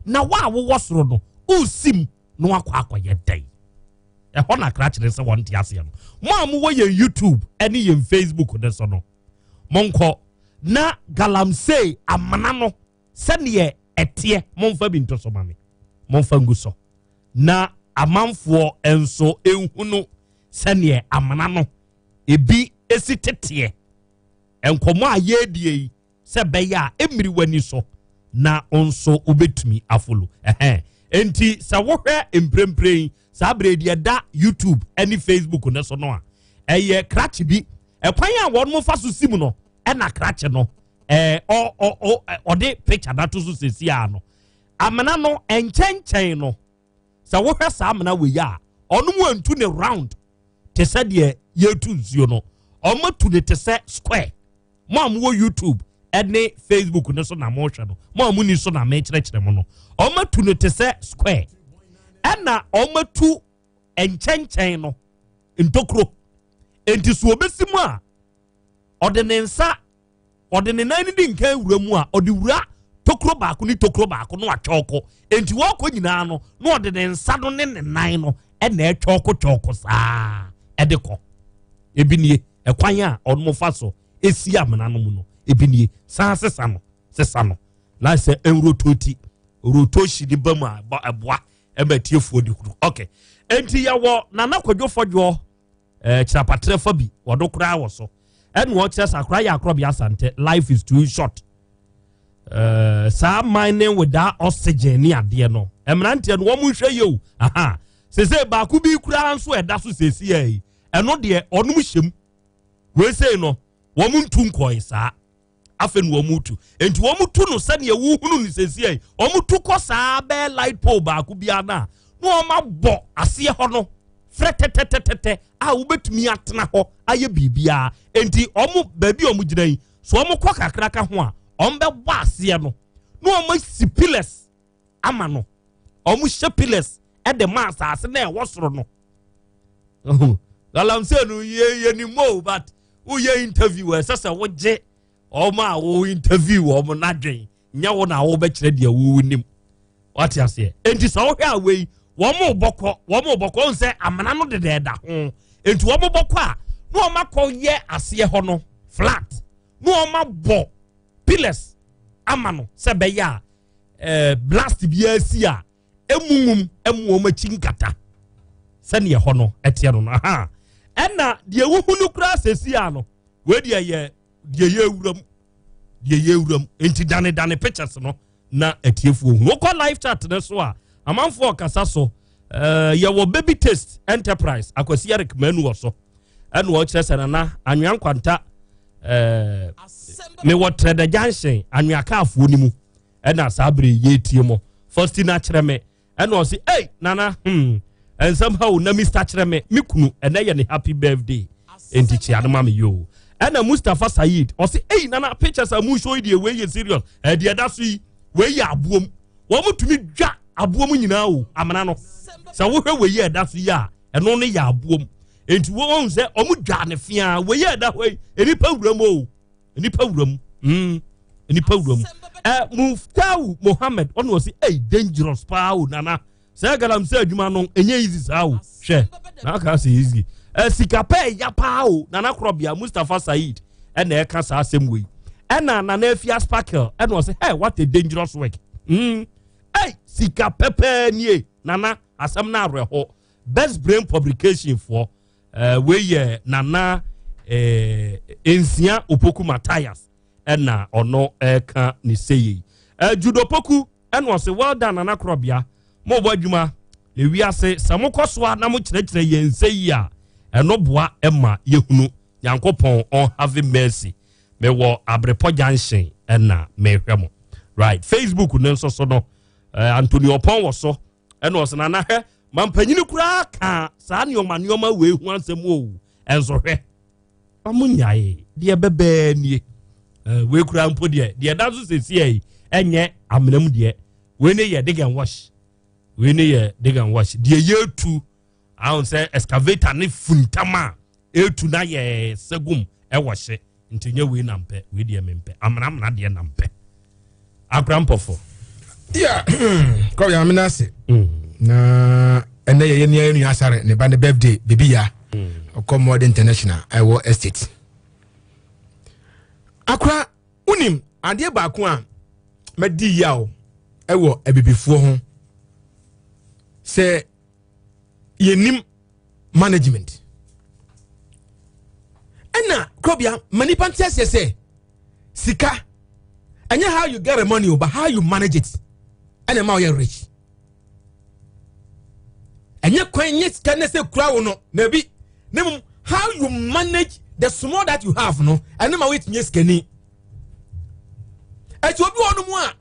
na wo a wowɔ soro no wosim na wakɔ akɔyɛ dɛn ɛhɔ na kra kyerɛ sɛ wɔn te aseɛ no mo a mowɔ yɛn youtube ɛne yɛn facebook ne so no monkɔ na galamsey amena no sɛdeɛ ɛteɛ momfa bi nto so ma me momfa ngu so na amanfoɔ nso nhunu sɛdeɛ amena no ebi esi teteɛ nkɔmɔ a yɛredie yi sɛ ɛbɛyɛ a ɛmmiri w'ani so na nso wobɛtumi afolo ɛhɛn enti sɛ wohwɛ mprempren saa berɛ deɛ ɛda youtube ne facebook no so no a ɛyɛ krakye bi ɛkwan a wɔn fa so si mu no ɛna krakye no ɛɛ ɔ ɔ ɔ ɔde picture da to so sɛsi a no amena no nkyɛnkyɛn no sɛ wohwɛ saa amena wei a ɔno mu antu ne round te sɛ deɛ yɛtu nsuo no ɔmatu ne te sɛ square mo a mowɔ youtube ne facebook no so na mohwɛ no mo a moni so na mekyerɛkyerɛ mo no ɔmatu no te sɛ square ɛna ɔmatu nkyɛnkyɛn no ntokuro enti so obɛsi mu a ɔde ne nsa ɔde ne nan no di nkan wura mu a ɔde wura tokuro baako ne tokuro baako no atwɔko enti wɔkɔ nyinaa no na ɔde ne nsa no ne ne nan no ɛna ɛtwɔko twɔko saa ɛde kɔ ebi nie ɛkwan a ɔnom fa so esi amena no mu no ebi nie san sesa no sesa no na sɛ nrototi rotoshi de ba mu a ɛboa ɛma atiefoɔ de huru ok enti yɛwɔ nana kwadwo fɔdwoɔ ɛɛ kyerɛpatrɛ fa bi wɔdo koraa wɔ so ɛna ɔkyerɛ sɛ akora yɛ akorɔbea asante life is too short ɛɛ saa mining without oxygen ne adeɛ no mmeranteɛ no wɔn nhwɛ yie o aha sese baako bi koraa nso ɛda so sese yɛ yi ɛno deɛ ɔnom hyɛm wei sei no wɔn ntu nkɔe saa afei na wɔn tu nti wɔn tu no sɛdeɛ wohunu no sɛsi yi wɔn tu kɔ saa bɛɛ light pole baako biara na na wɔn abɔ aseɛ hɔ no frɛ tɛtɛtɛtɛ a wobɛtumi atena hɔ ayɛ biribiara nti wɔn baabi a wɔn gyina yi so wɔn kɔ kakraka ho a wɔn bɛbɔ aseɛ no na wɔn asi pillars ama no wɔn hyɛ pillars de ma asase na ɛwɔ soro no galamsey no yɛ yɛ ni mo but woyɛ interview ɛsɛ sɛ wogye wɔn a wo interview wɔn n'adwen nyɛ wo na wobɛkyerɛ deɛ wo nim wate aseɛ enti sɛ wohwɛ a wei wɔn bɔkɔ wɔn bɔkɔ wɔn sɛ amena no deda ɛda ho enti wɔn bɔkɔ a na wɔn akɔ yɛ aseɛ hɔ no flat na wɔn abɔ pillars ama no sɛ bɛyɛ a ɛɛ blast biara si a emu nwum emu wɔn akyi nkata sɛdeɛ ɛhɔ no ɛteɛ no no aha ɛna deɛ wohu no koraa sɛsi a no wei deɛ yɛ deɛ yɛ ewura mu deɛ yɛ ewura mu nti dane dane pictures no na atiefoɔ hu wokɔ live chat no so a amanfoɔ ɔkasa so ɛɛ yɛwɔ baby taste enterprise akwasi eric manu wɔ so ɛna ɔkyerɛ sɛ nana anwea nkwanta ɛɛ mewɔ trɛdɛ junction anwea kaafoɔ no mu. Ɛna saa bere yɛtie mo. Faustina kyerɛ me. Ɛna ɔse, "Ei, Nana, nsɛm ha o, na Mr. kyerɛ me, me kunu, ɛnɛ yɛ ne happy birthday. Enti kyea no ma me yoo. Ɛna Mustafa Said, ɔse, "Ei, Nana, pictures a mo show yi deɛ, wei yɛ serious. Ɛdeɛ ɛda so yi, wei yɛ aboom. Wɔn tumi dwa aboom nyinaa o, amena no. Sɛ wohwɛ wei yɛ ɛda so yi a, ɛno ne yɛ aboom. Enti wɔn sɛ wɔn dwa ne fia, wei yɛ ɛda hɔ yi, nnipa wura mu o. Nnipa wura mu. Nnipa wura mu. Muftawu Mohammed, ɔno ɔse, "Ei, dangerous paa o, Nana. Sɛ galamsey adwuma no, ɛnyɛ easy saa o. Hwɛ, na aka sɛ easy. Sika pɛ ɛya paa o, Nana Korɔbea, Mustafa Said, ɛna ɛka saa asɛm wei. Ɛna Nana Afia Sparkle, ɛna ɔse, "Hey, what a dangerous work. Hey, sika pɛpɛɛ nie, Nana, asɛm no awerɛho. Best Brain Publication foɔ, wei yɛ Nana Nsia Opoku Matthias, ɛna ɔno ɛka ne seyei. Judo Poku, ɛna ɔse, well done Nana Korɔbea, mo bɔ adwuma na wiase sɛ mokɔ so a na mo kyerɛkyerɛ yɛn nsɛ yi a, ɛno boa ɛma yɛhunu. Nyankopɔn on have mercy. Mewɔ Abrepɔ Junction ɛna mehwɛ mo. Right, Facebook no nso so no, Anthony Opon wɔ so, ɛna ɔse, Nana hwɛ, mampanyini koraa ka saa nneɛma nneɛma wei ho asɛm o, ɛnso hwɛ ɔmo nyae deɛ bɛbɛɛ nie. Wei koraa mpo deɛ, deɛ ɛda so sɛsi yi ɛnyɛ amena mu deɛ, wei ne yɛ dig and wash, wei ne yɛ dig and wash deɛ yɛtu ahun sɛ excavator ne funtam a etu na yɛ sɛgum ɛwɔ hye, nti nyɛ wei na mpɛ, wei deɛ mempɛ amena amena deɛ na mpɛ akora mpɔfo. Yeah, kɔ yɛ amena ase. Na ɛnɛ yɛyɛ nua nua asare ne ba ne birthday bibi ya. Ɔkɔ Modern International ɛwɔ estate. Akora wonim adeɛ baako a madi yaw ɛwɔ abibifoɔ ho sɛ yɛnim management. Ɛna kurobia ma nipa nte aseɛ sɛ sika ɛnyɛ how you get the money o, but how you manage it ɛna ɛma ɔyɛ rich. Ɛnyɛ kwan nyɛ sika ne sɛ kura wo no na bi ne mu, how you manage the small that you have no ɛno ma woyɛtumi yɛ sikani. Ɛti obi wɔ no mu a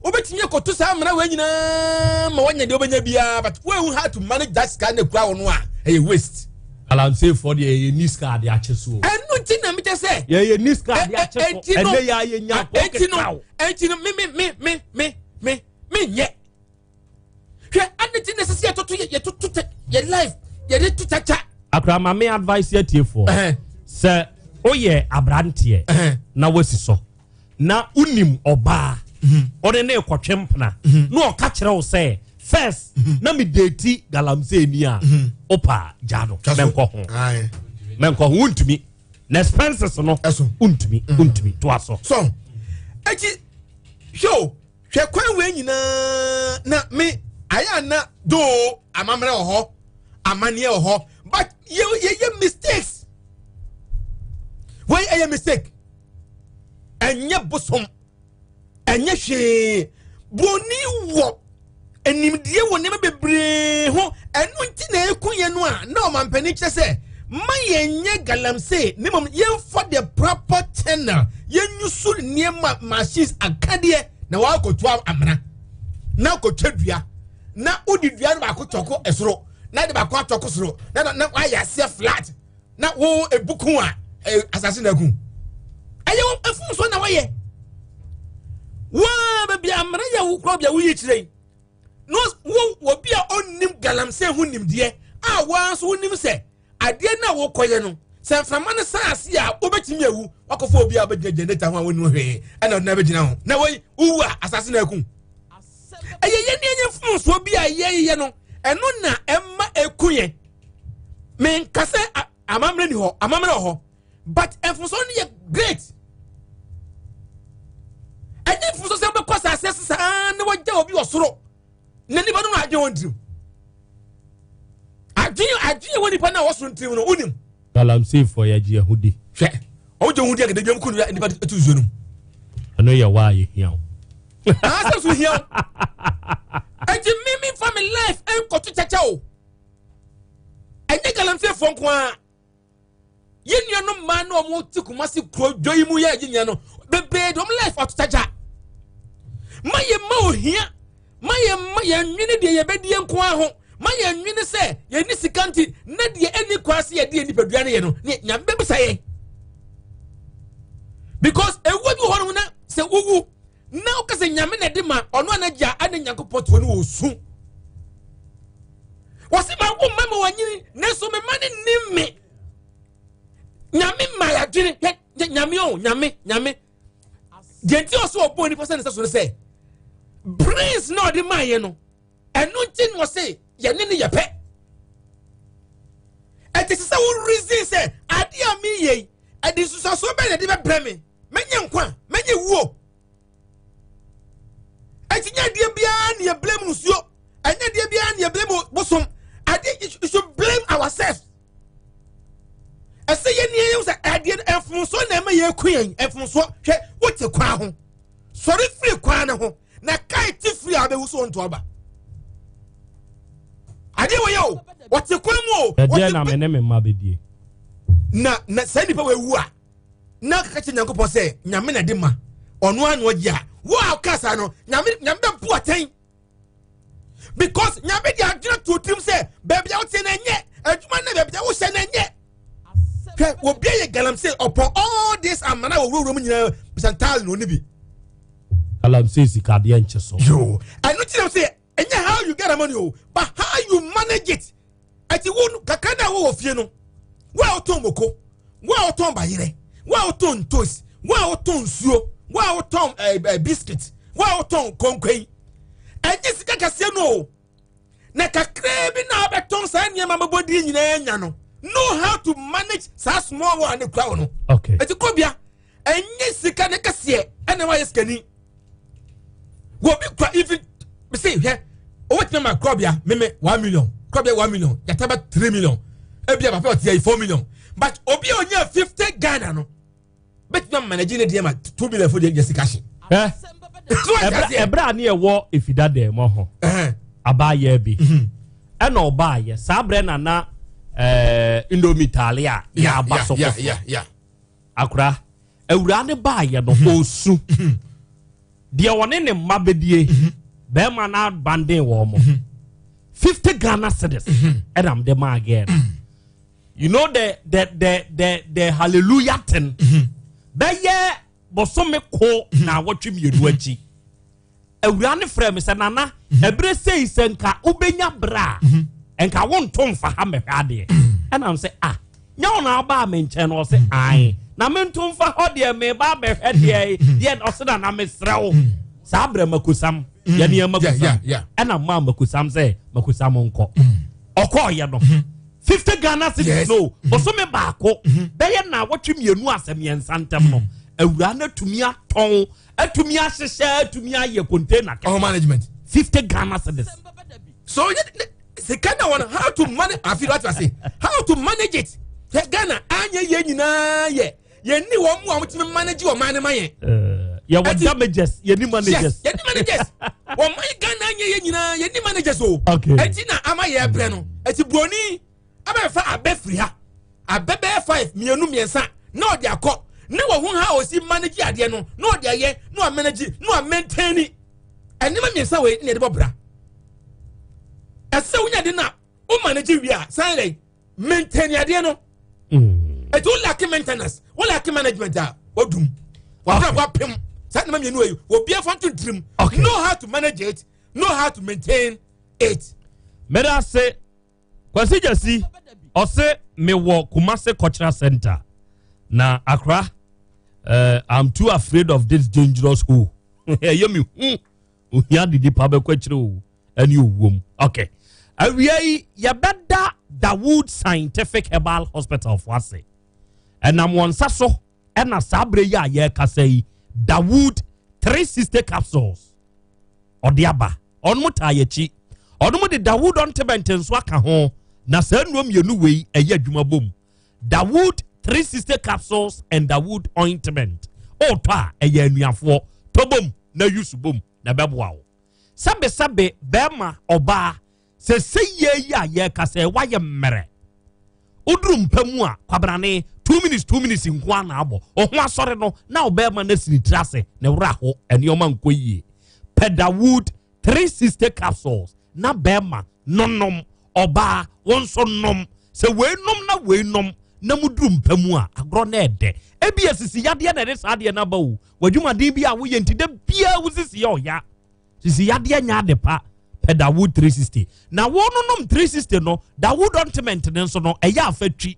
wobɛtumi akɔto saa mmara wei nyinaa ma woanya deɛ wobɛnya biara, but woahu how to manage that sika ne kura wo no a, ɛyɛ waste. Galamseyfoɔ deɛ yɛyɛ ni sika ade akye so. Ɛno nti na mekyɛ sɛ yɛyɛ ni sika ade akye so. Ɛnɛ yɛ ayɛ nya pɔ kekaw. Ɛnti no me me me me me me me nyɛ hwɛ ade ti na ɛsɛ sɛ yɛtoto yɛtoto yɛ life yɛde to kyakya. Akora ma me advice atiefoɔ sɛ woyɛ aberanteɛ na wasi so na wonim ɔbaa ɔne ne kɔtwe mpena na ɔka kyerɛ wo sɛ first na me date galamsey ni a, wopa gya no, mɛnkɔ ho, mɛnkɔ ho, wontumi na expenses no wontumi, wontumi toa so. So eti hwɛ o, hwɛ kwan wei nyinaa na me ayɛ ana doo amammerɛ wɔ hɔ, amanneɛ wɔ hɔ, but yɛ yɛ mistakes. Wei ɛyɛ mistake, ɛnyɛ bosom, ɛnyɛ hwee. Broni wɔ nimdeɛ wɔ nneɛma bebree ho, ɛno nti na eku yɛn no a na ɔmampanin kyerɛ sɛ ma yɛnyɛ galamsey ne mmom yɛmfa the proper channel, yɛnyusu nneɛma machines akadeɛ na wakɔtu amena na akɔtwa dua na wodi dua no baako tɔko ɛsoro na de baako atɔko soro na na wayɛ aseɛ flat na wo ebuku a asase na agu ɛyɛ wo efun so na wɔyɛ waa baabi amena yɛ wo kura bia woyi kyerɛ yi no wo wɔ bi a ɔnnim galamsey ho nimdeɛ a wɔn nso wonim sɛ adeɛ no a wokɔyɛ no sɛ mframa no san ase a wobɛtumi awu wakɔfo obi a wobɛgyina generator ho a wɔnnim hwee ɛna ɔde no abɛgyina ho na wɔyi wowu a asase na aku ɛyɛ yɛn ne ɛnyɛ mfomsoɔ bi a yɛyɛ no ɛno na ɛma eku yɛn. Menka sɛ amammerɛ ni hɔ, amammerɛ wɔ hɔ, but mfomsoɔ no yɛ great. Ɛnyɛ mfomsoɔ sɛ wobɛkɔ asase ase saa na wagya obi wɔ soro na nipa no adwene wɔn tirim adwene adwene wɔ nipa no a wɔ soro tirim no wonim. Galamseyfoɔ yɛgye ɛho di. Hwɛ ɔmo gye ho di akadadwam kɔ nipa tu nsuo no mu. Ɛno yɛ waa yɛ hia o. Asɛ so hia o. Ɛgye mímí fa mi life ɛnkɔto kyɛkyɛ o. Ɛnyɛ galamseyfoɔ nko ara. Yɛn nuanom mmaa na wɔn te Kumasi kuro dwa yi mu yɛ yɛn nua no bebree de wɔn life ato kyakya. Ma yɛn mma ohia. Ma yɛn mma yɛn nwene deɛ yɛbɛdie nko ara ho. Ma yɛn nwene sɛ yɛn ni sika nti na deɛ ɛni kwan sɛ yɛde yɛn nipadua no yɛ no ne Nyame bɛbisa yɛn. Because ewuo bi wɔ hɔ nom na sɛ wowu na woka sɛ Nyame na ɛde ma ɔno a n'agya ɛne Nyankopɔn te hɔ no wɔ su. Wɔsi ma wo mma ma wɔnyini nanso me mma ne nim me. Nyame ma yɛadwene nyame o nyame nyame deɛ nti ɔsɛ ɔbɔ nipa sɛ ne sɛ so no sɛ brains na ɔde maa yɛ no ɛno nti na ɔsɛ yɛne ne yɛ pɛ ɛte sɛ sɛ wo reason sɛ adeɛ a meyɛ yi ɛde nsusuasoɔ bɛn na ɛde bɛbrɛ me mɛnyɛ nkwa mɛnyɛ wuo ɛti nyɛ adeɛ biara ne yɛ blame nsuo ɛnyɛ adeɛ biara ne yɛ blame bosom adeɛ you should blame ourselves ɛsɛ yɛn ni yɛn sɛ adeɛ no mfomsoɔ na ɛma yɛn ku yɛn mfomsoɔ hwɛ wote kwan ho sɔre firi kwan no ho na kae ti firi a wobɛwu so nto aba adeɛ wɔ yɛ o wɔte kwan mu o ɛdeɛ na me ne me mma bɛdie na na saa nipa wɔ ewu a na kaka kyerɛ nyankopɔn sɛ nyame na de ma ɔno ano ɔgye a wo a ɔka saa no nyame nyame bɛbu atɛn because nyame de adwene to tirim sɛ baabi a wote no ɛnyɛ adwuma no baabi a wohyɛ no ɛnyɛ hwɛ obi ayɛ galamsey ɔpɔ all this amana wɔ wurawura mu nyinaa bisantaale na ɔni bi galamsey sikadeɛ nkye so yo ɛno kyerɛ sɛ ɛnyɛ how you get the money o but how you manage it ɛti wo kakra na wowɔ fie no wo a wotɔn moko wo a wotɔn bayerɛ wo a wotɔn ntos wo a wotɔn nsuo wo a wotɔn ɛɛ eh, eh, biscuit wo a wotɔn kɔnkɔn ɛnyɛ sika kɛseɛ no o na kakraa bi na abɛtɔn saa nneɛma bɛbɔ di nyinaa nya no know how to manage saa small one ne kura wo no okay ɛti kɔ bia ɛnyɛ sika ne kɛseɛ ɛna wayɛ sikani wɔbi kura even mese hwɛ owó tena ma kurɔbea meme 1 million kurɔbea 1 million yàtọ̀ bɛ 3 million ebi a papa ɔte yɛ 4 million but obi a onye 50 Ghana no bɛtumi amanage ne deɛ ma 2 million fo deɛ yɛ sika hye. Ɛbrɛ a ne yɛwɔ efida dɛm hɔ abaayɛ bi ɛna ɔbaayɛ saa brɛ na na indomie taale a yɛaba so foforɔ akora awuraa ne baayɛ no ɔsu deɛ ɔne ne mma bɛdie bɛrima no abanden wɔn mo 50 Ghana cedis ɛna mde maa gɛɛ no. You know the hallelujah thing bɛyɛ bɔsɔme ko na awɔtwe mmienu akyi awura ne frɛ me sɛ nana ɛberɛ sei sɛ nka wobɛnya berɛ a nka wonto mfa ha mɛhwɛ adeɛ ɛnam sɛ ah nyɛ wo na wobaa me nkyɛn no ɔse ae na mento mfa hɔ deɛ meba bɛhwɛ deɛ deɛ ɔse nana mesrɛ wo saa berɛ makosam yɛne makosam ɛna maa makosam sɛ makosam nkɔ ɔkɔɔyɛ no 50 Ghana cedis no bosome baako bɛyɛ na awɔtwe mmienu asɛ mmiɛnsa ntam no awura no atumi atɔn atumi ahyehyɛ atumi ayɛ container kɛse. Oh, management. 50 Ghana cedis. So sika na wɔn how to manage afi what I say how to manage it hwɛ Ghana anyɛ yɛ nyinaa yɛ yɛn ni wɔn mu a wɔtumi manage wɔn man ma yɛn. Yɛ wɔ damages yɛ ni managers. Yes, yɛ ni managers wɔn man Ghana anyɛ yɛ nyinaa yɛ ni managers o. Okay. Eti na ama yɛ brɛ no eti broni abɛfa abɛ firi ha abɛ bɛyɛ five mmienu mmiɛnsa na ɔde akɔ ne wɔn ho ha osi manage adeɛ no na ɔde ayɛ na ɔmanage na ɔmaintain ɛnneɛma mmiɛnsa wei na yɛde bɔ bra ɛsɛ wonya de na wo manage wie a san dɛ maintain adeɛ no ɛti wo lack maintenance wo lack management a wadum wabra wapem saa nneɛma mmienu wei obi afa nto ntirim know how to manage it, know how to maintain it. Mɛda ase Kwasi Gyasi ɔse mewɔ Kumase Cultural Center na Accra I'm too afraid of this dangerous hole ɛyɛ me hu ohia de nipa bɛkɔ akyire o ɛne owuom. Okay, awia yi yɛbɛda Dawood Scientific Herbal Hospital fo ase ɛnam wɔn nsa so ɛna saa berɛ yi a yɛrekasa yi Dawood 360 capsules ɔde aba ɔnom taa yɛkyi ɔnom de Dawood ɔntebɛnte nso aka ho na saa nnuro mmienu wei ɛyɛ adwuma bom. Dawood 360 capsules and Dawood ointment ɔretɔ a ɛyɛ anuafoɔ tɔ bom na use bom na ɛbɛboa wo sɛbesɛbe bɛrima ɔbaa sɛ sɛ yie yi a yɛreka sɛ wayɛ mmerɛ woduru mpa mu a kwabrane 2 minutes 2 minutes nko a na abɔ ɔho asɔre no na ɔbɛrima no asi ne tiri ase na ɛwura ho nneɛma nkɔ yie. Pɛ Dawood 360 capsules na bɛrima nonom, ɔbaa wo nso nom. Sɛ wei nom na wei nom na muduru mpa mu a, agorɔ na ɛdɛ. Ebi asisi yadeɛ na ɛde saa adeɛ no aba o. W'adwumaden bi a woyɛ nti da biara wo sisi yɛ ɔya. Sisi yadeɛ nyɛ ade pa. Pɛ Dawood 360. Na wo nonom 360 no, Dawood ointment no nso no, ɛyɛ afatwi.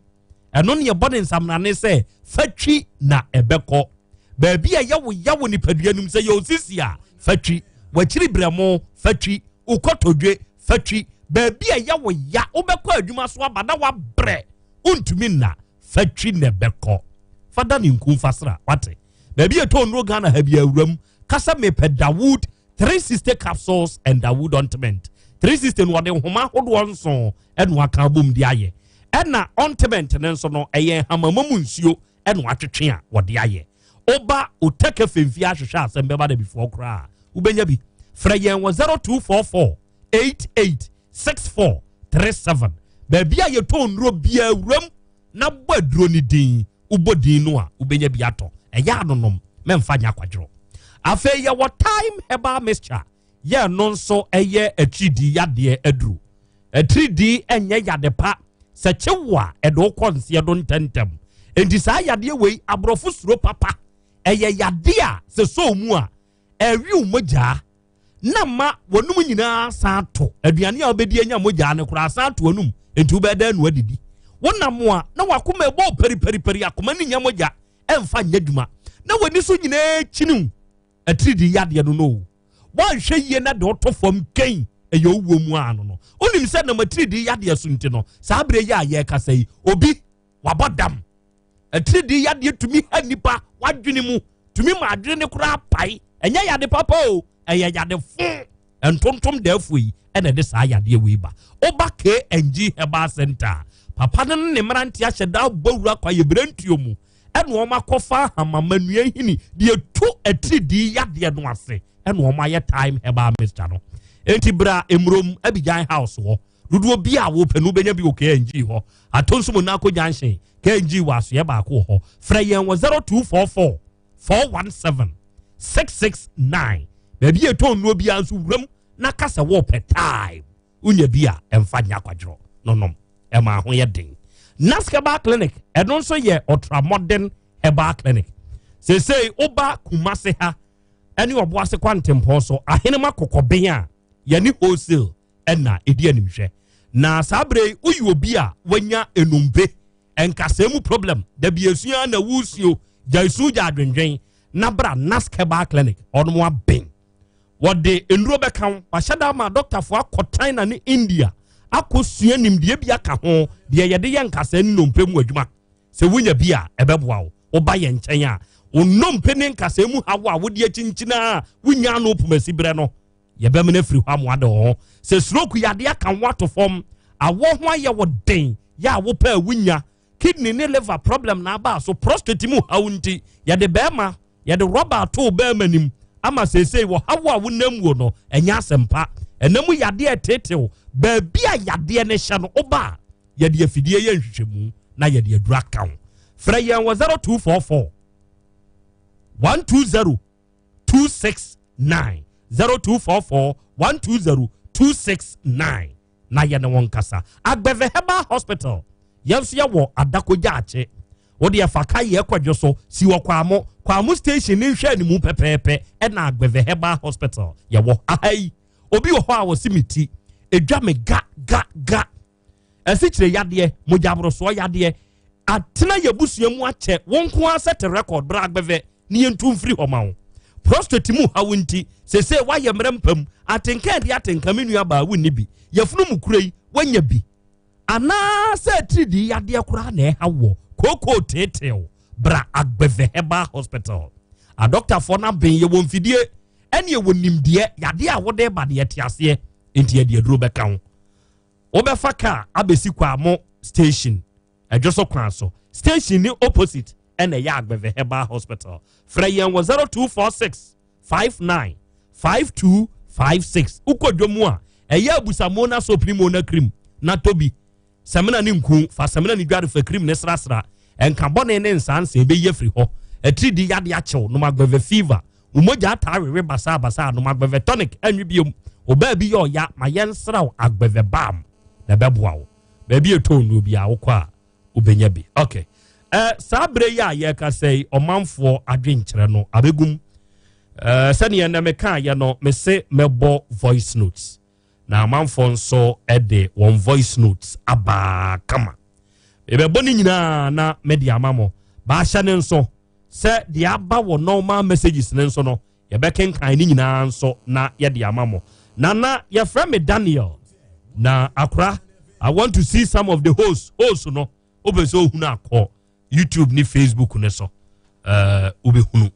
Ɛno ne yɛbɔ ne nsamrane sɛ fatwi na ɛbɛkɔ. Baabi a ɛyɛ wo ya wɔ nipadua no mu sɛ yɛ osisi a, fatwi. W'akyiri brɛmo, fatwi. Wo kotodwe, fatwi. Baabi a ɛyɛ wo ya, wobɛkɔ adwuma so aba na wabrɛ, wontumi nna, fatwi na ɛbɛkɔ. Fa da ne nku fa sra, wate. Baabi a ɛtɔ nnuro Ghana ha bi awuram, ka sɛ mepɛ Dawood 360 capsules and Dawood ointment. 360 no wɔde nhoma ahodoɔ nson ɛna waka abom de ayɛ. Ɛna ointment no nso no ɛyɛ nhamama mu nsuo ɛna watwetwe a wɔde ayɛ. Woba Otɛkɛ Femfie ahwehwɛ asɛm bɛba da bifoɔ koraa wobɛnya bi. Frɛ yɛn wɔ 0244 88 64 37. Baabi a yɛtɔn nnuro biara wuram na bɔ aduro no din. Wobɔ din no a wobɛnya bi atɔ. Ɛyɛ anonom mɛmfa nyɛ akwadworɔ. Afei yɛwɔ Thyme Herbal Mixture. Yɛ no nso ɛyɛ atiridii yadeɛ aduro. Atiridii ɛnyɛ yade pa. Sɛ kye wo a ɛde wo kɔ nseɛ do ntɛntɛm. Enti saa yadeɛ wei aborɔfo suro papa. Ɛyɛ yadeɛ a sɛ sɔɔ mu a ɛwe wo mogyaa na ma wɔnom nyinaa san to aduane a wobɛdi anya mogyaa no koraa san to anum enti wobɛyɛ dɛn no adidi. Wonam a na wakoma ɛbɔ pɛripɛripɛri akoma no nya mogya ɛmfa nyɛ adwuma na w'ani so nyinaa kyiniw atiridii yadeɛ no no o. Woanhwɛ yie na de wotɔ fam kɛn ɛyɛ owuo mu ano no. Wonim sɛ nam atiridii yadeɛ so nti no saa berɛ yi a yɛrekasa yi obi wabɔ dam. Atiridii yadeɛ tumi ha nipa wadwene mu tumi ma adwene no koraa pae. Ɛnyɛ yade papa o, ɛyɛ yade fo. Ntontom daafoɔ yi ɛna ɛde saa yadeɛ wei ba. Woba KNG Herbal Center papa no ne ne mmeranteɛ ahyɛ da abɔ wura kwaeɛbirentuo mu ɛna wɔn akɔfa ahamama nnua nhini de atu atiridii yadeɛ no ase ɛna wɔn ayɛ Thyme Herbal Mixture no. Enti bra Emurom Abidjan House hɔ. Dodoɔ bi a wopɛ no wobɛnya bi wɔ KNG hɔ. Atonso Monaco Junction, KNG wɔ asoɛ baako wɔ hɔ. Frɛ yɛn wɔ 0244 417 669. Baabi a ɛtɔn nnuro biara nso wuram na ka sɛ wɔpɛ Thyme. Wonya bi a ɛmfa nyɛ akwadworɔ no nom. Ɛma ho yɛ den. Nas Herbal Clinic, ɛno nso yɛ ultramodern herbal clinic. Seesei woba Kumase ha ɛne Ɔboase kwantempɔn so ahenema kɔkɔben a yɛne wholesale ɛna ɛdi animhwɛ. Na saa berɛ yi woyɛ obi a wanya enumpe nkasɛɛ mu problem dabi esua na wusuo gya esu gya adwendwen na bra Nas Herbal Clinic ɔnom aben. Wɔde nnuro bɛka ho. Wahyɛ da ama adɔktafoɔ akɔ China ne India akɔsua nimdeɛ bi aka ho deɛ yɛde yɛ nkasɛɛ ne nnompe mu adwuma. Sɛ wonya bi a, ɛbɛboa wo. Woba yɛn nkyɛn a, wo nnompe ne nkasɛɛ mu haw a wode akyinkyini a wonya ano pomasi berɛ no, yɛbɛmene afiri hɔ amoa de wo ho. Sɛ stroke yadeɛ aka wo ato fam, awɔ ho ayɛ wo den, yɛ a wopɛ a wonya, kidney ne liver problem na aba so, prostate mu haw nti, yɛde bɛrima Yɛde rɔba ato wo bɛrima nim ama seesei ɔhaw a wonam mu no, ɛnyɛ asɛmpa. Ɛna mu yadeɛ reteetew. Baabi a yadeɛ no hyɛ no, woba a, yɛde afidie yɛ nhwehwɛmu na yɛde aduru aka ho. Frɛ yɛn wɔ 0244 120 269 0244 120 269. na yɛne wɔn nkasa. Agbeve Herbal Hospital, yɛn nso yɛwɔ Adako Gyaakye. Wo deɛ fa ka yɛ kwadwo so, si wɔ Kwamo, Kwamo station ne nhwɛ animu pɛpɛɛpɛ ɛna Agbeve Herbal Hospital yɛwɔ. Aha yi, obi wɔ hɔ a wɔsi me ti, edwa me ga ga ga. Asikyire yadeɛ, mogyaborosoɔ yadeɛ, atena yɛ busua mu akyɛ, wo nko ara sɛ te record bra Agbeve ne yɛntu mfiri hɔ ma wo. Prostate mu haw nti, sesei woayɛ mmerɛ mpam, atenka ɛde atenka me nua baa wonni bi, yafunu mu kura yi, woanya bi. Anaasɛ atiridii yadeɛ koraa na ɛha wɔ, kookoo teeteew, bra Agbeve Herbal Hospital. Adɔktafoɔ no aben, yɛwɔ mfidie, ɛne yɛwɔ nimdeɛ, yadeɛ a wode ba no yɛte aseɛ, enti yɛde aduro bɛka ho. Wobɛfa kaa abɛsi Kwamo station, Ɛdwo so kwan so, station ne opposite ɛna ɛyɛ Agbeve Herbal Hospital. Frɛ yɛn wɔ 0246 59 5256. Wokɔ dwa mu a, ɛyɛ abusa Mona soap ne Mona cream na tɔ bi. Samina ne nku, fa samina ne dware fa cream ne srasra. Nka bɔne ne nsansa ɛbɛyi afiri hɔ. Atiridi yade akyew, nom Agbeve fever. Wo mogya ataa wewe basaa basaa nom Agbeve tonic ɛnwe biom. Obaa bi yɛ ɔya ma yɛnsra wo Agbeve balm na ɛbɛboa wo. Baabi a ɛtɔn nnuro biara wokɔ a wobɛnya bi. Ok. Eh, saa berɛ yi a yɛrekasa yi ɔmanfoɔ adwenkyerɛ no abɛgum. Eh, sɛdeɛ nnɛ mekaeɛ no mese mɛbɔ voice notes na amanfoɔ nso de wɔn voice notes abaa kama. Mebɛbɔ ne nyinaa na mede ama mo. Baahyɛ ne nso sɛ deɛ aba wɔ normal messages ne nso no yɛbɛkenkan ne nyinaa nso na yɛde ama mo. Nana yɛfrɛ me Daniel na akora I want to see some of the hosts hosts no wopɛ sɛ ohunu akɔ YouTube ne Facebook ne so uh, wobɛhunu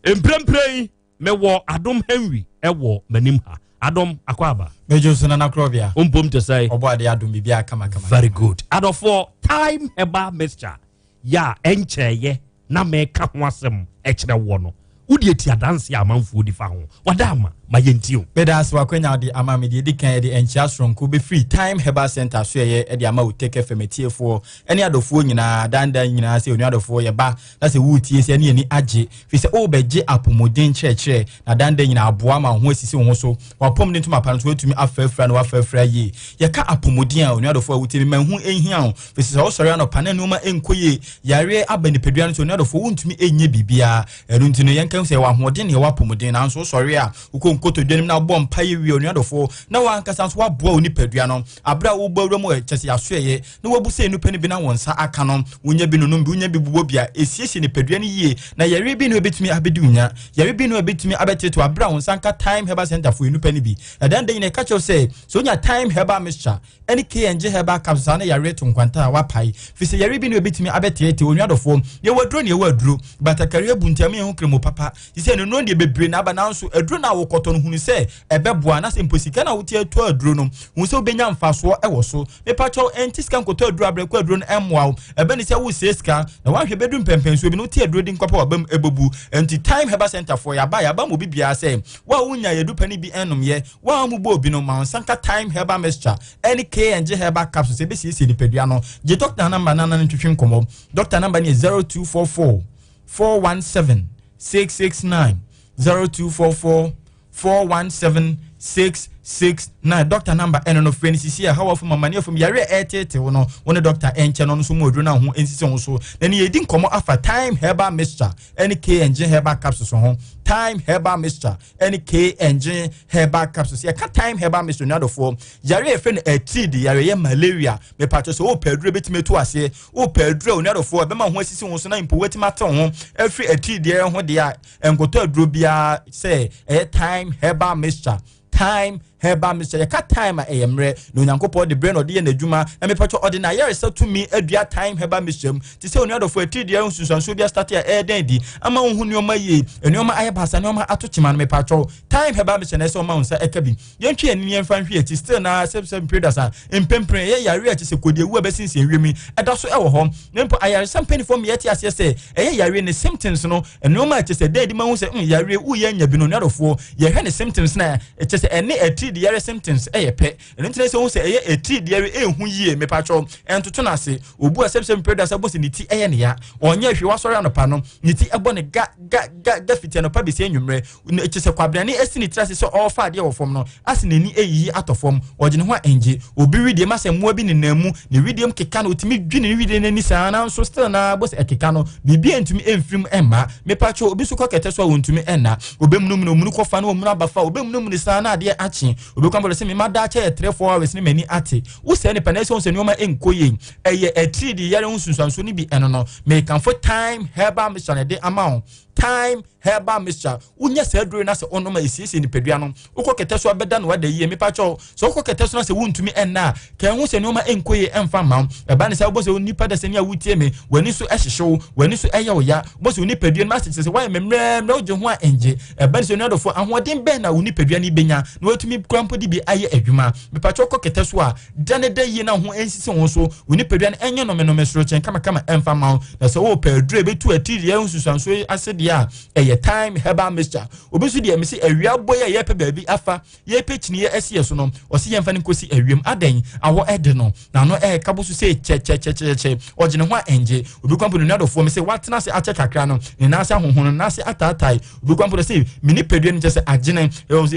mprempren yi mewɔ Adom Henry ɛwɔ m'anim ha Adom akɔ aba Mejo so nana korɔbea mpom te sɛ ɔbɔ ade adom biribi akama kama very good adɔfoɔ time herbal mixture yɛ a ɛnkyɛɛyɛ na meka ho asɛm kyerɛ woɔ no, wode ati adanseɛ a amanfoɔ di fa ho. Wada ama, ma yɛntie o. Meda ase w'akwanya wode ama me. Deɛ ɛdi kan yɛde nkyea soronko bɛfiri Time Herbal Centre asoɛeɛ de ama Otec FM atiefoɔ ne adɔfoɔ nyinaa, dandan nyinaa sɛ onua adɔfoɔ yɛba na sɛ woretie sɛ ne yɛni agye firi sɛ worebɛgye apɔmuden nkyerɛkyerɛ na dandan nyinaa aboa ma wo ho asisi wo ho so, w'apɔmuden ntoma pa no nso woatumi afrafra na woafrafra yie. Yɛka apɔmuden a, onua adɔfoɔ a wotie me, ma ɛho nhia wo firi sɛ sɛ wosɔre anɔpa na nneɛma nkɔ yie, Yareɛ aba nipadua no so, onua dɔfoɔ, wontumi nyɛ biribiara. Ɛno nti no, yɛnka sɛ yɛwɔ ahoɔden na yɛwɔ apɔmuden, nanso wosɔre a, wokɔ nkotodwe anim na wobɔ mpaeɛ wie, onua dɔfoɔ, na w'ankasa nso woaboa wo nipadua no. Aberɛ a wobɔ awura mu ɛ, kyɛ sɛ yɛasoɛeɛ, na woabu sɛ nnipa no bi na wɔn nsa aka no, wonya bi nonom bi, wonya bi bobɔ bi a, ɛsiesie nipadua no yie, na yareɛ bi nni hɔ a ɛbɛtumi abɛdi wo nya. Yareɛ bi nni hɔ a ɛbɛtumi abɛtetew aberɛ a wo nsa nka Thyme Herbal Centre foɔ nnipa no bi. Ɛda no da nyinaa yɛka kyerɛ wo sɛ, sɛ wonya Thyme Herbal Mixture, ɛne KNG herbal capsules a na yareɛ to nkwanta a wapae firi sɛ yareɛ bi ne ɛbɛtumi abɛteetee onua dɔfoɔ. Yɛwɔ aduro ne yɛwɔ aduro batakari abu nti ama yɛhu kremo papa te sɛ nnuro deɛ bebree na aba nanso aduro no a wokɔtɔ no hunu sɛ ɛbɛboa anaasɛ mpo sika no a wote atɔ aduro no hunu sɛ wobɛnya mfasoɔ ɛwɔ so. Mepakyɛw ɛnte sika nkɔtɔ aduro abrɛ kɔ aduro no ɛmmoa wo ɛbɛ ne sɛ wosɛe sika na woahwɛ bɛdu mpɛmpɛnsoɔ bi no wote aduro di nkɔpɛ wabam ɛbɛbu. Ɛnti Time Herbal Center foɔ yɛaba yɛaba ma obi biara sɛ wo a wonya yɛdu pɛ no bi ɛnnomyɛ. Wo a wɔbɔ obi no, ma wo nsa nka Thyme Herbal Mixture ne K&G Herbal Capsules ɛbɛsiesie nipadua no. Gye dɔkta namba na ne ntwetwe nkɔmmɔ. Dɔkta namba no yɛ 0244 417 669 0244 417 669. Dɔkta namba ɛno no frɛ no sisi a haw afam amane afam yare a ɛreteete wo no wo ne dɔkta ɛnkyɛ no no nso mu aduro no a ho nsisi ho so. Na ne yɛdi nkɔmmɔ afa Thyme Herbal Mixture ne K&G Herbal Capsules ho. Thyme Herbal Mixture ɛne KNG herbal capsules. Yɛka Thyme herbal mixture nua dɔfoɔ, yare a yɛfrɛ no atiidi, yare yɛ malaria. Mepatwɛ sɛ wopɛ aduro bɛtumi atu aseɛ, wopɛ aduro a onua dɔfoɔ ɛbɛma ho asisi ho so na mpo watumi ate ho afiri atiidi ho deɛ a, nkɔtɔ aduro biara sɛ ɛyɛ Thyme herbal mixture. Thyme herbal mixture. Yɛka thyme a ɛyɛ mmerɛ na Onyankopɔn de berɛ na ɔde yɛ n'adwuma na mepatwɛ ɔde n'ayaresa tumi adua thyme herbal mixture mu. Te sɛ onua dɔfo atiridii nsunsuansoɔ bi astate a ɛreda adi ama wohu nneɛma yie, nneɛma ayɛ baasa, nneɛma ato kyema no mepatwɛ thyme herbal mixture na ɛsɛ ɔma wo nsa ɛka bi. Yɛntwe yɛn ani yɛmfa nhwe akyi still na sɛ sɛ mperedasa mpempren ɛyɛ yare a kyɛ sɛ kɔdi awu a bɛsensɛn wiem yi ɛda so ɛwɔ hɔ. Na mpo ayaresa mpanimfoɔ mmea te aseɛ sɛ ɛyɛ yare ne symptoms no nneɛma a kyɛ sɛ ɛda adi ma ho sɛ mm yare woyɛ anya bi no onua dɔfoɔ yɛhwɛ ne symptoms na kyɛ sɛ ɛne atiridii yare symptoms ɛyɛ pɛ. Ɛno nti na sɛ wohu sɛ ɛyɛ atiridii yare ɛnhu yie mepatwɔ ɛntoto no ase. Obu a sɛbsɛb mpere da sɛ bɔ sɛ ne ti ɛyɛ ne ya. Ɔnyɛ hwee wasɔre anɔpa no ne ti ɛbɔ ne ga ga ga ga fiti anɔpa bɛsi anwummerɛ. Kyɛ sɛ kwabrane asi ne tiri ase sɛ ɔrefa adeɛ wɔ fam no ase n'ani ɛyiyi atɔ fam. Ɔgye ne ho a ɛngye. Obi wedeɛ mu asɛ mmoa bi nenam mu ne wedeɛ mu keka no ɔtumi dwi ne wedeɛ no ani saa nanso still na bɔ sɛ ɛkeka no biribi ɛntumi ɛmfiri mu ɛmma. Mepatwɔ obi nso kɔ kɛtɛ so a ɔntumi ɛnna. Ɔbɛmunumunu ɔmunu kɔfa na ɔmunu aba fa ɔbɛmunumunu saa na adeɛ akye. Obi kwan bɔlɔ sɛ mema daakye yɛ 3 4 hours ne m'ani ate. Wo sɛɛ nipa na ɛsɛ sɛ nneɛma nkɔ yie. Ɛyɛ atiridii yare ho nsunsuansoɔ no bi ɛno no. Mekamfo Thyme herbal mixture na ɛde ama wo. Thyme herbal mixture. Wonya saa aduro na sɛ wonom a ɛsiesie nipadua no. Wokɔ kɛtɛ so abɛda na wada yie. Mepa kyɛw sɛ wokɔ kɛtɛ so na sɛ wontumi ɛnna a, ka ɛho sɛ nneɛma nkɔ yie ɛmfa mma wo. Ɛba ne sɛ wobɔ sɛ nipa dasani a wotie me, w'ani so ɛhyehye wo, w'ani so ɛyɛ wo ya. Wobɔ sɛ wo nipadua no ase kyerɛ sɛ woayɛ mmerɛmmerɛ wogye ho a ɛngye. Ɛba ne sɛ onua dɔfo, ahoɔden bɛn na wo nipadua no benya na watumi kura mpo de bi ayɛ adwuma? Mepakyɛw kɔ kɛtɛ so a da ne da yie na wo ho nsisi wo so, wo nipadua no ɛnyɛ nomenome sorokyɛn kamakama ɛmfa mma wo. Na sɛ wopɛ aduru a ebetu atiridii nsunsuanso yi ase deɛ a ɛyɛ Time Herbal Mixture. Obi nso deɛ mese awia bɔ yi a yɛpɛ baabi afa, yɛpɛ kyiniiɛ asi yɛ so no, ɔse yɛmfa no nkɔsi awiam. Adɛn? Awɔ ɛde no, n'ano ɛɛka bo so sɛ kyɛkyɛkyɛkyɛkyɛ, ɔgye ne ho a ɛngye. Obi kwan po no nuadɔfoɔ mese watena ase akyɛ kakra no, ne nan ase ahohono, ne nan ase ataatae. Obi kwan po no sɛ me nipadua no kyɛ sɛ agyene,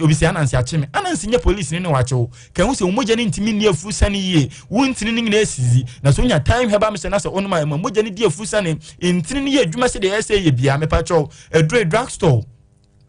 obi sɛ Anansi akye me. Anansi nyɛ polisi ne na wakye wo. Ka hu sɛ wo mogya no ntumi nni afu sane yie, wo ntini no nyinaa asisi. Na sɛ wonya Time Herbal Mixture na sɛ wonom a, ɛma mogya no di afu sane, ntini no yɛ adwuma sɛdeɛ ɛyɛ sɛ ɛyɛ biara. Mepakyɛw, aduro drug store,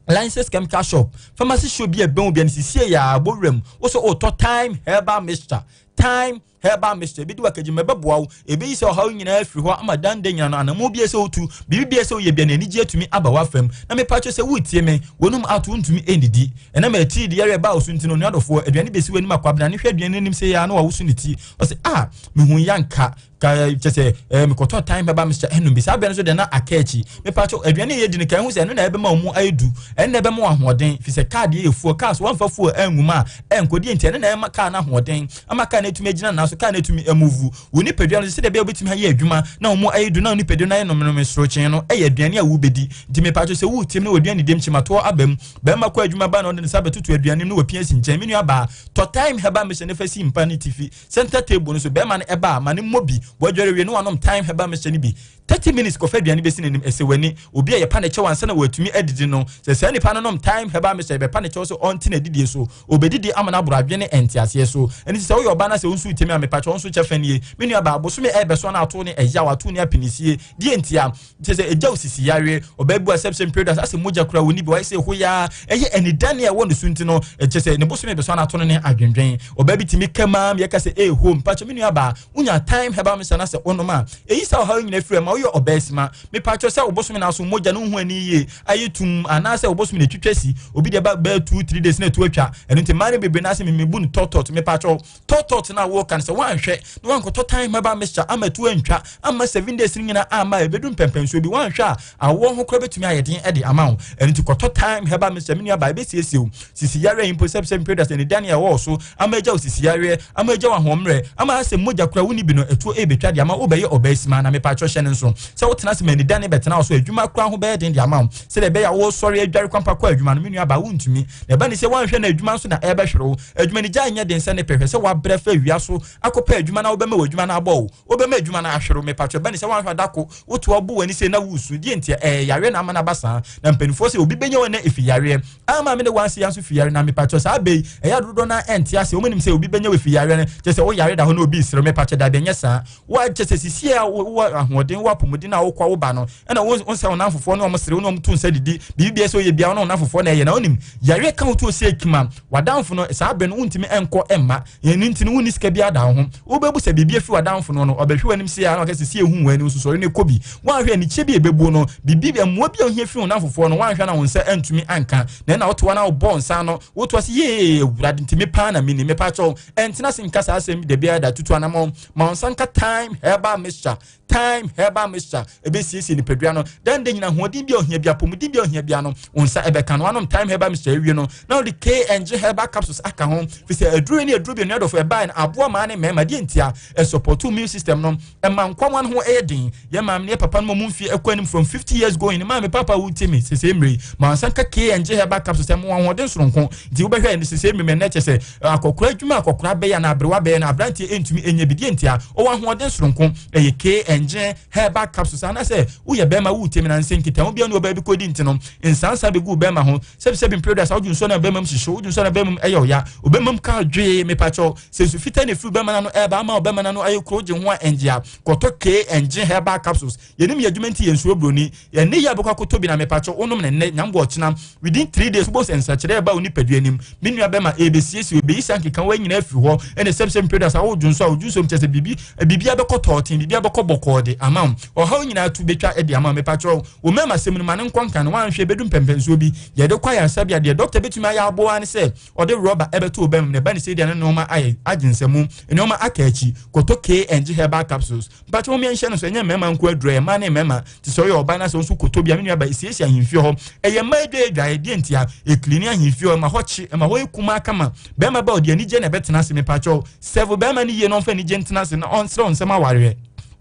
License chemical shop, pharmacy shop bi a ɛbɛn wo bia no sisie yɛ a bɔ wuram, wo sɛ wotɔ Time Herbal Mixture. Time Herbal Mixture ebi di wakagye ma ɛbɛboa wo, ebeyi sɛ ɔhaw nyinaa afiri hɔ ama danda nyina no anamɔ bi sɛ wotu biribi bi sɛ woyɛ bia na anigye atumi aba w'afam. Na mepa kyerɛ sɛ wotie me, wɔnum ato wontumi ɛndidi ɛnam atiri de yɛrɛ ɛbaa wo so nti no, onuadɔfoɔ, aduane bɛsi w'anim akwabena ne hwɛ aduane no anim sɛ yɛ a na wawoso ne ti, ɔsɛ a mehu yanka ka kyɛ sɛ ɛɛ mekɔtɔ Time Herbal Mixture ɛnum bi saa bɛn no so deɛ na aka akyi. Mepa kyɛw, aduane a yɛdi no ka ɛho sɛ ɛno na ɛbɛma wɔn mu ayɛ du, ɛno na ɛbɛma wɔn ahoɔden, fi sɛ kaa deɛ yɛ fuo, kaa so wɔmfa fuo ɛngu mu a ɛnkɔ deɛ nti ɛno na ɛma kaa no ahoɔden ama kaa no atumi agyina nan so, kaa no atumi amuvu. Wo nipadua no sɛdeɛ ɛbɛyɛ wobɛtumi ayɛ adwuma na wɔn mu ayɛ du na wo nipadua no ayɛ nomenome sorokyee no ɛyɛ aduane a wobɛdi. Nti mepa kyɛw sɛ woretim no wɔ aduane dɛm kyimatoɔ aba mu, bɛrima kɔ adwuma ba na ɔde ne nsa bɛtoto aduane mu na wapia asi nkyɛn, me nua baa, tɔ Time Herbal Mixture ne fa si mpa ne tifi center table no so, bɛrima no ɛba a ma ne mmɔ bi, wadware wie na wanom Time Herbal Mixture no bi 30 minutes kɔfa aduane bɛsi n'anim. Ɛsɛ w'ani, obi a yɛpa ne kyɛw ansa na watumi adidi no, sɛ saa nipa no nom Time Herbal Mixture, yɛbɛpa ne kyɛw sɛ ɔnte n'adidie so, ɔbɛdidi ama no aboro adwene ne nteaseɛ so. Ɛno nti sɛ woyɛ ɔbaa na sɛ wo nso wotumi a, mepa kyɛw wo nso kyɛ fa nie, me nua baa, bosome ɛrebɛso na ato ne ɛyaw, ato ne apinisie, deɛ ntia? Kyerɛ sɛ ɛgya wo sisi yareɛ. Ɔbaa bi wɔ asɛm sɛ mpere asɛ mogya kura wɔ ni bi wayɛ sɛ hoyaa, ɛyɛ anidane a ɛwɔ ne so nti no, ɛkyerɛ sɛ ne bosome bɛso anato no ne adwendwen. Ɔbaa bi tumi ka maa yɛka sɛ ee hom mpakyɛ me nua baa, wonya Time Herbal Mixture na sɛ wonom a ɛyi saa ɔhaw nyina firi ma woyɛ ɔbaa sima. Mepakyɛ sɛ wo bosome na so mogya no ho ani yie ayɛ tum, anaasɛ wo bosome na ɛtwitwa si, obi deɛ ba bɛyɛ 2 3 days na ɛtu atwa. Ɛno nti mmaa no bebree na asɛ memebu no tɔtɔt. Mepakyɛ tɔtɔt na wɔka no sɛ woanhwɛ na wankɔtɔ Time Herbal Mixture ama tu antwa ama 7 days no nyinaa ama ɛbɛdu mpɛmpɛnsuo bi, woanhwɛ a awoɔ ho koraa bɛtumi ayɛ den de ama wo. Ɛno nti kɔtɔ Time Herbal Mixture, me nua baa, ɛbɛsiesie wo sisi yareɛ yi mpo sɛ sɛ mpere da sɛ ne dane a ɛwɔ so ama agya wo sisi yareɛ, ama agya wo ahoɔmmerɛ, ama asɛ mogya koraa wonni bi no ɛtuo ɛbɛtwa de ama wobɛyɛ ɔbaa sima. Na mepakyɛ hyɛ no nso sɛ wotena ase ma anidane bɛtena wo so, adwuma koraa ho bɛyɛ den de ama wo, sɛdeɛ ɛbɛyɛ a wosɔre adware kwampa kɔ adwuma no, me nua baa, wontumi. Na ɛba ne sɛ woanhwɛ no adwuma nso na ɛbɛhwere wo. Adwuma no gya nyɛ den sɛ ne pɛ, hwɛ sɛ wabrɛ fa awia so akɔpɛ adwuma na wobɛma w'adwuma no abɔ wo, wobɛma adwuma no ahwere wo. Mepakyɛ ɛba ne sɛ woanhwɛ adako woto abo w'ani sɛ na woresu, deɛ nti ɛyɛ yareɛ na ama no aba saa. Na mpanimfoɔ sɛ obi bɛnya wɔn na ɛfi yareɛ ama me ne wanse ya nso fi yare. Na mepakyɛ saa bɛyi ɛyɛ adodoɔ no ɛnte ase, wɔn nim sɛ obi bɛnya wɔ fi yareɛ no kyɛ sɛ woyare da hɔ na obi resere. Mepakyɛ dabi, ɛnyɛ saa. Wa kyɛ sɛ sisi a wowɔ ahoɔden, wɔ apɔmuden a wokɔ wo ba no ɛna wo nsɛ wo nanfofoɔ ne wɔn sere wo ne wɔn to nsa didi, biribi biara sɛ ɔyɛ biara wo ne wo nanfofoɔ na ɛyɛ, na wonim yareɛ ka wo to ɔsi akima wadamfo no saa bere no wontumi ɛnkɔ ɛmma ɛno nti no wonni sika bi ada wo ho, wobɛbu sɛ biribi afiri wadamfo no no ɔbɛhwɛ w'anim sɛ a na ɔka sɛ si ehu w'anim so sɔre no ɛkɔ bi, woanhwɛ anikyɛ bi a ɛbɛbuo no biribi mmoa bi a ohia firi wo nanfofoɔ no woanhwɛ na wo nsa antumi anka na ɛna wotoa na wobɔ nsa no wotoa sɛ yee awurade nti me paa na meni. Mepa kyɛw ɛntena se nka saa asɛm bi da biara da, tutu anamɔ ma wo nsa nka Time Herbal Mixture. Time Herbal Mixture ɛbɛsiesie nipadua no dan de nyina ahoɔden bi a ohia bi, apɔmuden bi a ohia bia no wo nsa ɛbɛka no. Anom Time Herbal Mixture awie no na wode KNG Herbal Capsules aka ho, fi sɛ aduro ne aduro bi nnuadɔfo ɛbae no aboa maa ne mmarima. Deɛ ntia? Ɛsupɔto immune system no, ɛma nkwawa no ho ɛyɛ den. Yɛ maame ne yɛ papa no mu mfie ɛkɔ anim from 50 years going, maame papa wotie me sese mmere yi, ma nsa nka KNG Herbal Capsules, ɛma ahoɔden soronko. Nti wobɛhwɛ ne sese mmere mɛ kyɛ sɛ akɔkora adwuma akɔkora bɛyɛ na aberewa bɛyɛ na aberanteɛ ɛntumi ɛnyɛ bi. Deɛ ntia? Ɔwɔ ahoɔden soronko, ɛyɛ KNG Herbal Capsules. Anaasɛ woyɛ bɛrima wotie me na nsɛ nkitaho bia ne ɔbaa bi kɔdi nti no nsansa bɛgu bɛrima ho, sɛbisɛbi mpere da sa wodwo nsuo na bɛrima mu hyehye, wodwo nsuo na bɛrima mu ɛyɛ ɔya, obɛrima mu ka dwee. Mepakyɛw sɛ nsu fitaa na efiri bɛrima no ɛɛba ama ɔbɛrima no ayɛ kuro gye ho a ɛngye a, kɔtɔ KNG Herbal Capsules. Yɛnim yɛ adwuma nti yɛn nsuro buroni ɛnne yɛ abɛkɔ akɔtɔ bi. Na mepakyɛw wonom ne nnɛ nyambo ɔkyena within 3 days wobɔ sɛ nsakyerɛ ɛba wo nipadua anim, me nua bɛma ɛbɛsiesie, ɛbɛyi saa nkeka wa nyinaa afiri hɔ. Ɛne sɛbsɛ mpere da sa wodwo nso a wodwo nso kyɛ sɛ biribi biribi abɛkɔ tɔɔten, biribi abɛkɔ bɔkɔɔ de ama wo, ɔhaw nyinaa tu bɛtwa de ama wo. Mepakyɛw wo mmarima sɛm no ma ne nkɔ nka no, wanhwɛ bɛdu mpɛmpɛnsoɔ bi yɛde kɔ ayaresabea, deɛ dɔkta bɛtumi ayɛ aboa ne sɛ ɔde rɔba ɛbɛto ɔbɛn mu na ɛba ne sɛ deɛ ne nneɛma ayɛ agye nsɛmu, nneɛma aka akyi. Kɔtɔ KNG Herbal Capsules. Mpakyɛ wɔn yɛnhyɛ no so, ɛnyɛ mmarima nko aduro, ɛyɛ mmaa ne mmarima. Te sɛ ɔyɛ ɔbaa na sɛ nso kɔtɔ bi a, me nua ba, esiesie ahemfie hɔ, ɛyɛ mmaa adwa adwaeɛ. Deɛ ntia? Ekilini ahemfie hɔ, ɛma hɔ kye, ɛma hɔ yɛ kumaa kama. Bɛrima ba ɔde anigye na ɛbɛtena ase. Mepakyɛw sɛfo bɛrima no yie na ɔmfa anigye ntena ase na ɔnsrɛ nsɛm awareɛ.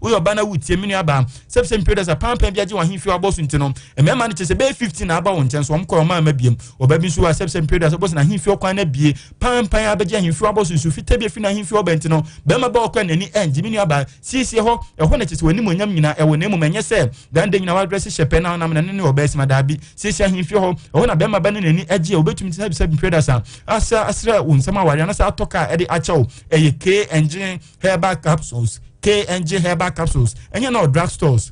Woyɛ ɔbaa na wotie me nuabaa, sɛbsɛ mpere dɛ sɛ pampan bi agye w'ahemfie wabɔ so nti no, mmarima no kyerɛ sɛ bɛyɛ 15 na aba wo nkyɛn so wɔn kɔ wɔn amma biem. Ɔbaa bi nso wɔ a sɛbsɛ mpere dɛ sɛ ɔbɔ so n'ahemfie ɔkwan no abie, pampan abɛgye ahemfie wabɔ so nsu fitaa bi afi n'ahemfie ɔba nti no, bɛrima ba ɔkɔ a n'ani ɛngye. Me nuabaa, siesie hɔ, ɛhɔ na kyerɛ sɛ w'animuonyam nyinaa ɛwɔ na mmom ɛnyɛ sɛ dan da nyinaa w'adrɛse hyɛ pɛ na wonam na ne ne ɔbaa sima daabi. Siesie ahemfie hɔ, ɛhɔ na bɛrima ba ne n'ani agye a obetumi sɛbsɛ mpere dɛ sɛ asa asrɛ wo nsɛm aware anasɛ atɔ kaa ɛde akyɛ wo. Ɛyɛ K-Engine Herbal Capsules, KNG Herbal Capsules, ɛnyɛ na drug stores.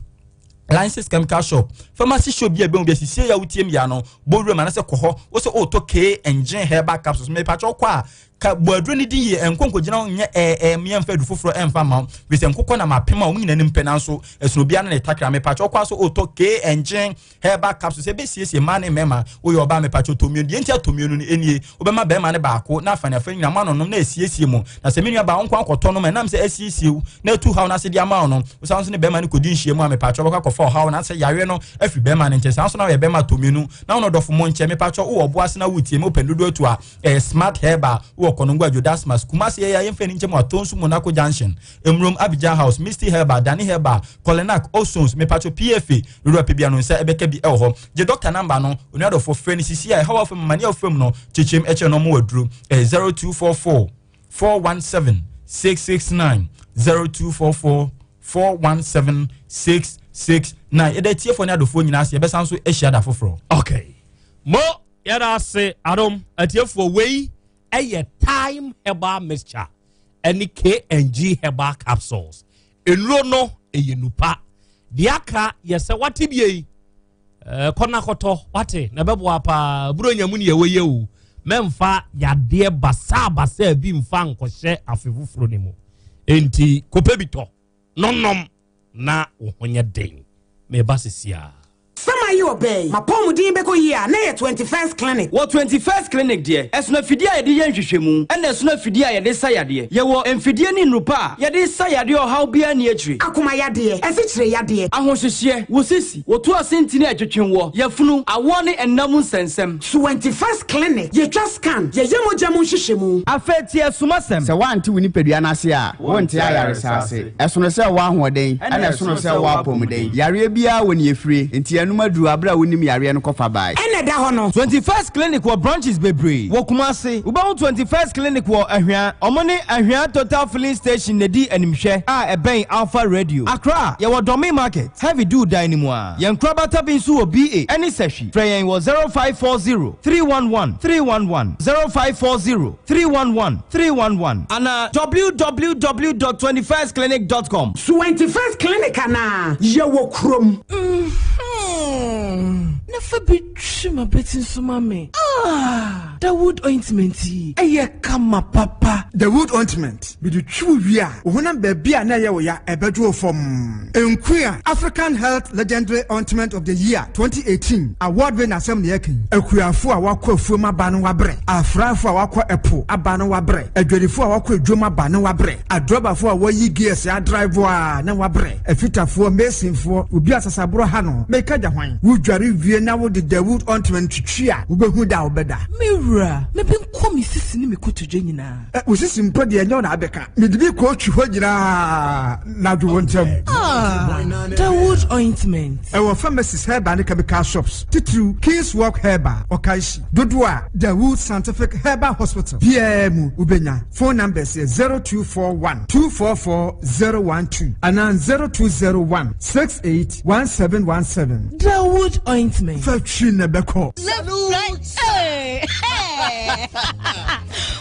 License chemical shop, pharmacy shop bi a ɛbɛn bi asisie ya wotie mi ya no, bɔ wuram anasɛ kɔ hɔ, wo sɛ ɔretɔ KNG Herbal Capsules, mepatwɛ kɔ a, ka bɔ aduro no din yie, ɛnkɔ nkɔgyina hɔ nyɛ ɛɛ ɛɛ mmea mfa adu foforɔ ɛmfa ma wo, firi sɛ nkokɔ nam apem a wɔn nyinaa nim pɛ nanso ɛsono obiara ne ne takra, mepatwɛ kɔ a sɛ ɔretɔ KNG Herbal capsules ɛbɛsiesie mmaa ne mmarima. Woyɛ ɔbaa mepatwo tɔ mmienu. Deɛ nti a tɔ mmienu no nie, wobɛma barima no baako na afa ne afa nyinaa moanonom na asiesie mo. Na sɛ me nua baa wo nko akɔtɔ nom a ɛnam sɛ asiesie wo na atu haw no ase de ama wo no, wosan nso ne barima no kɔdi nhyiamu a mepatwo wobɛkɔ akɔfa ɔhaw no anaasɛ yareɛ no afiri barima no nkyɛn. Saa nso na woyɛ barima tɔ mmienu na wo ne ɔdɔfo mo nkyɛ. Mepatwo wowɔ ɔbo ase na woretie me wopɛ dodoɔ atu a ɛyɛ Smart Herbal wowɔ Kɔnongo Adwo Dasmas Kumasi yɛyɛ a yɛmfa ani nkyɛ mu Atonsu Monaco Junction Mmrom Abidjan House Misty Herbal Dani Herbal Kolenak Osones mepatwo PFA Dodoɔ a pɛ bia no nsa ɛbɛka bi ɛwɔ hɔ. Gye doctor number no, onua dɔfoɔ frɛ no sisi a ɛhaw a wofam amane a wofam no kyekyem ɛkyerɛ no ɔmo aduro. Ɛyɛ 0244 417 669 0244 417 669. Yɛda atiefoɔ ne adɔfoɔ nyinaa ase yɛbɛsan so ahyia da foforɔ. Okay. Mo yɛda ase adom atiefoɔ wei ɛyɛ Thyme Herbal Mixture ɛne KNG Herbal Capsules. Nnuro no ɛyɛ nupa. Deɛ aka yɛ sɛ wate bie yi kɔ na kɔtɔ wate na ɛbɛboa paa buro nya mu ne yɛwɔ yɛ o mɛmfa yadeɛ basaa basaa bi mfa nkɔhyɛ afe foforɔ no mu enti kɔpɛ bi tɔ nonom na wo ho nyɛ den meba sesiaa. Sama yi ɔbɛn m'apɔmuden bɛkɔ yie a na ɛyɛ 21st Clinic. Wɔ 21st Clinic deɛ, ɛsono afidie a yɛde yɛ nhwehwɛmu ɛna ɛsono afidie a yɛde sa yadeɛ. Yɛwɔ mfidie ne nnuru pa a yɛde sa yadeɛ ɔhaw biara nni akyire. Akoma yadeɛ, asikyire yadeɛ. Ahohyehyeɛ, wo sisi, wo to ase ntini a ɛtwetwe woɔ, yafunu, awoɔ ne ɛnna mu nsɛnsɛm. 21st Clinic, yɛtwa scan, yɛyɛ mogya mu nhwehwɛmu. Afei tie asumasɛm. Sɛ woante wo nipadua no ase a, wonte ayaresa ase. Ɛsono sɛ wowɔ ahoɔden, ɛna ɛsono sɛ wowɔ apɔmuden. Yareɛ biara wɔ nea ɛfire, enti yɛnom aduru aberɛ a wonim yareɛ no kɔfa bae. Ɛna ɛda hɔ no. 21st Clinic wɔ branches bebree wɔ Kumasi. Wobɛhu 21st Clinic wɔ Ahwea. Ɔmo ne Ahwea Total Filling Station na ɛdi animhwɛ a ɛbɛn Alpha Radio. Accra, yɛwɔ Dɔme Market, Heavy Dew dan no mu ara. Yɛn nkorabata bi nso wɔ BA ɛne Sahwi. Frɛ yɛn wɔ 0540 311 311, 0540 311 311 anaa www.21stclinic.com. 21st Clinic anaa? Yɛwɔ kurom. Mm-hmm. Na fa bi twi m'abati nso ma me. Ah, Dawood ointment yi, ɛyɛ kama papa. Dawood ointment, mede twi wo wie a, wo honam baabi a na ɛyɛ wo ya, ɛbɛdwo wo fam. Nkuya African Health Legendary Ointment of the Year 2018 award winner asɛm na yɛka yi. Akuafo a wɔakɔ afuom aba no wabrɛ, afrafo a wɔakɔ ɛpo aba no wabrɛ, adwadifo a wɔakɔ adwom aba no wabrɛ, adrɔbafo a wɔyi gears adrive a na wabrɛ, afitafoɔ, masonfoɔ, obi a sasaborɔ ha no, meka gya hwan? Wodware wie na wode Dawood ointment twitwi a, wobɛhu da a wobɛda. Me wura, mebe nkɔ me sisi ne me kotodwe nyinaa. Ɛ, wo sisi mpo deɛ ɛnyɛ wo na abɛka. Mede bi kɔɔtwi hɔ nyinaa na adwo wo ntɛm. Ah, Dawood ointment. Ɛwɔ pharmacies, herbal ne chemical shops, titiriw King's Walk Herbal, Okaishie. Dodoɔ a Dawood Scientific Herbal Hospital biara mu wobɛnya. Phone numbers yɛ 0241 244 012 anaa 0201 68 1717. Dawood ointment. Fa twi na ɛbɛkɔ. Left, right, hey, hey.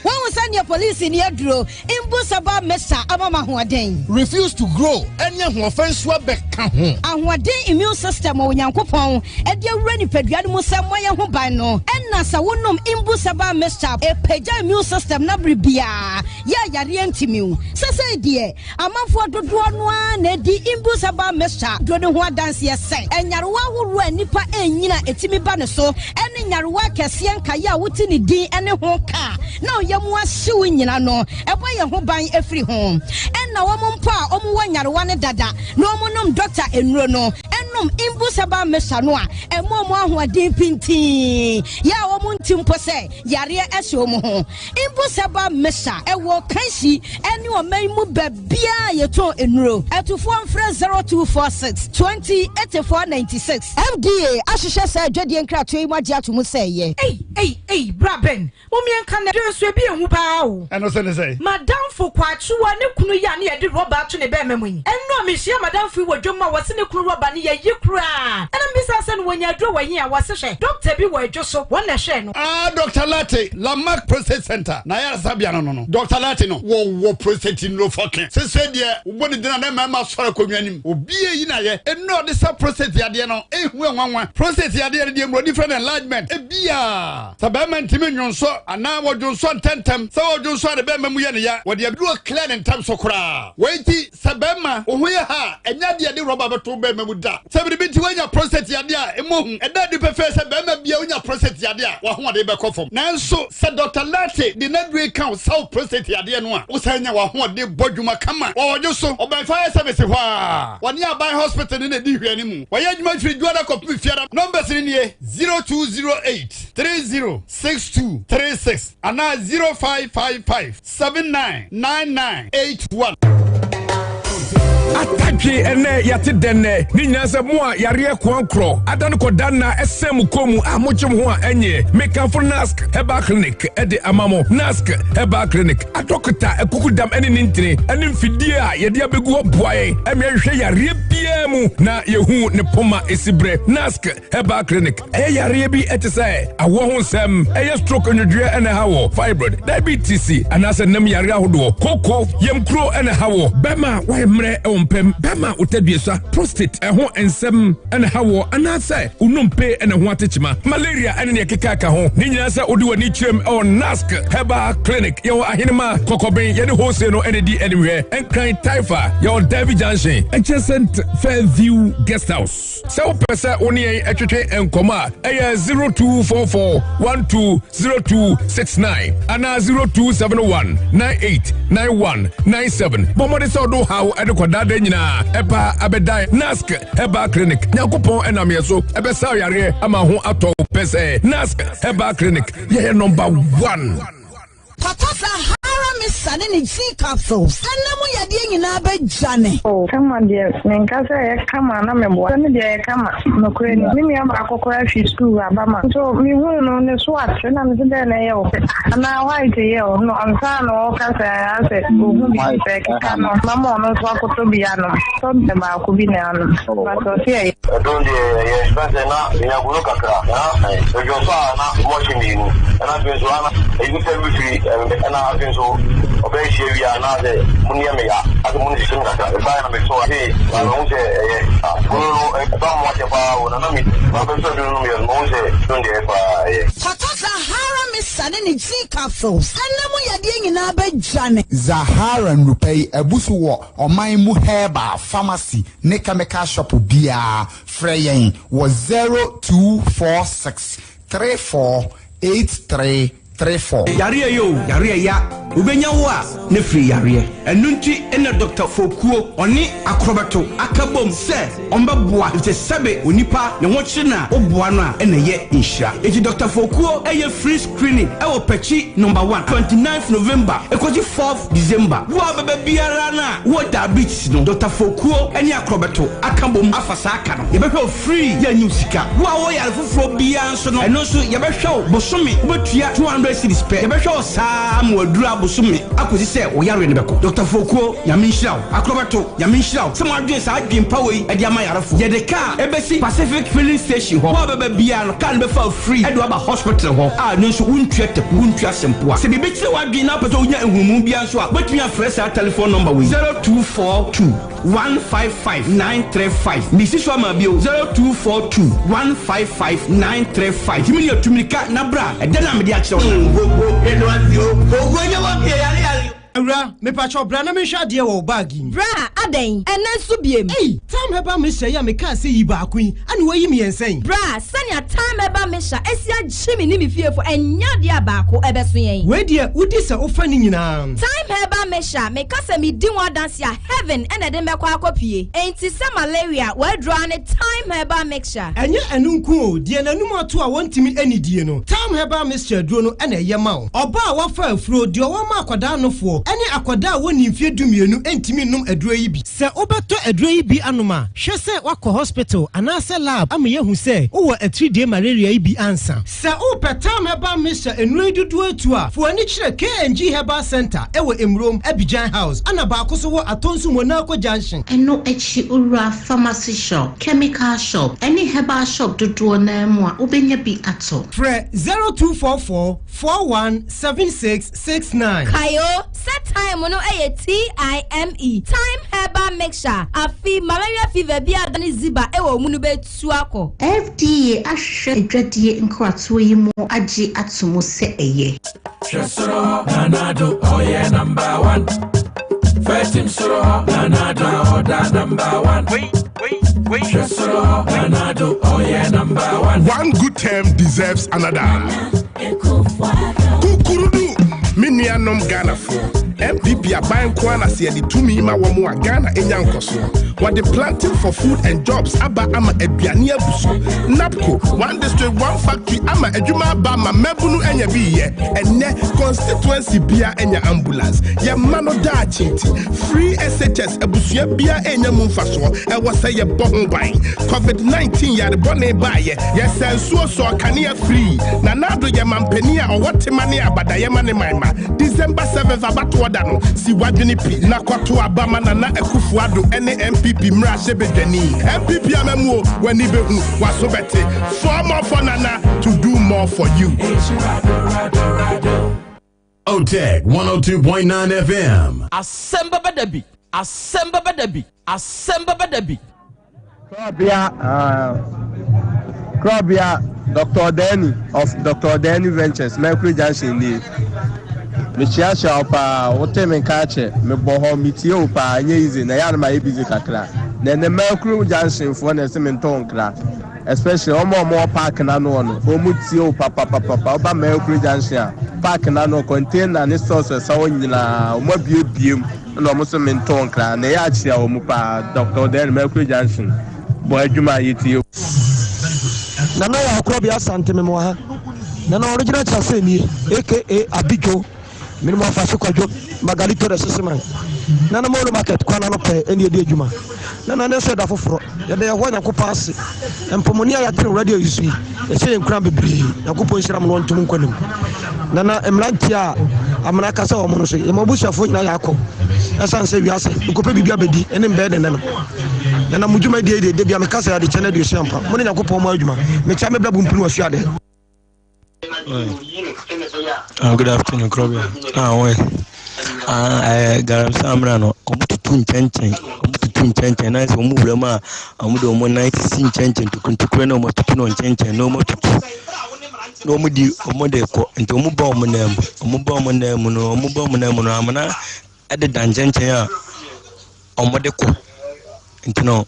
Woahu sɛdeɛ polisi ni aduro mbu saba mesa ama ma ahoɔden. Refuse to grow ɛne ahoɔfɛ nso abɛka ho. Ahoɔden immune system a Onyankopɔn de awura nipadua no mu sɛ mmɔ yɛn ho ban no, ɛna sɛ wonom mbu saba mixture ɛpagya immune system no abere biara yɛ a yareɛ ntumi wo. Sesei deɛ amanfoɔ dodoɔ no ara na ɛdi mbu saba mixture duro no ho adanseɛ sɛ nyarewa ahoroɔ a nnipa ɛnyini a ɛtumi ba ne so ɛne nyarewa akɛseɛ nkaeɛ a wote ne din ne ho ka. na wo yam ahye wo nyina no, ɛbɔ yɛn ho ban firi ho. Ɛna wɔn mpo a wɔn wɔ nyarewa no dada na wɔn nom dɔkta nnuro no, nom Imbu Herbal Mixture no a, ɛma wɔn ahoɔden pintinn, yɛ a wɔn nte mpo sɛ yareɛ hyɛ wɔn ho. Imbu Herbal Mixture ɛwɔ Kanshi ɛne ɔman mu baabiara a yɛtɔn nnuro. Atufoɔ mfrɛ 0246 20 84 96. FDA ahwehwɛ saa adwadie nkratoɔ yi mu agye ato mu sɛ ɛyɛ. Ei ei ei bra Ben mommie nka nɛ dwene so ebi ehu paa o. Ɛno nso ne sɛn? Madamfo Kwakyewa ne kunu yi a ne yɛde rɔba ato ne bɛɛma mu yi. Ɛno a mehyia madamfo yi wɔ dwom a wɔse ne kunu rɔba no yɛyi koraa. Ɛna mebisa sɛ no wɔnya aduro wɔ he a wɔse hwɛ dɔkta bi wɔ adwo so wɔn na ɛhwɛɛ no. Ah Doctor Lartey, Lamarck Prostate Center n'ayaresabea no no no. Doctor Lartey no, wɔwɔ prostate nnuro fɔke. Sesei deɛ, wobɔ ne din a na mmarima asɔre akonnwa anim. Obi eyi na yɛ. Nnuro a ɔde sa prostate yadeɛ no, ehu nwanwa. Prostate yadeɛ no deɛ mburoni frɛ no enlargement. Ebia sɛ barima ntumi nnwonsɔ anaa wɔdwonsɔ ntɛmntɛm. Sɛ ɔdwonsɔ a ne barima mu yɛ no ya. Wɔde aduro clear no ntɛm so koraa. Wei nti, sɛ barima, wo ho yɛ ha a, ɛnyɛ adeɛ a yɛde rɔba bɛto wo barima mu da. Sɛ biribi nti woanya prostate yadeɛ a, mmɔ hu. Ɛda adi pefee sɛ barima biara onya prostate yadeɛ a, w'ahoɔden bɛkɔ fam. Nanso sɛ Dɔkta Lartey de n'aduro yi ka wo sa wo prostate yadeɛ no a, wosan nya w'ahoɔden bɔ dwuma kama. Wɔ ɔdwo so, ɔbɛn Fire Service hɔ ara. Wɔne Aban Hospital no na ɛdi nhwɛanimu. Wɔyɛ adwuma firi Dwoada kɔpem Fiada. Numbers no nie, 0208 30 6236 anaa 0555 79 99 81. Atadwe ɛnɛ yɛate dɛn nɛ ne nyinaa sɛ mo a yareɛ koankorɔ ada no kɔda nna ɛsɛn mo kɔn mu a mogye mo ho a ɛnyeɛ mekamfo nask herbal clinic ɛde ama mo nask herbal clinic adɔkota akukudam ɛne ne ntini ɛne mfidie a yɛde abɛgu hɔ boa yɛn ɛma yɛhwehwɛ yareɛ biara mu na yɛhu ne poma ɛsi berɛ nask herbal clinic ɛyɛ yareɛ bi ɛte sɛ awoɔ ho nsɛm ɛyɛ stroke nwodwoeɛ ɛna ɛha wɔ fibroid diabetes anaasɛ nam yareɛ ahodoɔ koko yamkuro ɛna ɛha wɔ bɛma wayɛ mmerɛ ɛwɔ mpam bɛma wotaduasa prostate ɛho nsɛm ɛna ɛha wɔ anaasɛ wonompe ɛna ho atekyema malaria ɛne neɛ ɛkeka ka ho ne nyinaa sɛ wode w'ani kyerɛm ɛwɔ nask herbal clinic yɛwɔ ahenema kɔkɔben yɛne hose no ɛna di animhwɛ nkran taifa yɛwɔ derby junction adjacent fairview guest house Sɛ wopɛ sɛ wo ne yɛn twetwe nkɔmmɔ a, ɛyɛ 0244 120269 anaa 0271 989197. Bɔ mmɔden sɛ wode wo haw de kɔdaadaa nyinaa ɛba abɛdan NASC Herbal Clinic. Nyankopɔn ɛnam yɛn so ɛbɛsa yareɛ ama ho atɔ wo pɛ sɛ NASC Herbal Clinic yɛyɛ number one. Papa Sahara Mixture ne ne G capsules ɛna mu yadeɛ nyinaa bɛ dwane. Oh kama deɛ menka sɛ ɛyɛ kama na meboa sɛ me deɛ ɛyɛ kama nokorɛ ni me nua baako koraa fi sukuu aba ma nso mehuu no ne so ate na mese dɛn na ɛyɛ wo anaa white yɛ wo no ansa na ɔka sɛ asɛ ɔhu bi sɛ ɛkeka no mama ɔno nso akɔtɔ bi anom tɔ baako bi na anom but ɔse ɛyɛ. Ɛdon deɛ ɛyɛ sɛ na menya goro kakra na medwonsɔ a na mɔhye mmienu ɛna afei nso ana ɛyi sɛ mefiri ɛna afei nso ɔbɛyɛ hyia wie a na sɛ mo nneɛ me ya asɛ mo ne hyehye me kakra ɛbaeɛ na mesɔ afei na mehu sɛ ɛyɛ goro no ɛba mo akyɛ paa o na na me mabɛsɔ aduro no meyɛ no mahu sɛ ɛdon deɛ ɛyɛ paa ɛyɛ. Papa Zahara Mixture ne ne G capsules ɛna mu yadeɛ nyinaa bɛdwane. Zahara nnupɛ yi abu so wɔ ɔman mu herbal pharmacy ne chemical shop biara. Frɛ yɛn wɔ 0246 34 8334. Yareɛ yɛ o, yareɛ ya, wobɛnya wo a na firi yareɛ. Ɛno nti na Dɔkta Fokuo ɔne Akorɔbɛto aka bom sɛ ɔmbɛboa efisɛ sɛbe onipa ne ho kyere no a woboa no a ɛna ɛyɛ nhyira. Enti Dɔkta Fokuo ɛyɛ free screening ɛwɔ Pɛkyi number one, 29th November ɛkɔsi 4th December. Wo a wobɛba biara no a wowɔ diabetes no, Dɔkta Fokuo ɛne Akorɔbɛto aka bom afa saa ka no. Yɛbɛhwɛ wo free, yɛnnye wo sika. Wo a wowɔ yare foforɔ biara nso no, ɛno nso yɛbɛhwɛ wo bosome, wobɛtua 200 cedis pɛ. Yɛbɛhwɛ wo saa ara ma waduru abosome akɔsi sɛ wo yareɛ no bɛkɔ. Dɔkta Fokuo, Nyame nhyira wo. Akorɔbɛto, Nyame nhyira wo sɛ moadwene saa adwene pa wei de ama yarefoɔ. Yɛde kaa ɛbɛsi Pacific Filling Station hɔ. Wo a wobɛba biara no, kaa no bɛfa wo free de wo aba hospital hɔ a ɛno nso wontua taku, wontua sempoa. Sɛ biribi kyere w'adwene na wopɛ sɛ wonya nhunumu biara nso a, wobɛtumi afrɛ saa telephone number wei, 0242 155 935. Mesi so ama bio, 0242 155 935. Tumi ne atumirika na bra, ɛda no a mede akyerɛ wo no. Awura, mepakyɛw bra na menhwɛ adeɛ wɔ wo bag yi mu. Bra, adɛn? Ɛnnɛ nso biem? Ei, Tam Herbal Mixture yi a mekaa sɛ yi baako yi, ɛna woayi mmiɛnsa yi? Bra, sɛnea Tam Herbal Mixture asi agye me ne me fiefo, ɛnyɛ adeɛ a baako ɛbɛso yɛn. Wei deɛ, wodi sɛ wofa ne nyinaa. Time Herbal Mixture, meka sɛ medi ho adanse a, heaven na ɛde me bɛkɔ akɔpue. Enti sɛ malaria, w'aduro ara ne Thyme Herbal Mixture. Ɛnyɛ ɛno nko o, deɛ n'anum ato a wɔntumi nnidie no, Thyme Herbal Mixture aduro no na ɛyɛ ma wo. Ɔbaa a wafa afuro, deɛ ɔwɔ ma akwadaa nofoɔ, ne akwadaa a wɔnnii mfeɛ dumienu ntumi nnom aduro yi bi. Sɛ wobɛtɔ aduro yi bi anom a, hwɛ sɛ woakɔ hospital anaasɛ lab ama yɛahu sɛ wowɔ atiridie malaria yi bi ansa. Sɛ wopɛ Thyme Herbal Mixture nnuro yi dodoɔ atu a, fa w'ani kyerɛ KNG Herbal Centre wɔ Emurom, Abidjan House, ɛna baako nso wɔ Atonsu Monaco Junction. Ɛno akyi wura pharmacy shop, chemical shop ne herbal shop dodoɔ no ara mu a wobɛnya bi atɔ. Frɛ 0244 41 76 69. Kae o, sɛ thyme no yɛ TIME, Thyme Herbal Mixture, afe malaria fever bi a ne ziba wɔ mu no bɛtu. tu akɔ. FDA ahwehwɛ adwadie nkratoɔ yi mu agye ato mu sɛ ɛyɛ. Hwɛ soro hɔ, Nana Addo, ɔyɛ number one. First soro hɔ, Nana Addo, ɔda number one. Hwɛ soro hɔ, Nana Addo, ɔyɛ number one. One good term deserves another. Kukurudu, me nuanom Ghanafoɔ. NPP aban nko ara na sɛ yɛde tumi ma wɔn a Ghana nya nkɔsoɔ. Wɔde planting for food and jobs aba ama aduane abu so. NAPCO, one district one factory ama adwuma aba ma mmabunu anya bi yɛ. Ɛnnɛ, constituency bia anya ambulance. Yɛmma no daakye nti, free SHS abusua bia enya mu mfasoɔ. Ɛwɔ sɛ yɛbɔ ho ban. COVID-19 yare bɔne baayɛ, yɛsɛ nsuo sɔɔ kanea free. Nana Addo yɛ mampanin a ɔwɔ tema ne abadayɛ ma ne man ma. December 7th abatoɔ da no, si w'adwene pi na kɔto aba ma Nana Akufo Addo ne NPP mmarahyɛbadwani. NPP amamuo, w'ani bɛhu, w'aso bɛte. Four more for Nana to do more for you. OTEC 102.9 FM. Asɛm bɛba da bi, asɛm bɛba da bi, asɛm bɛba da bi. Krɔbea ah, Krɔbea Dr. Odani of Dr. Odani Ventures, Mercury Junction nie. Mekyeakyea wo paa, wote me nka akyɛ, mebɔ hɔ, metie wo paa, ɛnyɛ easy, na ɛyɛ a na mayɛ busy kakra. Na ɛnɛ Mercury Junction foɔ na ɛse mentɔ wo nkra, especially wɔn a wɔwɔ park no ano hɔ no, wɔn tie wo papapapapa, woba Mercury Junction a, park no ano, container ne stores ɛsa hɔ nyinaa, wɔn abuebue mu. Ɛna ɔmo se mentoo nkra na ɛyɛ akyea wɔn paa Doctor Odɛn Mercury Junction bɔ adwuma a yɛtie wo. Nana Yaw Korɔbea Asante meme wɔ ha Nana original Kyasɛ nie aka Abidjo mene mo afase Kwadwo Magalito the Seseman Nana Molo Market kwan ano pɛɛ ɛne yɛdi adwuma Nana ɛnɛ nso ɛda foforɔ yɛda Yehowa Nyankopɔn ase mpɔmɔni a yɛate no radio yi so yi ɛhyɛ yɛn nkuran bebree Nyankopɔn nhyira mo na ɔntom nkɔ anim Nana mmeranteɛ a amena akasa wɔn no so yɛma abusuafoɔ nyinaa yɛ akɔ ɛsiane sɛ wiase nkɔpɛ biribi abɛdi ɛne mbɛɛ dɛnɛ no Nana mo dwuma die deɛ debia meka sɛ adekyɛ no aduosia mpa mo ne Nyankopɔn mo adwuma mekyɛ me brɛ bu mpini wɔ suadeɛ Good afternoon, Krobia. Ah, wait. Ah, eh, galamsey amena no, wɔn tutu nkyɛnkyɛn, wɔn tutu nkyɛnkyɛn, na sɛ wɔn wura mu a, wɔn de wɔn nan sisi nkyɛnkyɛn, ntokuntokuro na wɔn atutu no nkyɛnkyɛn, na wɔn atutu, na wɔn di, wɔn de kɔ, nti wɔn bɔ wɔn nan mu, wɔn bɔ wɔn nan mu no, wɔn bɔ wɔn nan mu no, amena ɛdeda nkyɛnkyɛn a wɔde kɔ nti no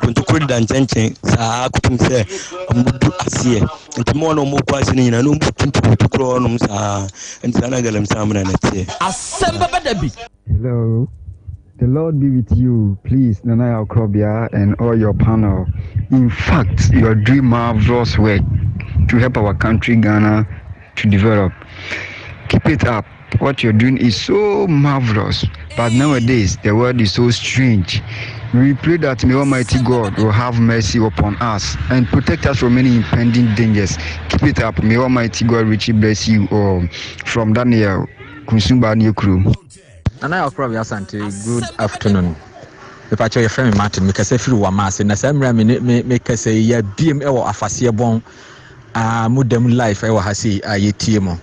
ntokuro deda nkyɛnkyɛn saa kɔpem sɛ wɔdu aseɛ nti mu a na wɔkɔ ase no nyinaa na wɔtu ntokuro hɔnom saa nti saa na galamsey amena no teɛ. Asɛm bɛba da bi. Hello. The Lord be with you, please, Nana Yaw Krobia and all your panel. In fact, you are doing marvelous work to help our country, Ghana, to develop. Keep it up. What you're doing is so marvelous. But nowadays, the world is so strange. We pray that may Almighty God will have mercy upon us and protect us from any impending dangers. Keep it up. May Almighty God richly bless you all. From Daniel Kunsumba Kru. Nana Yaw Korɔbea Asante good afternoon. Mepakyɛw yɛfrɛ me Martin mekasa firi Wamase na saa mmerɛ a me ne me mekasa yi yɛabiem wɔ afaseɛ bɔn a mo da mu life wɔ ha sei a yɛtie mo.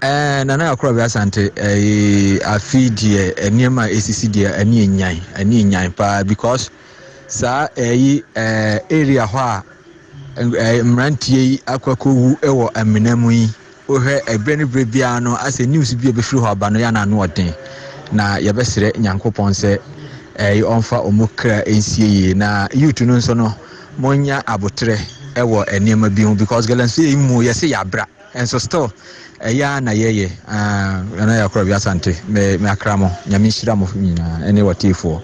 Ɛɛ Nana Yaw Korɔbea Asante ɛɛ afi deɛ nneɛma a esisi deɛ ani enyan ani enyan paa because saa ɛyi ɛɛ area hɔ a ɛɛ mmeranteɛ yi akɔ akɔwu wɔ amena mu yi. Wohwɛ ɛberɛ ne berɛ biara no asɛ news bi a ɛbɛfiri hɔ aba no yɛ na ano ɔden. Na yɛbɛsrɛ Nyankopɔn sɛ ɛyi ɔmfa ɔmo kra nsie yie na youth no nso no monya aboterɛ ɛwɔ nneɛma bi ho because galamsey yi mu yɛse yɛabra nso still ɛyɛ a na yɛyɛ ah Nana Yakorɔ Asante me me akra mo Nyame nhyira mo nyinaa ɛne watiefoɔ.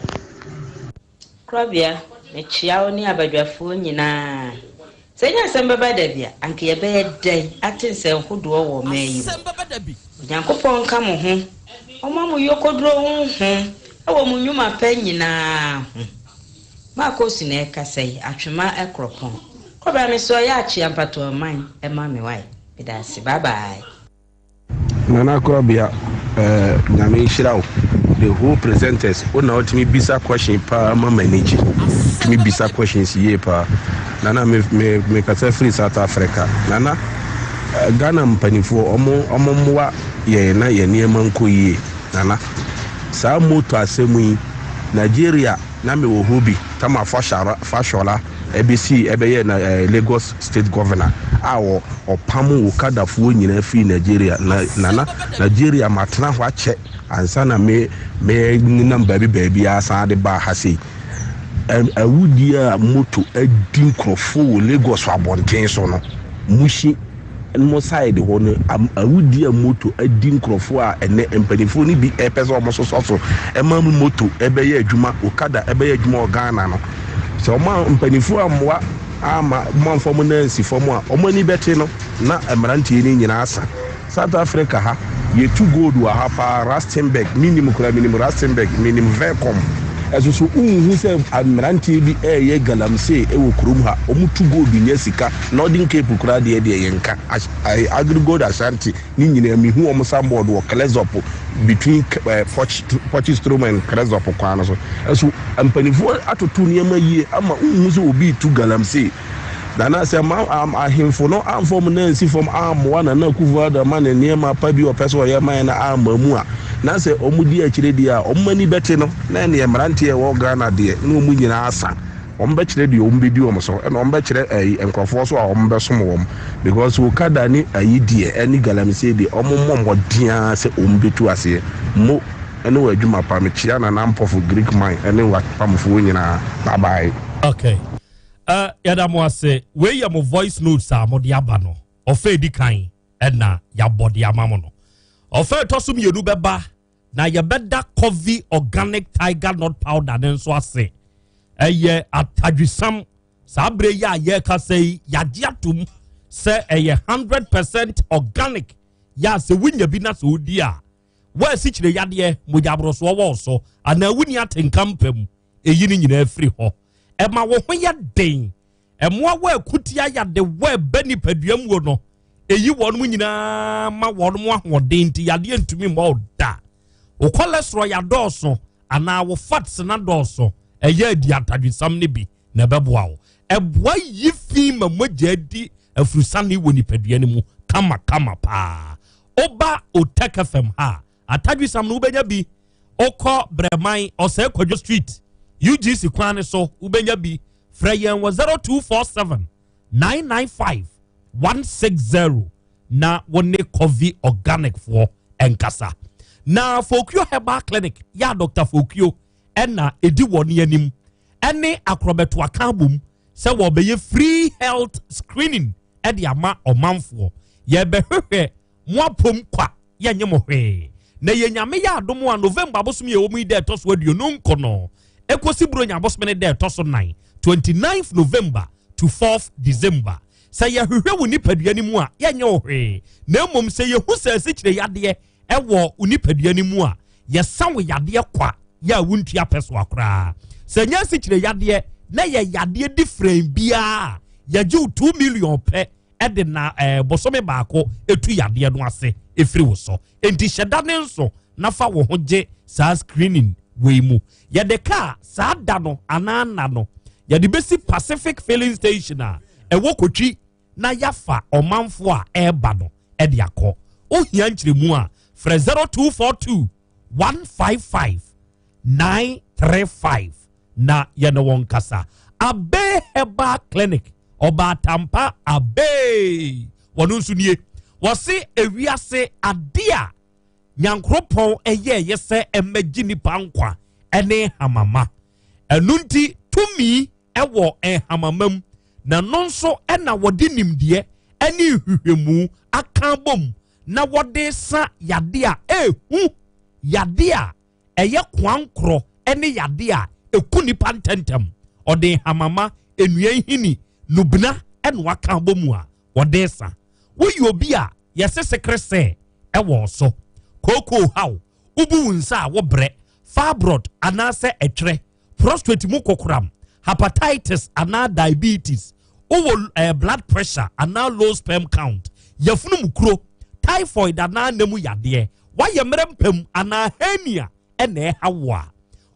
Korabea, mekyea wo ne abadwafoɔ nyinaa. Sɛ ɛnyɛ asɛm bɛba da bi a, anka yɛbɛyɛ dɛn ate nsɛnhodoɔ wɔ ɔman yi mu? Onyankopɔn nka mo ho, ɔmma mo yokoduro honhom wɔ mo nnwuma pa nyinaa ho. Marcos na ɛrekasa yi, Atwema Kuropɔn. Korabea, mesrɛ wo yɛ akyea mpatoa man ma me wae. Meda ase. Bye bye. Nana Korabea eh, Nyame nhyira wo. The whole presenters, wo na wotumi bisa question paa ma m'ani gye. Tumi bisa questions yie paa. Nana me me me kasa firi South Africa. Nana eh, Ghana mpanimfoɔ ɔmo ɔmo mmoa yɛn na yɛn nneɛma nkɔ yie. Nana saa moto asɛm yi Nigeria na mewɔ hɔ bi tama Fashola ɛbɛsii ɛbɛyɛɛ na ɛɛ Lagos state governor a ɔ ɔpam Okadafoɔ nyinaa firi Nigeria na nana Nigeria matena hɔ akyɛ ansa na me me nenam baabi baabi asan de baa ha sei ɛ awudie a moto adi nkurɔfoɔ wɔ Lagos abɔnten so no muhyi mo side hɔ no awudie a moto adi nkurɔfoɔ a ɛnɛ mpanimfoɔ no bi ɛpɛ sɛ wɔn sosɔ so ɛma moto ɛbɛyɛ adwuma okada ɛbɛyɛ adwuma wɔ Ghana no sɛ wɔn a mpanimfoɔ ammoa ama wɔn amfa wɔn nan ansi fam a wɔn ani bɛte no na mmeranteɛ no nyinaa asa. South Africa ha yɛtu gold wɔ ha paa Rustenburg menim koraa menim Rustenburg menim Vercom ɛso so wonhu sɛ mmeranteɛ bi ɛreyɛ galamsey wɔ kurom ha wɔtu gold nya sika Northern Cape koraa deɛ deɛ yɛnka Agrigold Ashanti ne nyinaa mehu wɔn signboard wɔ Clesop between Potchefstroom and Clesop kwan no so ɛso mpanimfoɔ atoto nneɛma yie ama wonhu sɛ obi retu galamsey Nana sɛ ma ahemfo no amfa wɔn nan ansi fam ammoa Nana Akufo-Addo ama ne nneɛma pa bi a ɔpɛ sɛ ɔyɛ ma yɛn no amma mu a, na sɛ wɔdi akyire deɛ a, wɔn ani bɛte no, na ɛneɛ mmeranteɛ a ɛwɔ Ghana deɛ, na wɔn nyinaa asa. Wɔbɛkyerɛ deɛ wɔbɛdi wɔn so, ɛna wɔbɛkyerɛ ayi nkurɔfoɔ so a wɔbɛsom wɔn. Because Okada ne ayi deɛ, ɛne Galamsey deɛ, wɔmmɔ mmɔden ara sɛ wɔbɛtu aseɛ. Mo ne wɔ adwuma pa. Mekyea Nana Ampofo, Greek man, ne w'apamfoɔ nyinaa. Bye bye. Okay. Uh, yɛda mo ase. Wei yɛ mo voice notes a mode aba no. Ɔfɛ edi kan ɛna yɛabɔ de ama mo no. Ɔfɛ ɛtɔ so mmienu bɛba na yɛbɛda Covey organic tiger nut powder ne nso ase. Ɛyɛ atadwisam. Saa berɛ yi a yɛrekasa yi, yɛagye atom sɛ ɛyɛ 100% organic. Yɛ a sɛ wonya bi na sɛ wodi a, woasikyire yadeɛ, mogyaborosoɔ wɔ so, anaa wonni atenka mpa mu. Eyi ne nyinaa firi hɔ. Ɛma wo ho yɛ den. Mmoawa a ɛko tia yadewa a ɛba nipadua mu no, eyi wɔn nyinaa ma wɔn ahoɔden nti yadeɛ ntumi mmɔ wo da. Wo cholesterol yɛ adɔɔso anaa wo fats no adɔɔso, ɛyɛ adi atadwesam no bi na ɛbɛboa wo. Ɛboa yi fi ma mogya di afurusane wɔ nipadua no mu kamakama paa. Woba Otec FM ha a, atadwesam no wobɛnya bi. Wokɔ Brɛman, Ɔsɛe Kwadwo Street, UGC kwan no so, wobɛnya bi. Frɛ yɛn wɔ 0247 995 160 na wo ne Covey Organic foɔ nkasa. Na Folkio Herbal Clinic yɛ a Dr. Folkio ɛna ɛdi wɔn anim ɛne akorɔbɛto aka abom sɛ wɔbɛyɛ free health screening ɛde ama ɔmanfoɔ. Yɛbɛhwehwɛ mo apom kwa, yɛnnye mo hwee. Na yɛ Nyame yɛ adom a, November abosome yɛ wɔ mu yi da ɛtɔ so 29 no, ɛkɔsi Buronya abosome no da ɛtɔ so nan, 29th November to 4th December. Sɛ yɛhwehwɛ wo nipadua no mu a, yɛnyɛ wo hwee. Na mmom sɛ yɛhu sɛ asikyire yadeɛ ɛwɔ wo nipadua no mu a, yɛsa wo yadeɛ kwa yɛ a wontua pɛsoa koraa. Sɛ nyɛ asikyire yadeɛ na yɛ yadeɛ different biara a, yɛgye wo 2 million pɛ de na ɛɛ bosome baako etu yadeɛ no ase efiri wo so. Enti hyɛ da ne nso na fa wo ho gye saa screening wei mu. Yɛde kaa saa da no anaa nna no yɛde bɛsi Pacific filling station a ɛwɔ Kotwi na yɛafa ɔmanfoɔ a ɛreba no de akɔ. Wohia nkyerɛmu a frɛ 0242 155 935 na yɛne wɔn kasa. Abe Herbal Clinic, Ɔbaatampa Abe, wɔn nso nie. Wɔse ewiase ade a Nyankoropɔn yɛeɛ sɛ ɛmmɛgye nnipa nkwa ne nhamama. Ɛno nti tumi wɔ nhamama mu, na ɛno nso na wɔde nimdeɛ ne nhwehwɛmu aka abom na wɔde sa yadeɛ a ɛhu, yadeɛ a ɛyɛ koankorɔ ne yadeɛ a ɛku nnipa ntɛmntɛm. Ɔde nhamama, nnua nhini, nubena na waka abom a wɔde sa. Woyɛ obi a yɛse sekere sɛ ɛwɔ so, kookoo haw, wobu wo nsa a wobrɛ, fibroid anaasɛ ɛtwerɛ, prostate mu kokoram, hepatitis anaa diabetes, wowɔ eh, blood pressure anaa low sperm count, yafunu mu kuro, typhoid anaa nna mu yadeɛ, woayɛ mmerɛ mpam anaa hernia ɛna ɛha wo a,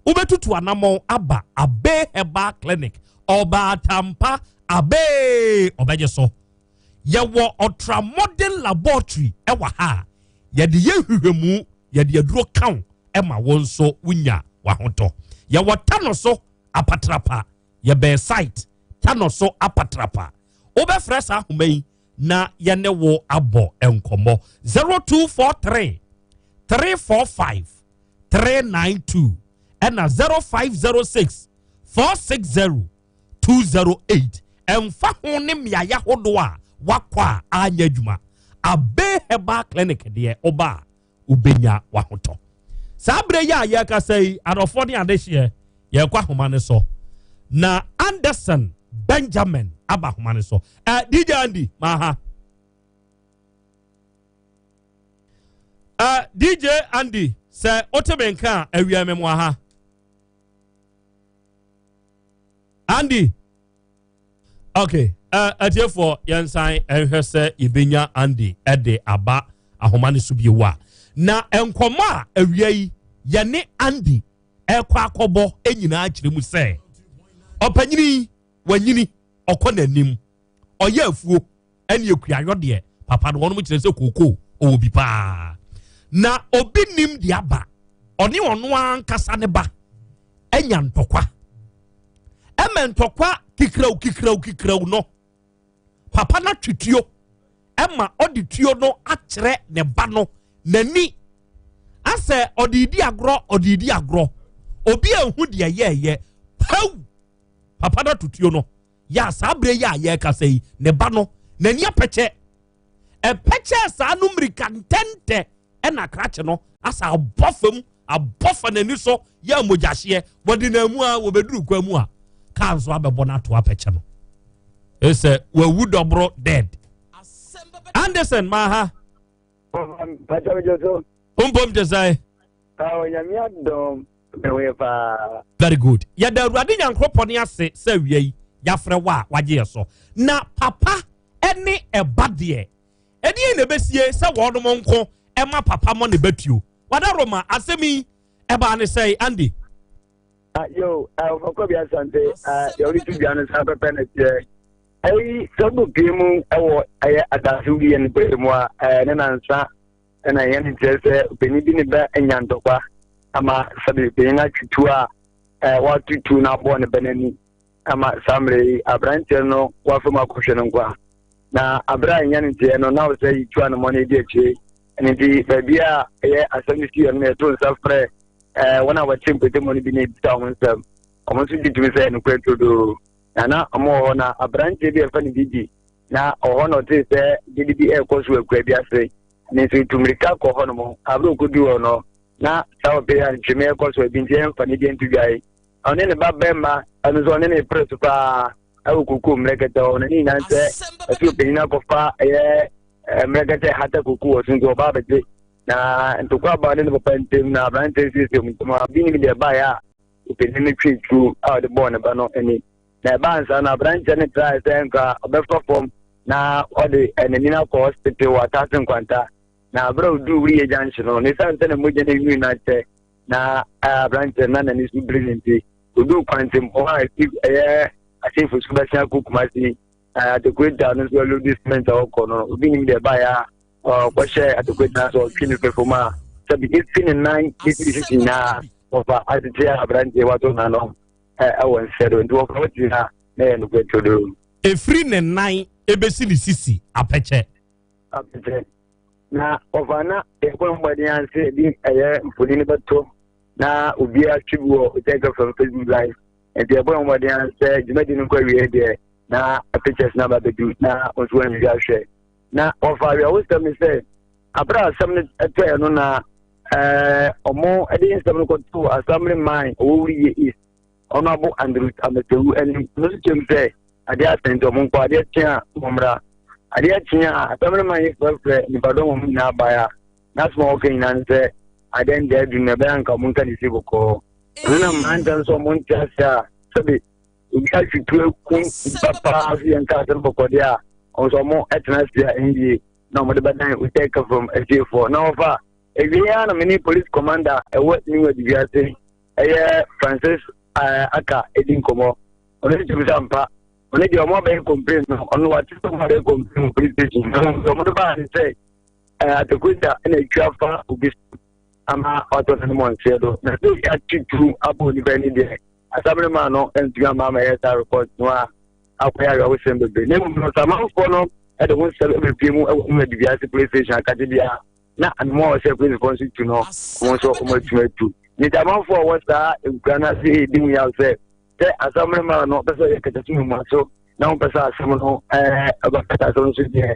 wobɛtutu anammɔn aba Abe Herbal Clinic, Ɔbaatampa Abe ɔbɛgye so. Yɛwɔ ultramodern laboratory ɛwɔ ha a yɛde yɛ nhwehwɛmu, yɛde aduro ka wo ɛma wo nso wonya w'ahotɔ. Yɛwɔ Tano so apatrapa, yɛbɛn site Tano so apatrapa. Wobɛfrɛ saa ahoma yi na yɛne wo abɔ nkɔmmɔ 0243 345 392 ɛna 0506 460 208. Ɛmfa ho ne mmeaeɛ ahodoɔ a wakɔ a anyɛ adwuma, Abe Herbal Clinic deɛ woba a wobɛnya w'ahotɔ. Saa berɛ yi a yɛrekasa yi, adɔfoɔ ne adehyeɛ, yɛrekɔ ahoma no so na Anderson Benjamin aba ahoma no so. Uh, eh, DJ Andy, maha. Uh, eh, DJ Andy, sɛ wote me nka a awia me mo aha. Andy. Okay, uh, atiefoɔ yɛnsan nhwɛ sɛ yɛbɛnya Andy de aba ahoma no so bio a. Na nkɔmmɔ a awia yi yɛne Andy ɛkɔ akɔbɔ nyinaa kyerɛ mu sɛ ɔpanyini wanyini ɔkɔ n'anim ɔyɛ afuo ɛne akuayɔ deɛ papa no wɔnom kyerɛ sɛ kookoo ɔwɔ bi paa na obi nim deɛ aba ɔne ɔno ankasa ne ba anya ntɔkwa ɛma ntɔkwa kikiraw kikiraw kikiraw no papa no atwe tuo ɛma ɔde tuo no akyerɛ ne ba no n'ani asɛ ɔde di agorɔ ɔde di agorɔ obi ehu deɛ yɛɛyɛ pɛw papa no ato tuo no yɛ a saa berɛ yi a yɛrekasa yi ne ba no n'ani apɛkyɛ ɛpɛkyɛ saa no mmirika ntɛntɛ ɛna krakye no asa abɔ fam abɔ fa n'ani so yɛ mogyahyeɛ wɔde na mu a wɔbɛduru kwan mu a kaa nso abɛbɔ no ato apɛkyɛ no ɛsɛ wawu dɔboro dead Anderson maaha mpom te sɛ Onyame adom mewee paa. Very good. Yɛda Awurade Nyankoropɔn ase sɛ awia yi yɛafrɛ wo a wagye yɛ so. Na papa ne ɛba deɛ, ɛdeɛn na ɛbɛsie sɛ wɔnom nko ɛma papa mɔ ne batuo? Wada Roma asɛm yi ɛbaa ne sɛe, Andy? Ah, yo, ɔfɔkɔ bi asante, deɛ wode to dwa no saa pɛpɛ na teɛ. Ɛyi sɛ wobɔ pie mu ɛwɔ ɛyɛ asase bi yɛ no pɛ mu a, ne nansa ɛna ɛyɛ no kyerɛ sɛ ɔpanyin bi ne ba anya ntɔkwa ama sɛbe panyin no atwe tuo a ɛɛ wato tuo no abɔ ne ba n'ani ama saa mmerɛ yi aberanteɛ no wafa mu akɔhwɛ no nkwa na abere a ɛnya no nteɛ no na ɔsɛ yi tuo anamɔ no adi akyire ɛno nti baabi a ɛyɛ asɛm no si yɛ no na yɛto nsa frɛ ɛɛ wɔn a wɔte mpɔtam no bi na ebisa wɔn nsɛm wɔn nso gye tumi sɛ nokorɛ turodoo na na wɔn wɔ hɔ na aberanteɛ bi a yɛfrɛ no didi na ɔhɔ na ɔtee sɛ gyidi bi ɛrekɔ so akura bi ase ne nso tu mmirika kɔ hɔ nom abere okodu hɔ no na saa ɔbɛ a ntweme ɛkɔ so ebi nti ɛmfa ne deɛ nto dwae ɔne ne ba bɛrima ɛno nso ɔne ne pere so paa ɛwɔ koko mmerɛkɛtɛ hɔ no ne nyinaa sɛ ɛsɛ ɔpanyin akɔfa ɛyɛ mmerɛkɛtɛ hata koko wɔ so nti ɔba abɛgye na ntokwa aba ne ne papa ntam na aberante siesie mu ntam a bi nim deɛ ɛbaeɛ a ɔpanyin no twe tuo a ɔde bɔɔ ne ba no ani Na ɛbaa nsa no, aberanteɛ no trae sɛ nka ɔbɛfa fam na ɔde n'ani no akɔ hospital wɔ Ataase Nkwanta. Na berɛ a ɔduu Wuriyɛ junction no, ne sane sɛ na mogya no nwui no akyɛ na aberanteɛ no na n'ani so biri no nti, ɔduu kwantempɔn a ɛfi ɛyɛ Asefo so bɛsen akɔ Kumasi Atekweta no nso alodi cement a ɔkɔ no, obi nim deɛ ɛbaeɛ a ɔkɔhyɛ Atekweta no sɛ ɔtwe no fɛ fam a sɛbi ɛfi ne nan bɛsi ne sisi nyinaa wɔfa atete a aberanteɛ wato n'ano ɛwɔ nsɛ do nti wɔfa wo ti a na yɛ nokorɛ turodoo. Ɛfiri ne nan ɛbɛsi ne sisi apɛkyɛ. Apɛkyɛ. Na ɔfa na yɛbɔ mmɔden ara sɛ yɛde ɛyɛ mfoni no bɛto na obiara twe bi wɔ Otec FM Facebook Live. Nti yɛbɔ mmɔden ara sɛ dwumadi no nkɔ awie deɛ na pictures no aba bɛdu na nso wɔn bi ahwɛ. Na ɔfa awerɛhosɛm ne sɛ abere a asɛm no tɔɛ no na ɛɛ ɔmo de nsɛm no kɔtoo Assembly man ɔwɔ Wuriye East ɔno abo Andrew Ametewu anim no nso kyerɛ mu sɛ adeɛ asɛn nti ɔmo nkɔ adeɛ kye a ɔmo mmra adeɛ kye a Assembly man yi frɛfrɛ nipadɔm ɔmo nyinaa baeɛ a n'asɛm a ɔka nyinaa ne sɛ adeɛ no deɛ adu no ɛbɛyɛ anka ɔmo nka ne si bɔkɔɔ ɛno na mmeranteɛ nso ɔmo nte ase a sɛbe obi ahwetu aku nipa paa so yɛn nka asɛm bɔkɔɔ deɛ a ɔmo nso ɔmo ɛtena ase a ɛnyie na ɔmo de bɛdan Otec fam atiefoɔ na wɔfa ewie ara na me ne police commander ɛwɔ New Adidwi ase ɛyɛ Francis eh, aka edi nkɔmɔ ɔno ne tumi sɛ ampa ɔno deɛ ɔmo abɛyɛ complain no ɔno wate sɛ ɔmo abɛyɛ complain wɔ police station na ɔmo ɔmo de baa ne sɛ ɛɛ atakuta ɛna atwa fa obi so ama ɔtɔ ne mo nseɛ do na sɛ atutu abɔ onipa ani deɛ asamene maa no ntumi ama ama ɛyɛ saa report no a akɔyɛ awerɛhosɛm bebree na mmom no samanfoɔ no ɛde ho nsɛm ɛbɛpie mu ɛwɔ mu adibiase police station akagye biara na anamɔ a ɔsɛ polisifoɔ nso tu no wɔn nso wɔn atumi atu ne amanfoɔ a wɔwɔ saa nkura no ase redi ho yaw sɛ sɛ asɛm no ma no pɛ sɛ ɔyɛ kɛtɛso mu so na wɔn pɛ sɛ asɛm no ɛɛ ɛbɛkata asɛm no so deɛ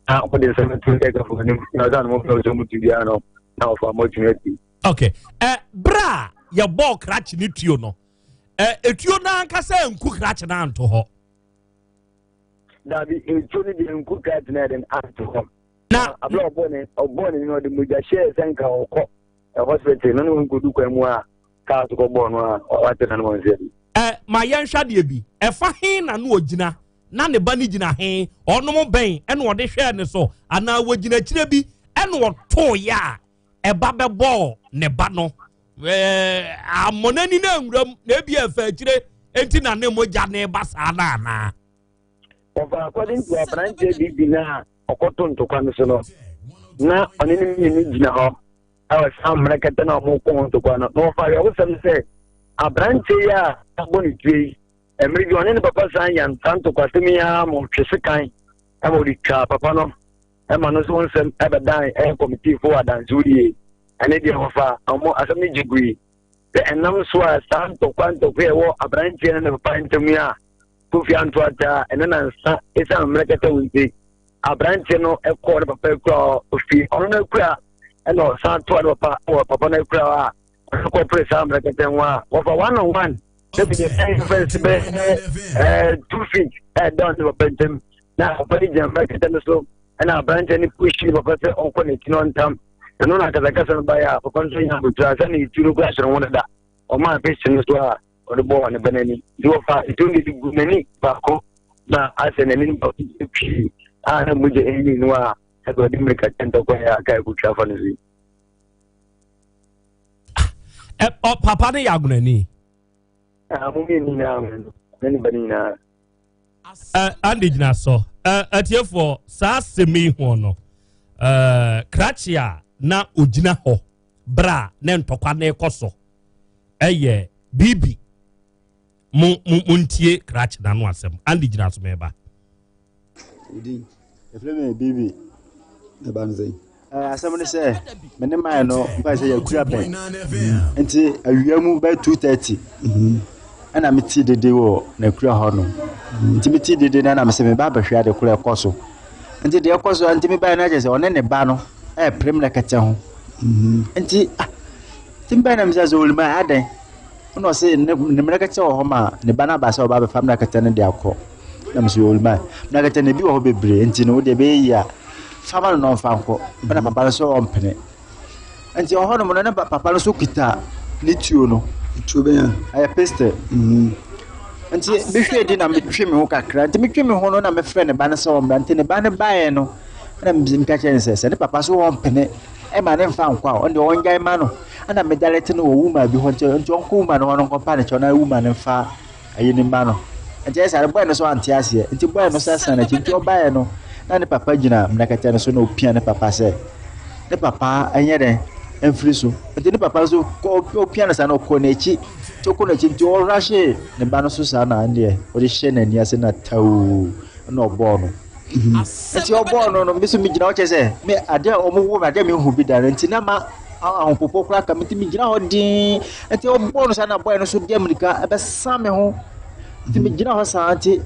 na wɔde nsɛm no to sɛ kafo anim na ɔsɛ anamɔ pɛ sɛ wɔn tu biara no na wɔfa wɔn atumi atu. ok ɛ bere a yɛbɔɔ krakye ne tuo no ɛ etuo no ankasa nku krakye no anto hɔ. Dabi etuo no deɛ nku krakye no ɛde anto hɔ. Na abere a ɔbɔɔ ne ɔbɔɔ ne no ɔde mogya hyɛɛ sɛ nka ɔkɔ hospital no na wɔnkɔdu kwan mu a kaa so kɔbɔɔ no a wate na no wɔn nsɛm. Ɛ ma yɛnhwɛ adeɛ bi ɛfa he na no ɔgyina na ne ba no gyina he ɔnom bɛn ɛna ɔde hwɛɛ ne so anaa wɔgyina akyire bi ɛna ɔtooyɛ a ɛba bɛbɔɔ ne ba no ɛɛ ammɔ n'ani no anwuram na ebi ɛfa akyire enti na ne mogya ne ba saa no anaa. Wɔfa according to aberanteɛ bi bi no a ɔkɔto ntokwa no so no na ɔne ne mmienu gyina hɔ ɛwɔ saa mmerɛ kɛtɛ na wɔkɔ ho ntokwa no na wɔfa awerɛhosɛm sɛ aberanteɛ yi a abɔ ne tire yi mmerɛ bi ɔne ne papa san yɛ saa ntokwasɛm yi ara ma ɔtwe sekan ɛma ɔde twaa papa no ɛma no nso nsɛm ɛbɛdan ɛyɛ kɔmitiifo wɔ adanse ɛne deɛ wɔfa ɔmo asɛm no gye gui sɛ ɛnam so a saa ntɔkwa ntɔkwa ɛwɔ aberanteɛ ne ne papa ntam yi a Kofi Antoata ɛne nansa esiane mmerɛ kɛtɛ wo nti aberanteɛ no kɔɔ ne papa akura hɔ ofi ɔno no akura ɛna ɔsan toa ne papa wɔ papa no akura hɔ a ɔno kɔpere saa mmerɛ kɛtɛ ho a wɔfa one on one ebi de ɛyɛ fɛnsi bɛ ɛɛ 2 feet ɛɛda ne papa ntam na papa no gyina mmerɛ kɛtɛ no so ɛna aberanteɛ no push ne papa sɛ ɔnkɔ n'akyi no ɔntam ɛno na akasakasa no baeɛ a papa no nso nya abotire ansa na etu no kura hyerɛ ho dada ɔmaa pɛsi no so a ɔde bɔɔ ne ba n'ani nti wɔfa nsuo no de gu n'ani baako na asɛ n'ani no baako pii a na mogya ɛyi no a ɛbɛ ɔde mmirika kyɛ ntɔkwa yɛ aka ɛkɔtwa fa no so yi. Papa no yɛ agonani. Mo mmienu nyinaa ne ne ba no nyinaa. Andy gyina so atiefoɔ saa asɛm yi ho no krakye a na ogyina hɔ berɛ a ne ntɔkwa no rekɔ so ɛyɛ biribi mo mo montie krakye n'ano asɛm Andy gyina so mɛba. Odin. Ɛfrɛ me Bibi. Ɛba no sɛn? Asɛm ne sɛ me ne mae no mfa sɛ yɛakura pɛn nti awia mu bɛyɛ 2:30 ɛna metee dede wɔ n'akura hɔ no nti metee dede no ɛna mesɛ meba abɛhwɛ ade korɔ ɛkɔ so nti deɛ ɛkɔ so nti mebaeɛ no akyerɛ sɛ ɔne ne ba no ɛrepere mmerɛkɛtɛ ho nti ah nti mebaeɛ na mesɛ sɛ ɔlima adɛn ɛna ɔse ne ne mmerɛkɛtɛ wɔ hɔ ma ne ba no aba sɛ ɔba abɛfa mmerɛkɛtɛ no de akɔ na mesɛ ɔlima mmerɛkɛtɛ no ebi wɔ hɔ bebree nti no wodeɛ ɛbɛyɛ yie a fa ma no na ɔmfa nkɔ ɛna papa no sɛ ɔmpene nti ɔhɔ nom no ne papa no nso kita ne tuo no tuo bɛn a ɛyɛ pistol mm-hmm. nti mehwɛ di na metwe me ho kakra nti metwe me ho no na mefrɛ ne ba no sɛ ɔmmra nti ne ba no baeɛ no ɛna meka kyerɛ no sɛ sɛ ne papa so ɔmpene ɛma ne mfa nkɔ a ɔno deɛ ɔngyae ma no ɛna medalete no wɔ wuma bi hɔ nti nti ɔnkɔ wuma no hɔ no nkɔpa ne kyɛw na wuma no mfa ayi no mma no. Nti ɛyɛ saa no, bɔe no so ante aseɛ. Nti bɔe no san san n'akyi. Nti ɔbaeɛ no, na ne papa gyina mmerɛkɛtɛ no so na ɔpia ne papa sɛ ne papa nyɛ dɛn mfiri so. Nti ne papa nso ɔpia no saa na ɔkɔ n'akyi. Nti ɔkɔ n'akyi nti ɔrahye ne ba no so saa na ɛndeɛ ɔde hyɛ n'ani ase na tawuu na ɔbɔɔ no. Nti ɔbɔɔ no no, me nso megyina hɔ kyerɛ sɛ me adeɛ a wɔn wɔ me adeɛ a mehu bi da no nti na ma ahopopo koraa ka me nti megyina hɔ dinn. Nti ɔbɔɔ no saa na bɔɔl no nso de mmirika ɛbɛsa me ho. Nti megyina hɔ saa nti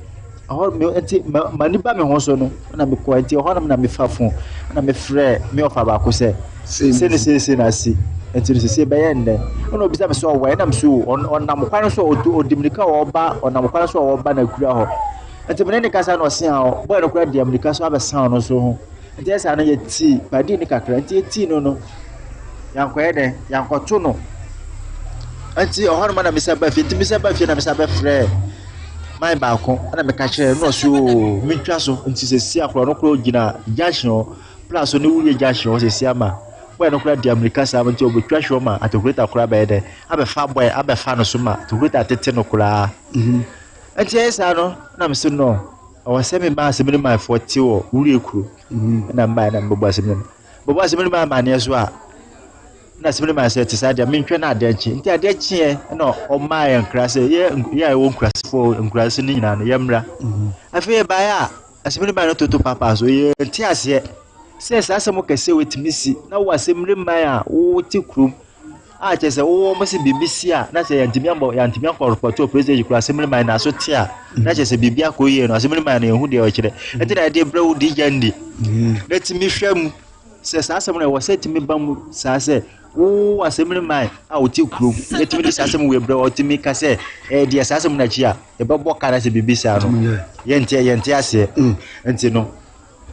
ɛhɔ me nti ma m'ani ba me ho so no na mekɔ nti ɛhɔ nom na mefa fon na mefrɛ me ɔfa baako sɛ sei ne sei sei na asi nti no sese bɛyɛ nnɛ ɛna obisa me sɛ ɔwɔ ɛna me so ɔnam kwan so ɔdi mmirika a ɔba ɔnam kwan so a ɔba na kura hɔ nti mene ne kasa na ɔse a bɔyɛ no kora di mmirika so abɛsan ɔno so ho nti ɛsɛ no yɛtii padi ne kakra nti yɛtii no no Yɛankɔyɛ dɛn? Yɛankɔto no. Nti ɛhɔ nom na mesan baa fie. Nti mesan baa fie na mesan bɛfrɛɛ man baako ɛna meka kyerɛɛ no na ɔse oo mentwa so. Nti seesei akora no koraa ɔgyina junction hɔ, plus ne wurie junction hɔ seesei ama boy no koraa di amirika saa nti ɔbɛtwa hwɛ ma atokureta koraa bɛyɛ dɛn abɛfa boy abɛfa no so ma atokureta atete no koraa. Nti ɛyɛ saa no na mese no ɛwɔ sɛ mema asɛm no manfoɔ te wɔ wurie kuro ɛna mmaeɛ na mebɛbɔ asɛm no mu. Bɔbɔ asɛm no mu amanneɛ so a, na asɛm no ma sɛ ɛte saa deɛ mentwɛn na adeɛ nkye. Nti adeɛ kyeeɛ na ɔmaa yɛn nkra sɛ yɛ yɛ a yɛwɔ nkurasefoɔ nkuraase no nyinaa no yɛmmra. Mhm. Afei yɛbaeɛ a asɛm no maa no toto paapaa so yɛnte aseɛ sɛ saa asɛm kɛseɛ wɔtumi si na wɔ asɛm no man a wote kurom a kyerɛ sɛ wowɔ mo sɛ biribi si a na sɛ yɛntumi ambɔ yɛntumi ankɔ repɔto wɔ police station kura asɛm no man na so te a na kyerɛ sɛ biribi akɔ yie no asɛm no man no yɛhu deɛ ɔkyerɛ ɛnti na yɛde brɛ wo di gya ndi na tumi hwɛ mu sɛ saa asɛm no ɛwɔ sɛ tumi ba mu saa sɛ wo asɛm no man a wote kurom yɛtumi de saa asɛm wei brɛ ɔtumi ka sɛ ɛyɛ deɛ saa asɛm no akyi a yɛbɛbɔ ka na sɛ biribi saa no yɛnte yɛnte aseɛ nti no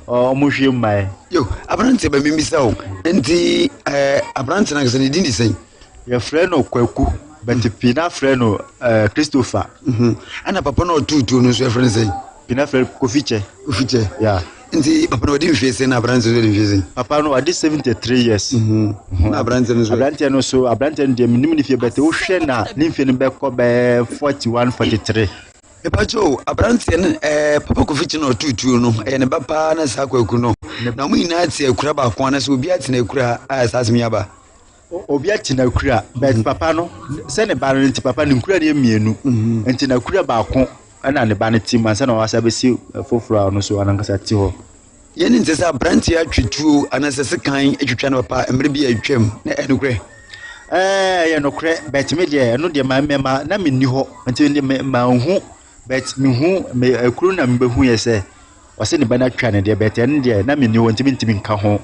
Ɔmo hwie mmae. Yo, aberanteɛ bɛ mimmisa o, nti ɛɛ aberante no ankasa ne din de sɛn? Yɛfrɛ no Kwaku, but pii na frɛ no ɛɛ Christopher. Mhm. Ɛna papa no a ɔtoo tuo no nso yɛfrɛ no sɛn? Pii na frɛ no Kofi Kyɛ. Kofi Kyɛ. Yeah. Nti papa no wadi mfie sɛn na aberante nso adi mfie sɛn? Papa no wadi 73 years. Mhm. Na aberanteɛ no nso? Aberanteɛ no nso, aberanteɛ no deɛ menim ne fie but wohwɛ na ne mfie no bɛkɔ bɛyɛ 41, 43. Mepakyɛ o, aberanteɛ no ɛɛ Papa Kofi kye na ɔtoo tuo no, ɛyɛ ne ba paa na saa Kwaku no. Na wɔn nyinaa te akura baako anaasɛ obiara te n'akura a saa asɛm yi aba? Obiara te n'akura, but papa no, sɛ ne ba no nti papa no nkura no yɛ mmienu. Nti n'akura baako ɛna ne ba no te mu ansa na wasan abɛsi foforɔ a ɔno nso ɔno ankasa te hɔ. Yɛn nte sɛ aberanteɛ atwe tuo anaasɛ sekan atwitwa ne papa mmerɛ bi a atwam, na ɛyɛ nokorɛ? Ɛɛ ɛyɛ nokorɛ but me deɛ ɛno deɛ ma mɛma na menni hɔ nti me me manhu but mehu me akuro na mebɛhu yɛ sɛ ɔsɛ ne ba no atwa ne deɛ but ɛno deɛ na menni hɔ nti mentumi nka ho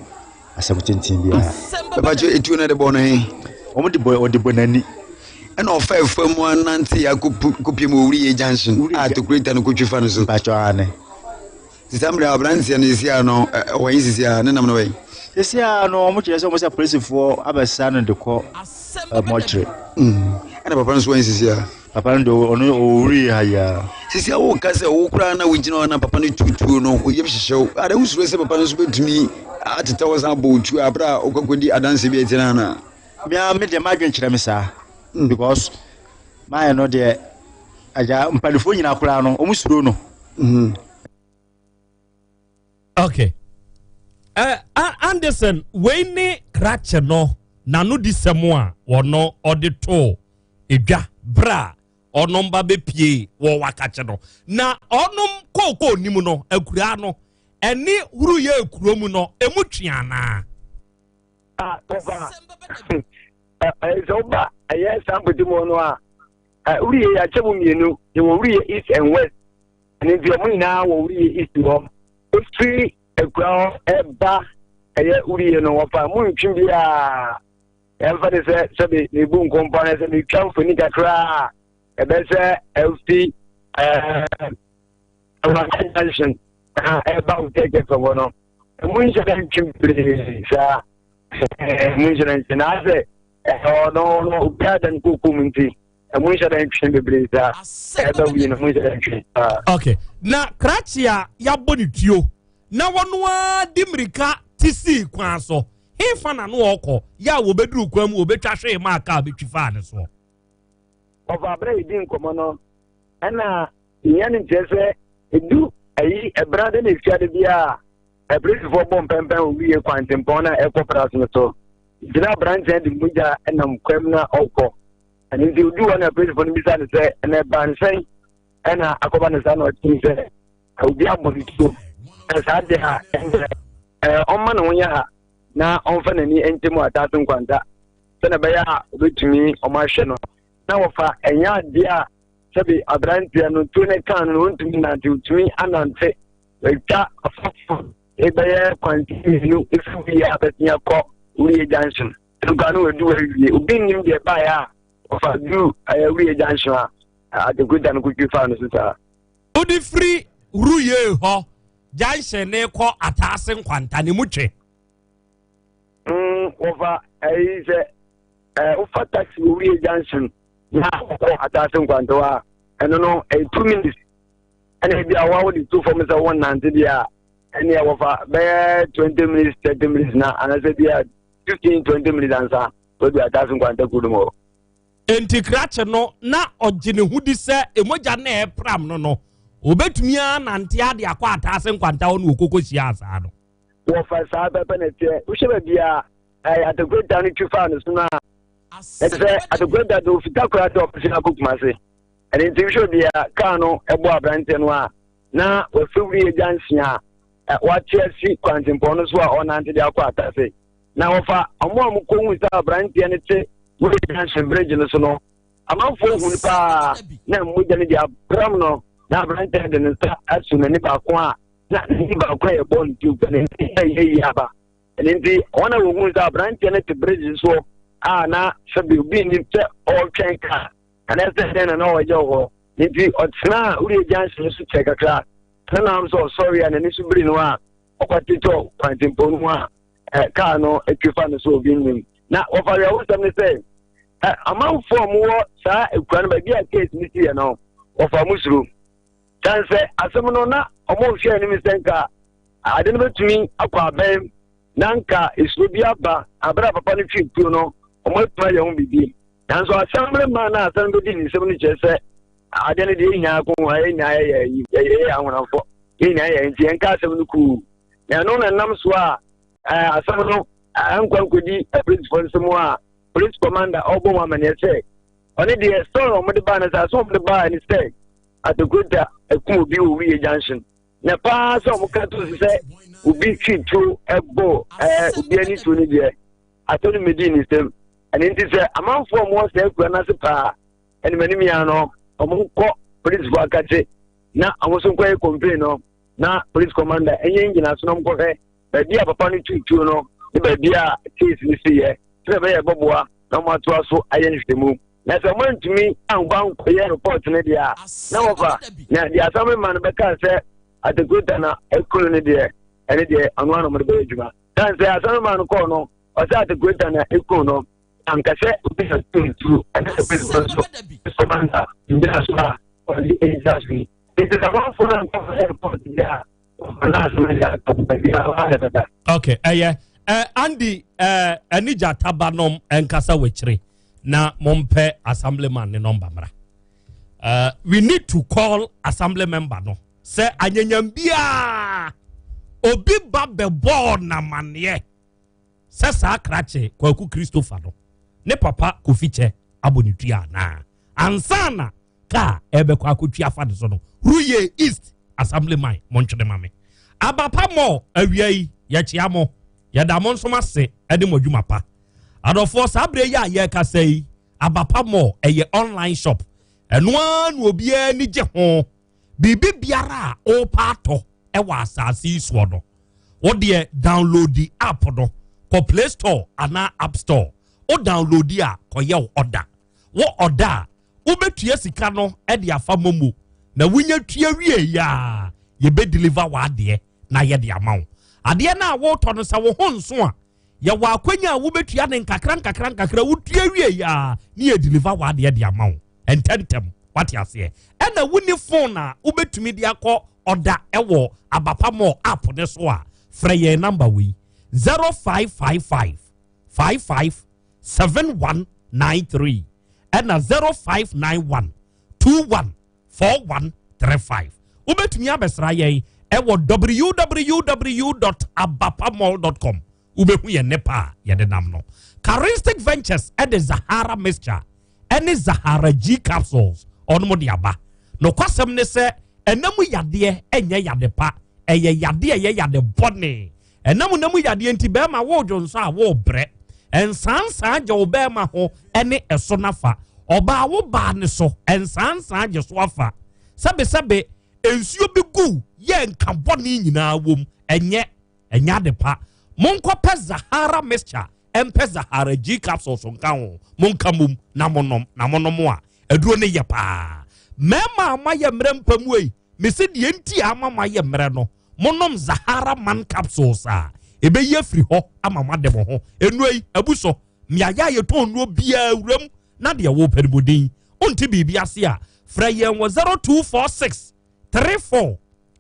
asɛm tenten biara. Papa kyɛ etuo no de bɔ no he? Wɔn de bɔ ɔde bɔ n'ani. Ɛna ɔfa afa mu anante akɔpie mu Owuriyɛ junction a tokureta no kɔtwi fa no so. Mpakyɛ aane. Sisi amere aberanteɛ no sisi a no ɔwɔ yi sisi a ne nam no wɔ yi. Sisi a no wɔn kyerɛ sɛ wɔn sɛ polisifoɔ abɛsa no de kɔ mɔkyere. Ɛna papa no nso wɔ yi sisi a. Papa no de ɔno ɔwuri ha yi a. Sisi a wɔka sɛ wo koraa na wogyina hɔ na papa no tutuo no oyam hyehyɛ wo. Ada wosuro sɛ papa no nso bɛtumi atetɛ wo san abɔ otuo abere a wokɔkɔdi adanse bi akyire anaa? Mea me deɛ m'adwene kyerɛ me saa because mayɛ no deɛ agya mpanimfoɔ nyinaa koraa no wɔn suro no. Mm-hmm. Okay. Uh, Anderson, wei ne krakye no n'ano di sɛm a wɔno ɔde too edwa berɛ a ɔnom ba bɛpie wɔ wakakye no na ɔnom kookoo nim no akuraa no ɛne huruyɛ kuro mu no emu twe anaa. Ah, papa. Sɛ woba ɛyɛ saa mpɔtam no a Wuriye yɛakyɛ mu mmienu, yɛwɔ Wuriye East and West. Ɛno nti wɔn nyinaa wɔ Wuriye East hɔ. Efiri akura hɔ ɛba ɛyɛ Wuriye no wɔfa mu ntwi biara. Yɛmfa ne sɛ sɛbe mebu nkɔmpɔ no sɛ metwa mfoni kakra a ɛbɛ sɛ ɛfi ɛɛ Awurade Junction ɛba Hotel fam hɔ no. Ɛmu nhyɛ dɛ ntwi bebree saa. Ɛmu nhyɛ dɛ ntwi na asɛ Ɛhɔ no no obiara da ne koko mu nti ɛmu nhyɛ dɛ ntwe bebree saa ɛbɛ wie no ɛmu nhyɛ dɛ ntwe saa. Okay na krakye a yɛabɔ ne tuo na wɔn ara di mmirika ti sii kwan so hefa na no ɔkɔ yɛ a wɔbɛduru kwan mu wɔbɛtwa hwee maa kaa bɛtwi faa ne soɔ. Ɔfa abere a yɛdi nkɔmmɔ no ɛna nyɛ no nkyerɛ sɛ edu ayi ɛbra de na efiade biara apolisifoɔ bɔ mpɛmpɛn wɔ wie kwantempɔn no a ɛkɔ pra so no so. Nti na aberanteɛ de mogya nam kwam na ɔkɔ. Ɛno nti oduu hɔ na apolisifoɔ no bisa no sɛ, ɛna ɛbaa no sɛn ɛna akɔba no saa na ɔkyerɛ sɛ obi abɔ ne tuo. Na saa deɛ a ɛndeɛ ɛɛ ɔmma ne ho nyɛ ha na ɔmfa n'ani nkyɛ mu ataase nkwanta sɛnea ɛbɛyɛ a obetumi ɔmo ahwɛ no na wɔfa ɛnyɛ adeɛ a sɛbi aberanteɛ no tuo ne kan no ɔntumi nante ɔtumi anante atwa afafo ɛbɛyɛ kwanti mmienu efi wie a bɛtumi akɔ wie junction nkwa no wadu awie obi nnim deɛ ɛbaeɛ a ɔfa duru ɛyɛ wie junction a adekoda no kotwi faa no so saa. Wode firi Ruye hɔ junction ne kɔ Ataase nkwanta ne mu twe. Wɔfa ɛyi sɛ ɛɛ wofa taxi wɔ Ruye junction na wɔkɔ Ataase nkwanta hɔ a ɛno no ɛyɛ 2 minutes, ɛna ebi a wɔn de to fam sɛ wɔn nante deɛ a ɛnea wɔfa bɛyɛ 20 minutes, 30 minutes na anaasɛ bi a 15, 20 minutes ansa wɔde Ataase nkwanta kuro no mu hɔ. Enti krakye no na ɔgye ne ho di sɛ emogya na ɛpram no, obetumi anante ade akɔ Ataase nkwanta hɔ na okoko hyia asaa no. Wɔfa saa pɛpɛ na ɛteɛ. Wohyɛ baabi a ɛyɛ atekoreta no twi faa no so no a, ɛte sɛ atekoreta de ofita koraa sɛ ɔpɛ sɛ akɔ Kumase. Ɛno nti wohwɛ baabi a kaa no ɛbɔ aberanteɛ no a, na wafiri wuri agya nsia a wate asi kwantempɔn no so a ɔnante de akɔ Atase. Na wɔfa ɔmo a wɔkɔhu sɛ aberanteɛ no te wuri junction bridge no so no, amanfoɔ hu no paa na mogya no de abram no, na aberanteɛ no de ne nsa aso n'ani baako a na n'ani baako a yɛbɔ no tuo ne ɛyɛ yi aba. Ɛno nti wɔn a wɔhu sɛ aberanteɛ no te bridge soɔ a na sɛbi obi nnim sɛ ɔretwɛn kaa anaasɛ dɛn na na ɔyɛ wɔ hɔ. Nti ɔtena a wuri junction so kyɛ kakra na nam sɛ ɔsɔre a n'ani so biri no a ɔkɔtetɔ kwantempɔn no mu a kaa no atwi fa no so obi nnim. Na wɔfa awerɛhosɛm ne sɛ amanfoɔ a wɔwɔ saa ekura no baabi a case no siiɛ no, wɔfa mo suro kyɛn sɛ asɛm no na wɔn nhwɛ anim sɛ nka ade no bɛtumi akɔ abɛn na nka esuro bi aba abere a papa no twi tuo no wɔn atumi ayɛ ho biribi. Nanso asɛm no maa na asɛm bɛdi ne nsɛm no kyerɛ sɛ ade no deɛ nyinaa ko ho ayɛ nyinaa yɛ yɛ ahonamfo yɛ nyinaa yɛ nti yɛnka asɛm no kuu na ɛno na nam so a asɛm no nkwa nkɔdi apolisifoɔ nsɛm a police commander ɔbɔ wɔn amaneɛ sɛ ɔne deɛ story a wɔde baa no sɛ asɛm a wɔde baa ne sɛ atekurota akum obi wɔ Wie junction na paa sɛ wɔn ka to so sɛ obi twi tuo ɛbɔ obi ani tuo no deɛ asɛm no medi ne nsam. Ɛno nti sɛ amanfoɔ a wɔwɔ saa akura no ase paa ɛnum anim yɛn no wɔn nkɔ polisifoɔ akakye na wɔn nso nkɔyɛ complain no na police commander ɛnyɛ ngyina so na wɔn nkɔhwɛ baabi a papa no tu tuo no ne baabi a case no si yɛ sɛ ɛbɛyɛ ɛbɛboa na wɔn atoa so ayɛ nhwehwɛmu. Na sɛ wɔn antumi ankɔ ankɔyɛ report no deɛ a na wɔfa na deɛ asɛm ma no bɛka sɛ atekurota na ekunu no deɛ ɛne deɛ ɔno ano wɔde bɛyɛ adwuma kan sɛ asɛm ma no kɔɔ no ɔsɛ atekurota na ekunu no ankasɛ obi na tu tuo ɛne sɛ polisi nso commander ngyina so a ɔde egyina so yi nti sɛ wɔn no ankɔ report deɛ a wɔfa na asɛm deɛ aka baabi a wɔayɛ dada. Okay, ɛyɛ Andy anigya tabanom nkasa wɔ na mompɛ assemblyman ne number mmra. We need to call assembly member no sɛ anyanyam biara obi ba bɛbɔɔ namaneɛ sɛ saa krakye Kwaku Christopher no ne papa Kofi Kyɛ abɔ ne tua anaa ansa na kaa ɛbɛkɔ akɔtwi afa ne so no. Ruye East assemblyman, montwene ma me. Abapa mɔ awia yi yɛkyea mo, yɛda mo nsom ase ne mo adwuma pa. Adɔfoɔ, saa berɛ yi a yɛrekasa yi, Abapa mɔ ɛyɛ online shop, ɛno ara na obiara ani gye ho. Biribi biara a ɔrepa atɔ ɛwɔ asase yi soɔ no, wodeɛ download the app no, kɔ Play Store anaa App Store. Wo download a, kɔyɛ wo order. Wo order a, wobɛtua sika no de afa MoMo na wonya tua wie yi a, yɛbɛ deliver w'adeɛ na yɛde ama wo. Adeɛ no a wotɔ no, sɛ wo ho nso a, yɛwɔ akwanya a wobɛtua ne nkakra nkakra nkakra. Wotua wie yi a, ne yɛ deliver w'adeɛ de ama wo ntɛntɛm. Wate aseɛ? Ɛna woni phone a wobɛtumi de akɔ ɔda ɛwɔ Abapa Mall app ne so a, frɛ yɛn number wei: 0555 55 7193 ɛna 0591 21 4135. Wobɛtumi abɛsra yɛn ɛwɔ www.abapamall.com. Wobɛhu yɛn nepa a yɛde nam no. Charistic Ventures ɛde Zahara mixture ɛne Zahara G capsules ɔnom de aba. Nokwasɛm ne sɛ ɛnam yadeɛ ɛnyɛ yade pa. Ɛyɛ yadeɛ a ɛyɛ yade bɔne. Ɛnam nna mu yadeɛ nti bɛrima wodwo nso a wobrɛ. Nsansaa gye wo bɛrima ho ne ɛso no afa. Ɔbaa wo baa ne so nsansaa gye so afa. Sɛbesɛbe nsuo bi gu yɛ nka bɔne nyinaa wom. Ɛnyɛ ɛnyɛ ade pa. Monkɔpɛ Zahara mixture ɛmpɛ Zahara G capsules nka ho. Monka mom na monom na monom a aduro no yɛ paa. Mmarima a moayɛ mmerɛ mpa mu ei, mese deɛ nti a ama moayɛ mmerɛ no, monom Zahara man capsules a, ɛbɛyi afiri hɔ ama moade mo ho. Nnuro yi, abu so. Mmeaeɛ a yɛtɔn nnuro biara wuram na deɛ wopɛ no bɔ din. Wonte biribi ase a, frɛ yɛn wɔ 0246 34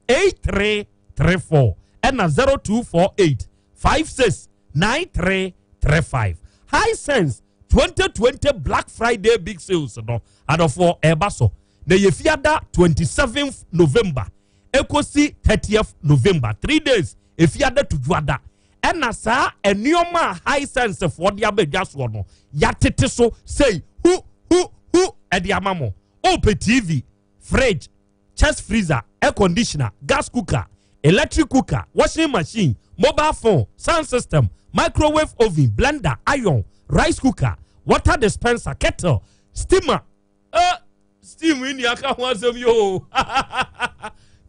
8334 ɛna 0248 56 9335. Hisense 2020 Black Friday Big Sales no, adɔfoɔ ɛreba so. Na ɛyɛ fiada 27th November ɛkɔsi 30th November, 3 days, efiada to dwuada. Ɛna saa nneɛma a Hisense foɔ de aba dwa soɔ no, yɛatete so sei hu hu hu ɛde ama mo. Wopɛ TV, fridge, chest freezer, air conditioner, gas cooker, electric cooker, washing machine, mobile phone, sound system, microwave oven, blender, iron, rice cooker, water dispenser, kettle, steamer. Eh, steam yi ni aka ho asɛm yi o.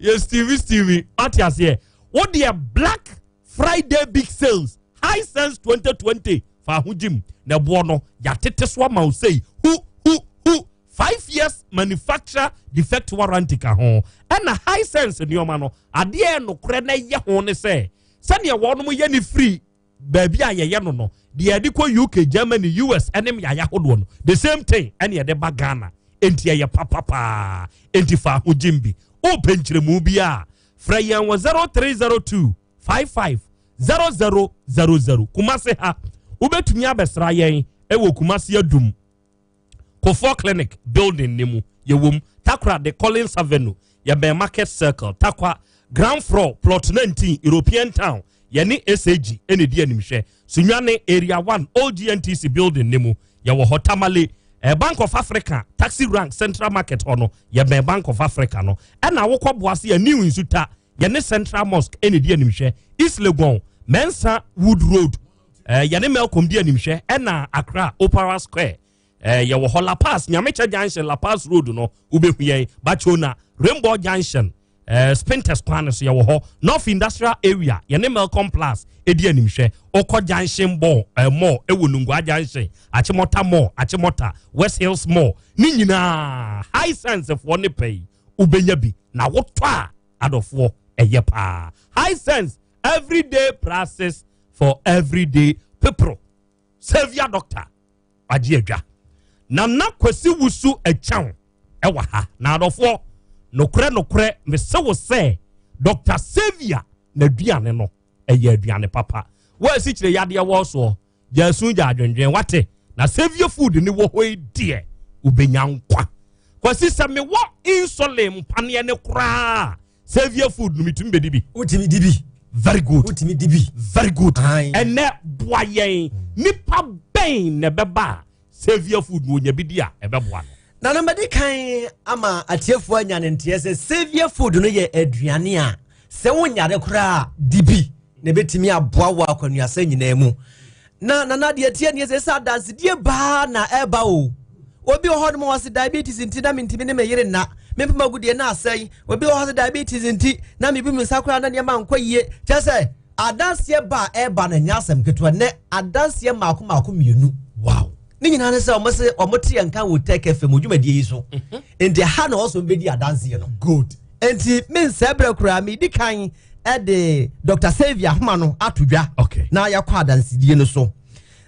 Yɛ steamy steamy. Ate aseɛ. Wo deɛ Black Friday big sales, Hisense 2020 fa ho gyim na ɛboɔ no yɛatete so ama wo sei hu hu hu. 5 years manufacturer defect warranty ka ho. Ɛna Hisense nneɛma no adeɛ nokorɛ na ɛyɛ ho ne sɛ sɛdeɛ wɔnom yɛ ne firi baabi a yɛyɛ no no deɛ yɛde kɔ UK, Germany, US ɛne mmeaeɛ ahodoɔ no the same thing ɛne yɛde ba Ghana. Enti ɛyɛ papapaa. Enti fa ho gyim bi. Wopɛ nkyerɛmu bi a frɛ yɛn wɔ 0302 55 0000. Kumase ha wobɛtumi abɛsra yɛn ɛwɔ Kumase Adum Kofoɔ Clinic building ne mu. Yɛwɔ mu Takora de Collins Avenue, yɛbɛn Market Circle, Takwa Ground floor plot 19 European Town, yɛne SAG ɛna di animhwɛ. Sunyani Area 1 Old GNTC building ne mu yɛwɔ hɔ. Tamale Bank of Africa Taxi Rank Central Market hɔ no yɛbɛn Bank of Africa no. Ɛna wokɔ Boase a New Nsuta yɛne Central Mosque ɛna di animhwɛ. East Legon Mensa Wood Road yɛne Melcom di animhwɛ. Ɛna Accra Opera Square yɛwɔ hɔ. La Paz Nyamekyɛ Junction La Paz Road no wobɛhu yɛn. Bachona Rainbow Junction Spintex kwan no so yɛwɔ hɔ. North Industrial Area yɛne Melcom Plus edi animhwɛ. Okɔ Junction Mall Mall ɛwɔ Nungua Junction, Achimota Mall, Achimota West Hills Mall ne nyinaa Hisense foɔ ne pɛ yi wobɛnya bi na wotɔ a adɔfoɔ ɛyɛ paa. Hisense everyday prices for everyday people. Saviour Doctor agye adwa. Nana Kwasi Wusu Akyang ɛwɔ ha. Na adɔfoɔ nokorɛ nokorɛ mese wo sɛ Dr. Saviour n'aduane no ɛyɛ aduane papa. Wɔasi kyerɛ yadeɛ wɔ soɔ gyasu gya adwendwen wate na Saviour food ne wɔ hɔ yi deɛ wobɛnya nkwa. Kwasi sɛ mewɔ insulin mpaneɛ ne koraa Saviour food no metumi bɛdi bi. Wotumi di bi. Very good. Wotumi di bi. Very good. Ɛnɛ boa yɛn nipa bɛn na ɛbɛba a Saviour food no onya bi di a ɛbɛboa no. Na no mɛde kan ama atiefoɔ anya ne nteɛ sɛ Saviour food no yɛ aduane a sɛ wonyare koraa di bi na ɛbɛtumi aboa wɔ akwanuasɛ nyinaa mu. Na nana deɛ tie neɛ sɛ sɛ adansedie baa na ɛba o. Obi wɔ hɔ nom ɔse diabetes nti na mentumi ne me yere nna, me mpem agudeɛ na asɛe. Obi wɔ hɔ sɛ diabetes nti na mebu me nsa koraa na nneɛma nkɔ yie. Kyerɛ sɛ adanseɛ ba a ɛba no nyɛ asɛm ketewa. Nnɛ adanseɛ mmaako mmaako mmienu. Wow. Ne nyinaa ne sɛ wɔn se wɔn te yɛn nka wɔ Tech FM dwumadie yi so. Nti ha na wɔsɔ bɛdi adanseɛ no. Good. Nti me nsɛ berɛ koraa medi kan de Dr. Saviour ahoma no ato dwa. Okay. Na yɛakɔ adansedie no so.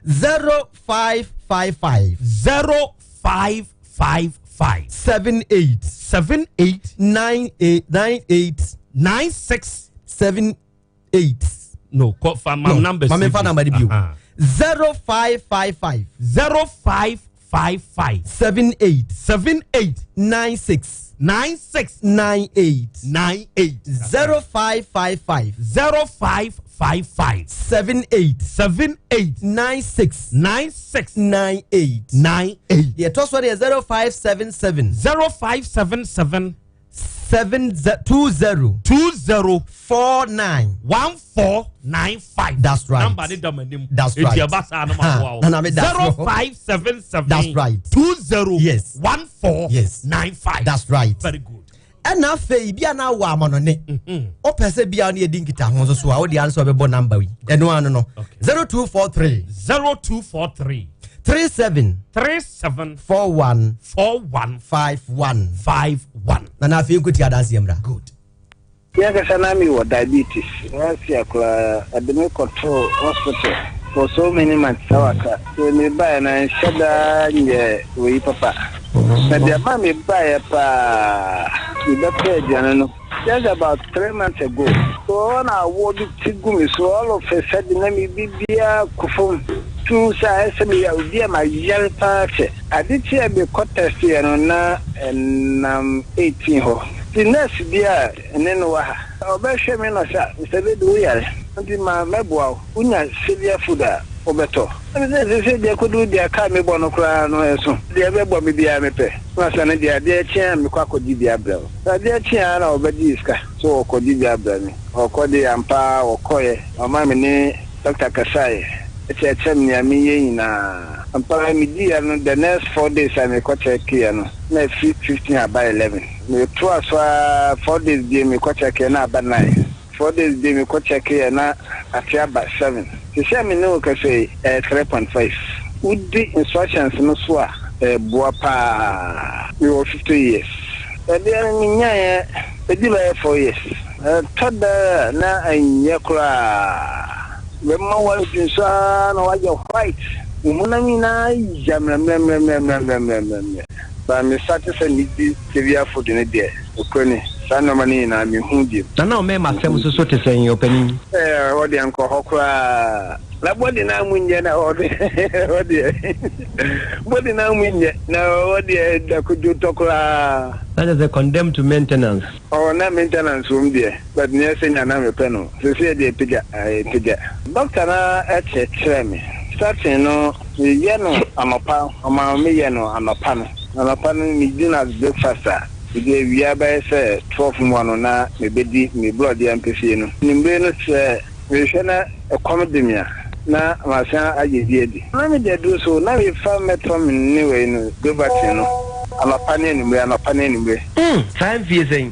0555. 0555. 78. 78. 98. 98. 96. 78. No, call for my no, numbers. Mame fa number bi o. 0555. 0555. 78. 78. 96. 96. 98. 98. 0555. 0555. 78. 78. 96. 96. 98. 98. Deɛ ɛtɔ so deɛ 0577. 0577. 7 20. 20. 49. 1495. That's right. Number ne da m'anim. That's Eti right. ɛba saa no ma boa wo. Nana me da so. 0577. That's right. 20. Yes. 14. Yes. 95. That's right. Very good. Ɛna afei bi a na awɔ amanɔne wopɛ sɛ bia ne yɛdi nkita ho nso so a wode ano sɛ wobɛbɔ number yi ɛno ano no 0243 0243 37 37 41 41 51 51. Na na afei nkɔti adanseɛ mmra. Good. Me ankasa na me wɔ diabetes last year koraa ɛde me kɔtoo hospital for so many months ɛwɔ Accra nti me baeɛ no ɛnhyɛ daa nyɛ wei papa na deɛ ɛma me baeɛ paa me bɛpɛ aduane no just about 3 months ago so hɔ na awoɔ bi ti gu me so all of a sudden na me biribiara kɔ fam tu sɛ ayɛ sɛ meyɛ obi a mayare paa kyɛ ade kye a mekɔ test yɛ no na ɛnam 18 hɔ nti nurse bi a ɛne no wɔ ha ɔbɛhwɛ me na ɔsɛ, "Mr. Bedu, woyare nti ma mɛboa wo, wonya Saviour Food a wobɛtɔ." Ɛne sɛ sɛ deɛ kodu deɛ kaa mebɔ no koraa no ɛso deɛ ɛbɛbɔ me biara mepɛ na sɛ no deɛ adeɛ kye a mekɔ akɔgye bi abrɛ wo. Sɛ adeɛ kye a na ɔbɛgye sika so wɔkɔgye bi abrɛ me. Ɔkɔ de ampa wɔkɔeɛ ɔma me ne doctor kasaeɛ ɛkyerɛkyerɛ me nea meyɛ nyinaa. Ampa mediiɛ no, the next 4 days a mekɔ kyɛkeeɛ no na ɛfiri 15 aba 11. Metoa so a 4 days bie mekɔ kyɛkeeɛ na aba 9. 4 days bie mekɔ kyɛkeeɛ na ate aba 7. Te sɛ me ne wo kasa yi, ɛyɛ 3.5. Wodi instructions no so a, ɛboa paa. Mewɔ 50 years. Ɛdeɛ no menyaeɛ ɛdi bɛyɛ 4 years. Ɛtɔ da a na ɛnyɛ koraa. Bɛma woadwene so ara na woayɛ white. Wo honam nyinaa ya mmerɛmmerɛmmerɛmmerɛmmerɛmmerɛ. Ba me start sɛ medi Saviour Food no deɛ, nokorɛ ni, saa nneɛma no nyinaa menhu bio. Nana ɔmɛɛma asɛm nso so te sɛn ɔpanin? Ɛɛ hɔ deɛ nkɔ hɔ koraa. Na body no a mu nyɛ na hɔ hɔ deɛ body no a mu nyɛ na hɔ deɛ da kodwo tɔ koraa. Na kyerɛ sɛ condemn to maintenance. Ɔwɔ na maintenance wɔ mu deɛ, but nyɛ sɛ nya na mepɛ no. Seesei deɛ pagya, ɛpagya. Doctor no kyerɛkyerɛ me. Starting no meyɛ no anɔpa, ɔma meyɛ no anɔpa no. Anɔpa no medi no as breakfast a, mede awia bɛyɛ sɛ 12 mu hɔ no na mebɛdi me borɔdeɛ ampesie no. Anwummere no sɛ mehwɛ na ɛkɔm de me a, na masan ayɛ bi adi. Na mede aduro so, na mefa metformin ne wei no, Dovatin no, anɔpa ne anwummere, anɔpa ne anwummere. Saa mfie sɛn?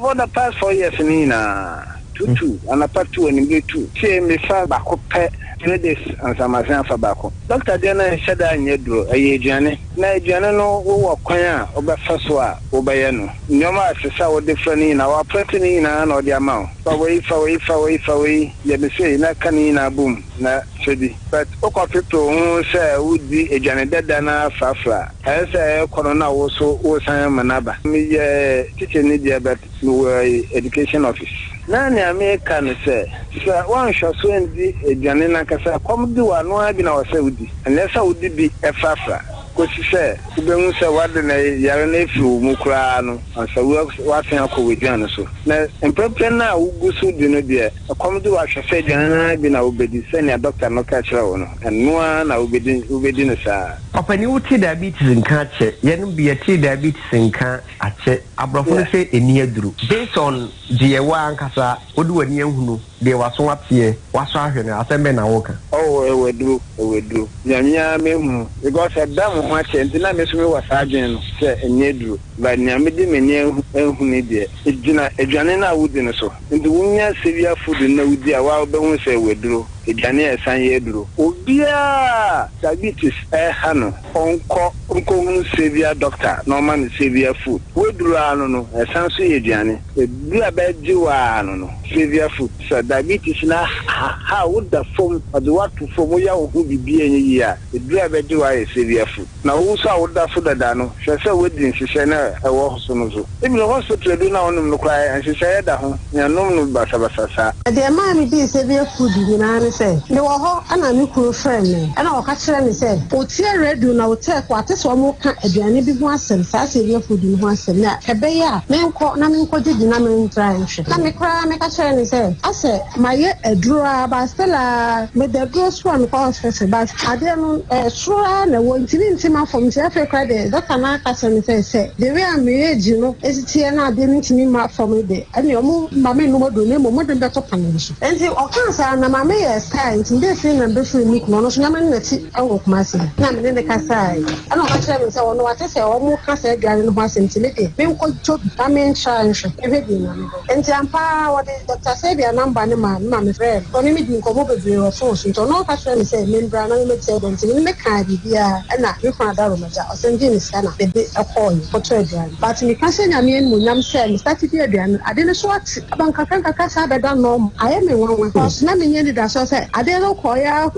For the past 4 years no nyinaa, two two, anɔpa two, anwummere two. Tie, mefa baako pɛ 3 days ansa masan afa baako. Doctor deɛ no nhyɛ da nyɛ duro, ɛyɛ aduane. Na aduane no wowɔ kwan a wobɛfa so a wobɛyɛ no. Nneɛma a ɛsɛ sɛ wode fra no nyinaa, wɔaprɛte ne nyinaa na ɔde ama wo. Fa wei, fa wei, fa wei, fa wei, yɛ me sei na ka ne nyinaa bom na fɛ bi. But wokɔpepe wo ho sɛ wodi aduane dada no afrafra a, ɛyɛ sɛ ɛrekɔ no na wo so wosan ama no aba. Meyɛ teacher ni deɛ, but mewɔ education office. Na nea meka ne sɛ, sɛ woanhwɛ so andi aduane no ankasa, kɔm de wo a, no ara bi na wɔ sɛ wodi. Ɛnyɛ sɛ wode bi frafra kɔsi sɛ wobɛhu sɛ woade no yare no afiri wo mu koraa no ansa woasan akɔ w'aduane so. Na mprɛmprɛ no a wogu so di no deɛ, ɛkɔm de wo ahwɛ sɛ aduane no ara bi na wobɛdi sɛnea dɔkta no ka kyerɛ wo no, ɛno ara na wobɛdi, wobɛdi no saa. Ɔpanin wo te diabetes nka akyɛ, yɛnom bi yɛte diabetes nka akyɛ, abrɔfo no sɛ ɛni aduro. Based on deɛ wo ankasa wode w'ani ahunu, deɛ w'aso ateɛ, w'asɔ ahwɛ no, asɛm bɛn na woka? Oh, ɛwɔ aduro, ɛwɔ aduro. Nea me ara mehu, because ɛda mo ho akyɛ nti na me nso mewɔ saa adwene no sɛ ɛnyɛ aduro. But nea mede m'ani ahu ne deɛ, ɛgyina aduane no a wodi no so. Nti wonya Saviour Food no na wodi a, woa wobɛhu sɛ ɛwɔ aduro. Aduane a ɛsan yɛ aduro. Obiara diabetes ɛha no, ɔnkɔ nkɔhunu Saviour doctor na ɔma no Saviour Food. Waduro ara no, ɛsan so yɛ aduane. Aduro a bɛgye wo ara no, Saviour Food. Sɛ diabetes na ha woda fam, ɔde woato fam, woyɛ wo ho biribi a ɛnyɛ yie a, aduro a bɛgye wo ayɛ Saviour Food. Na wo nso a woda so dada no, hwɛ sɛ woadi nhyehyɛ no a ɛwɔ so no so. Ebi no hospital aduro no a wonom no koraa, nhyehyɛeɛ da ho, nea nom no basabasa saa. Deɛ ɛmaa me dii Saviour Food nyinaa ne sɛ, mewɔ hɔ na me kunu frɛɛ me na ɔka kyerɛɛ me sɛ ɔtie radio na ɔtɛɛk wate sɛ wɔreka aduane bi ho asɛm, saa Saviour food no ho asɛm, na ɛbɛyɛ a menkɔ na menkɔgye bi na mentra nhwɛ. Na me koraa meka kyerɛɛ no sɛ asɛ mayɛ aduro ara but still ara meda aduro so a mekɔ hospital but adeɛ no soro ara na ɛwɔ nti mente m'afam nti afei koraa deɛ doctor no aka kyerɛ me sɛ sɛ the way a me age no si teɛ na adeɛ no ntumi mma fam no deɛ ɛnneɛ ɔmo mma mennom aduro na mmom ɔmo de me bɛto paneɛ so. Nti ɔkaa saa na maame yɛɛ style nti mede firi na mebɛfiri me kunu ɔno nso nyame no nati wɔ Kumasi na me ne no kasae ɛna ɔka kyerɛɛ me sɛ ɔno wate sɛ ɔmo ka saa aduane no ho asɛm nti me deɛ menkɔ tɔ bi na me ntra nhwɛ mehwɛ deɛ Nyame bɛyɛ nti ampa ara ɔde Doctor Sabia number no maa me ma me frɛɛ no ɔne me dii nkɔmmɔ bebree wɔ phone so nti ɔno ɔka kyerɛɛ me sɛ membra na memmɛtua aduane nti me ne no kaa biribiara ɛna me kunu adaro m'agya ɔsan gyee me sika na mede kɔɔeɛ kɔtɔ aduane but meka hyɛ Nyame animuonyam sɛ me starte di aduane no ade no so ate Aba nkakrankakra saa bɛda normal. Ayɛ me nwanwa cos na menni anidasoɔ sɛ adeɛ no kɔeɛ ara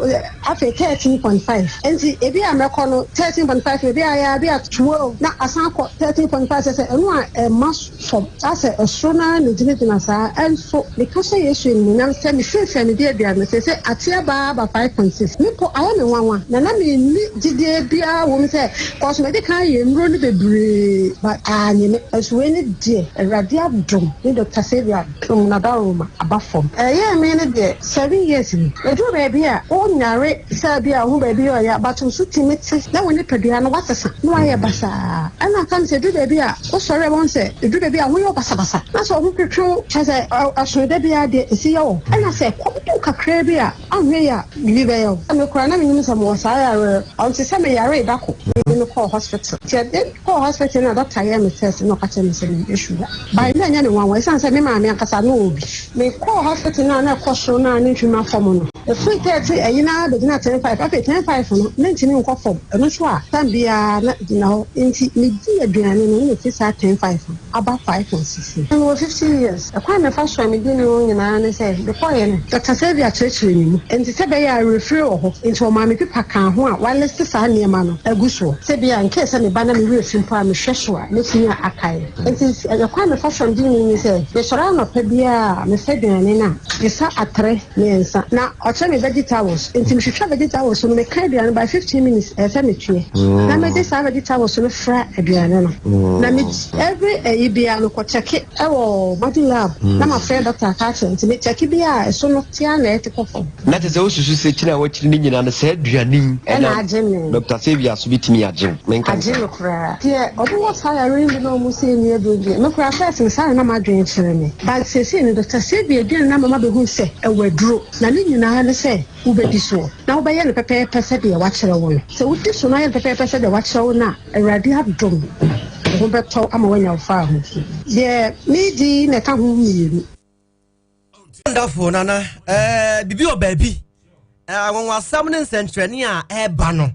afei 13.5 nti ebi a mɛkɔ no 13.5 ebi a ayɛ bi a 12 na asan akɔ 13.5 kyerɛ sɛ ɛno a ɛmma fam asɛ ɛsoro no ara na ɛgyinagyina saa ɛnso meka hyɛ Yesu animuonyam sɛ mefiri sɛ medi aduane no seesei ate aba ara aba 5.6 me mpo ayɛ me nwanwa na na menni gyidie biara wɔ mu sɛ cos madi kan ayɛ nnuro no bebree but anyɛ me nso wei ne deɛ Awurade adom ne Doctor Saviour adom na Dawuroma aba fam. Ɛyɛɛ me no deɛ 7 years ni. Ɛduru baabi a wo nyare sɛ bi a wo ho baabi yɛ ɔya but wo so tumi te na wo nipadua no wasesa na wayɛ basaa. Ɛna aka no sɛ ɛduru baabi a wo sɔre a wobɛhu sɛ ɛduru baabi a wo ho yɛ wo basabasa na sɛ wo ho twetwe wo kyerɛ sɛ ɛsono da biara deɛ ɛsi yɛ wo. Ɛna sɛ kɔm de wo kakraa bi a anhwɛ yie a biribi bɛyɛ wo. Me koraa na mennim sɛ mewɔ saa yareɛ no ɔnte sɛ meyaree da ko na yɛde me kɔɔ hospital nti ɛde Kɔɔ hospital na doctor yɛɛ me test na ɔka kyerɛɛ me sɛ meyɛ sugar. By na ɛnyɛ me nwanwa ɛsiane sɛ me maame ankasa na ɔwɔ bi. Me kɔɔ hospital no a na ɛkɔ soro no a ne ntwuma fam no, ɛfiri 30 ɛyi no ara bɛgyina 10 5. Afei 10 5 no na ntumi nkɔ fam, ɛno nso a time biara na ɛgyina hɔ. Nti medi aduane no na ɛfiri saa 10 5 no aba 5.6 no. Mewɔ 50 years. Ɛkwan a mefa so a medi ne ho nyinaa ne sɛ mekɔeɛ no, Doctor Xavier kyerɛkyerɛɛ me mu. Enti sɛ ɛbɛyɛ a awerɛfire wɔ hɔ nti ɔmaa me pipa kaa ho a wɔaliste saa nneɛma no agu soɔ. Sɛ ebia in case sɛ meba na me werɛ fi mpo a mehwɛ so a mɛtumi akae. Enti ɛkwan a mefa so a medi ne ni sɛ mesɔre anɔpa biara a mefa aduane no a mefa atere mmiɛnsa na ɔkyerɛ me vegetables. Enti metwitwa vegetables no meka aduane by 15 minutes ɛsɛ sɛ metue na mede saa vegetables no fra aduane no na me every ɛyi biara mekɔ kyɛke ɛwɔ body lab na mafrɛ doctor aka akyerɛ nti me kyɛke bi a ɛso no tia na ɛte kɔ fam. Na kyerɛ sɛ wosusu sɛ kyini a wɔakyiri no nyinaa no saa aduane yi ɛna agye me. Doctor Saviour so bɛtumi agye wo. Menka Agye me koraa. Deɛ ɔmo wɔ saa yareɛ no bi na ɔmo sɛ ɛnni aduro deɛ me koraa first no saa na na m'adwene kyerɛ me but seesei no Doctor Saviour aduane no ama mabɛhu sɛ ɛwɔ aduro na ne nyinaa ne sɛ wobɛdi soɔ na wobɛyɛ no pɛpɛɛpɛ sɛdeɛ wakyerɛ wo no. Sɛ wodi so na woyɛ no pɛpɛɛpɛ sɛdeɛ wakyerɛ wo no a Awurade adom wo ho bɛtɔ wo ama woanya wo fawohodie. Deɛ meredi yi na ɛka ho mmienu. Wonderful nana ɛɛ eh, bibi wɔ baabi eh, anwanwasɛm ne nsɛnkyerɛnne a ɛreba no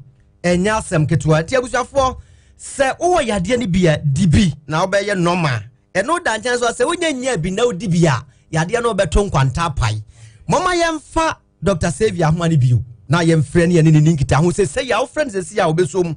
ɛnyɛ asɛm ketewa nti abusuafoɔ sɛ wowɔ yadeɛ no bi a di bi na wobɛyɛ normal ɛno da nkyɛn so a sɛ wonya nya bi na wodi bi a yadeɛ no wobɛto nkwanta apae mɔma yɛmfa Dr. Saviour ahoma no bio na yɛmfrɛ ne yɛne ne ni nkita ho sɛ sɛ yɛ a wofrɛ no sɛsi a wobɛsom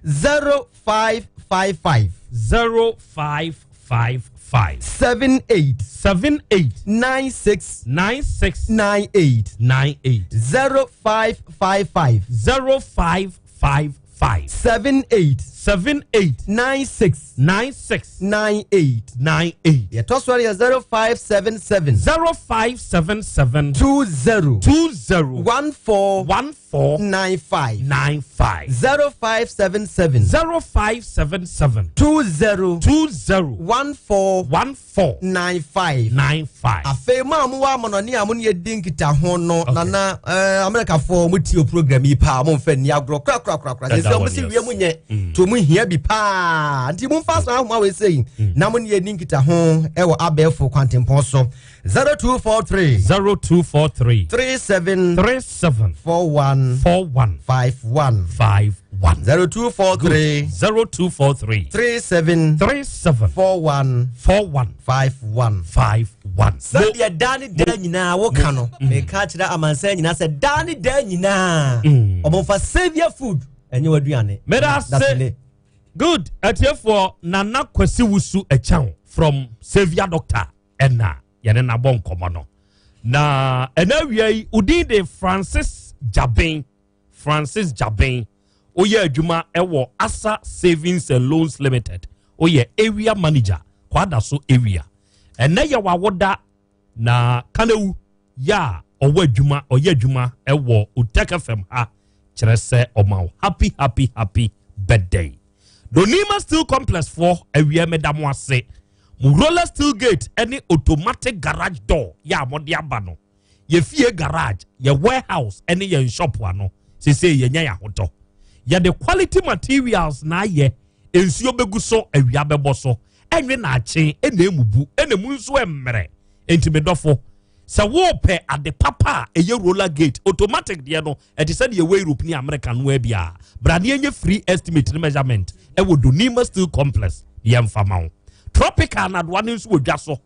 0555 0555 78 78 96 96 98 98 0555 0555 78 78 96 96 98 98. Yɛtɔ so yɛ 0577 0577 20 20 14 14 95 95 0577 0577 20 20 14 14 95 95. Afei mo a mowɔ amanɔne a mo ne yɛdi nkitaho no nana eh, Amerikafoɔ mo tie program yi paa mo mfa nni agorɔ korakorakorakora sɛ sɛ ɔmo sɛ wie mo nyɛ mm. to mo hia bi paa nti momfa saa ahoma wei sɛi mm. na mo ne yɛdi nkitaho ɛwɔ abɛɛfo kwantempɔn so 0243 0243 37 37 41 41 51 51 0243 0243 37 37 41 41 51 51. Sɛdeɛ daa ne daa nyinaa woka no mm. meka kyerɛ amansan nyinaa sɛ daa ne daa nyinaa mm. ɔmomfa Saviour food ɛnyɛ w'aduane. Meda ase. Good atiefoɔ Nana Kwasi Wusu Ɛkyɛn from Saviour Doctor ɛna yɛne nabɔ nkɔmmɔ no. Na ɛna awia yi, odin de Francis Jaben. Francis Jaben. Woyɛ adwuma ɛwɔ Asa Savings and Loans Limited. Woyɛ area manager, Kwada so area. Ɛnɛ yɛ wawoda na Kanewu yɛ a ɔwɔ adwuma, ɔyɛ adwuma ɛwɔ Otec FM ha kyerɛ sɛ ɔma wo happy happy happy birthday. Donima Steel Complex foɔ awia meda mo ase. Mo roller steel gate ne automatic garage door yɛ a mode aba no. Yɛ fie garage, yɛ warehouse ne yɛn shop ano. Sesei yɛnya yɛn ahotɔ. Yɛde quality materials na ayɛ. Nsuo bɛgu so, awia bɛbɔ so. Ɛnwe naakye, ɛna emubu, ɛna emu nso ɛmmerɛ. Enti me dɔfo, sɛ wopɛ ade papa a ɛyɛ roller gate automatic deɛ no, ɛte sɛ deɛ ɛwɔ Europe ne America no ara bi a, bra ne ɛnyɛ free estimate ne measurement ɛwɔ Donima Steel Complex yɛmfa ma wo. Tropical nadoa no nso wɔ dwa so.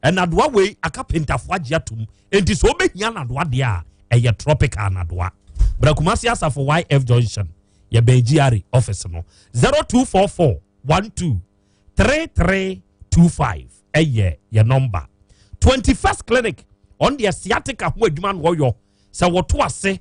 Ɛnadoa wei akapentafoɔ agye atom, enti sɛ wobɛhia nadoa deɛ a, ɛyɛ tropical nadoa. Bra Kumasi Asafo YF Junction, yɛbɛn GRA office no. 0244 12 3325 ɛyɛ yɛ nɔmba. 21st Clinic, ɔno deɛ sciatica ho adwuma na ɔyɔ. Sɛ wɔto ase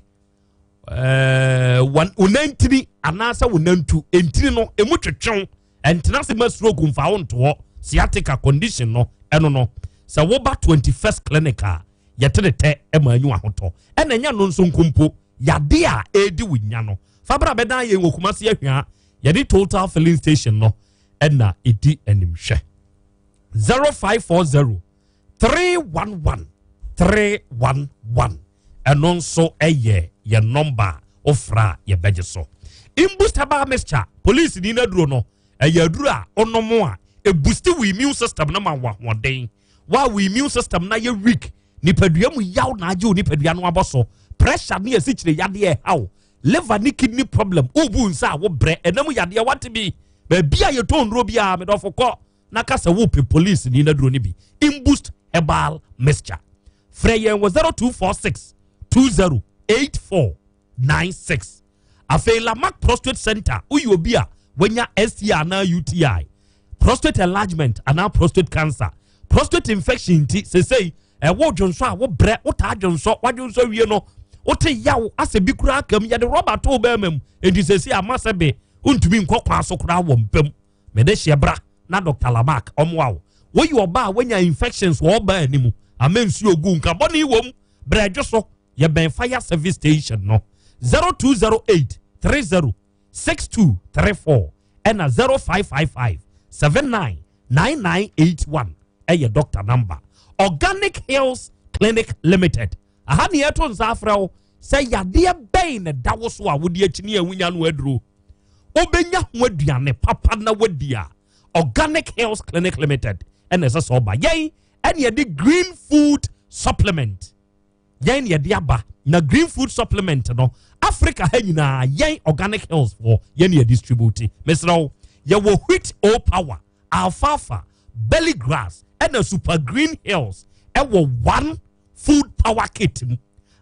ɛɛ wo nantini anaasɛ wo nantu ntini no emu twetwew ɛntena ase ma stroke mfa wo ntoɔ sciatica condition no ɛno no sɛ woba 21st Clinic a yɛte ne tɛ ɛma anyi ahotɔ ɛna ɛnyɛ no nso nkompo yade a ɛredi wo nya no fabra bɛdan yɛn wɔ Kumasi Ahwia yɛde Total filling station no ɛna ɛdi animhwɛ 0540 311 311 ɛno nso ɛyɛ yɛn nɔmba a wofra a yɛbɛgye so. Imboost herbal mixture police ni n'aduro no ɛyɛ aduro a ɔnom a ɛboosti wo immune system no ma wo ahoɔden. Wa wo immune system na yɛ weak, nipadua mu yaw na agye wo nipadua no abɔ so, pressure ne asikyire yadeɛ ɛhaw, liver ne kidney problem, wobu nsa a wobrɛ, ɛnam yadeɛ wate bi baabi a yɛtɔn nnuro biara medɔfo kɔ na ka sɛ wopɛ police ni n'aduro no bi. Imboost herbal mixture, frɛ yɛn wɔ 0246 208496. Afei Lamarck Prostate Center, woyɛ obi a wanya STI anaa UTI, prostate enlargement anaa prostate cancer, prostate infection nti sesei ɛwɔ dwonsɔ a wobrɛ, wotaa dwonsɔ, wadwonsɔ wie no wote yaw asɛ bi koraa kam, yɛde rɔba too bɛrima mu nti sesei ama sɛ be wontumi nkɔ kwan so koraa wɔ mpam. Mede hyɛ bra na Dr. Lamarck ɔmoa wo. Woyɛ ɔbaa a wanya infections wɔ ɔbaa anim ama nsuo gu nka bɔne wom, brɛ dwo so, yɛbɛn fire service station no. 0208 30 6234 ɛna 0555 79 9981 ɛyɛ doctor number. Organic Hills Clinic Limited, aha ne yɛto nsa afrɛ wo sɛ yadeɛ bɛn na ɛda wo so a wode akyini a wonya no aduro, wobɛnya ho aduane papa na wadi a, Organic Hills Clinic Limited ɛna ɛsɛ sɛ ɔba. Yɛn ɛne yɛde green food supplement yɛn na yɛde aba, na green food supplement no Africa ha nyinaa yɛn Organic Hills foɔ yɛn na yɛ distribute. Mesrɛ wo, yɛwɔ wheat o power, alfalfa, belly grass ɛna super green hills ɛwɔ one food power kit mu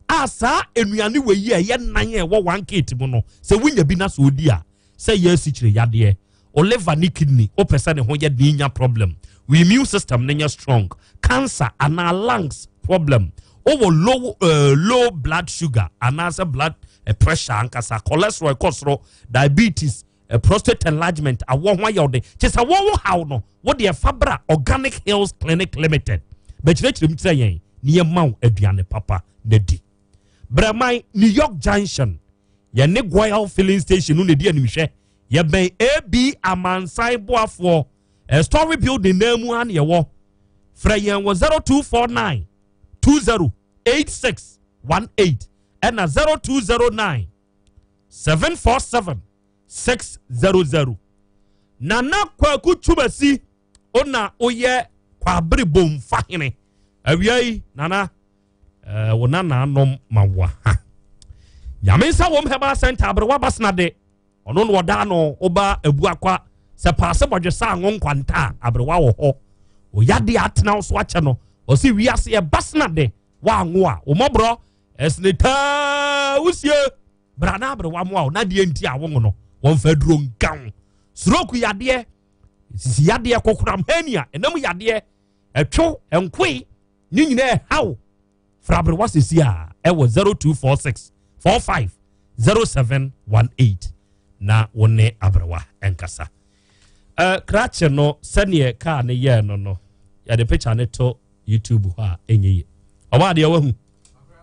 a saa nnuane wɔ yi a ɛyɛ nan a ɛwɔ one kit mu no, sɛ wonya bi na sɛ odi a, sɛ yɛ asikyire yadeɛ, o liver ne kidney wopɛ sɛ ne ho yɛ den nya problem, wo immune system ne nyɛ strong, cancer anaa lungs problem, wowɔ low blood sugar anaasɛ blood pressure ankasa, cholesterol ɛkɔ soro, diabetes, prostate enlargement, awɔ ho ayɛ ɔde kyɛ sɛ wɔwɔ haw no, wode ɛfa bra Organic Hills Clinic Limited bɛkyerɛkyerɛ mu kyerɛ yɛn ne yɛma wo aduane papa na di. Brɛman New York Junction, yɛne Goil filling station no na ɛdi animhwɛ, yɛbɛn AB Amansan Boafoɔ story building na mu ha ne yɛwɔ. Frɛ yɛn wɔ 0249 2086 18 ɛna 0209 747 600. Nana Kwaku Twumasi ona oyɛ Kwabere Bomfa hene awia yi. Nana wo nananom ma wɔ ha. Nyame nsa wɔm Herbal Center aberewa basenade ɔno na ɔda no woba Abuakwa sɛ paase bɔdwe sa ngo nkwanta a aberewa wɔ hɔ. Oyade atena wo so akyɛ no, ɔsi wiase ɛbasenade wango a wo mmɔborɔ ɛsene taa wusie bra na aberewa mmoa wo na deɛ nti a wongo no wɔmfa aduro nka wo. Stroke yadeɛ, sisi yadeɛ, kokoram, hernia, ɛnam yadeɛ, ɛtwo nkoe ne nyinaa ɛhaw. Fra aberewa sesi a ɛwɔ 0246 45 0718 na wo ne aberewa nkasa. Uh, krakye no sɛdeɛ kaa no yɛɛ no no yɛde picture no to youtube hɔ a ɛnyɛ yie ɔwɔ adeɛ wahu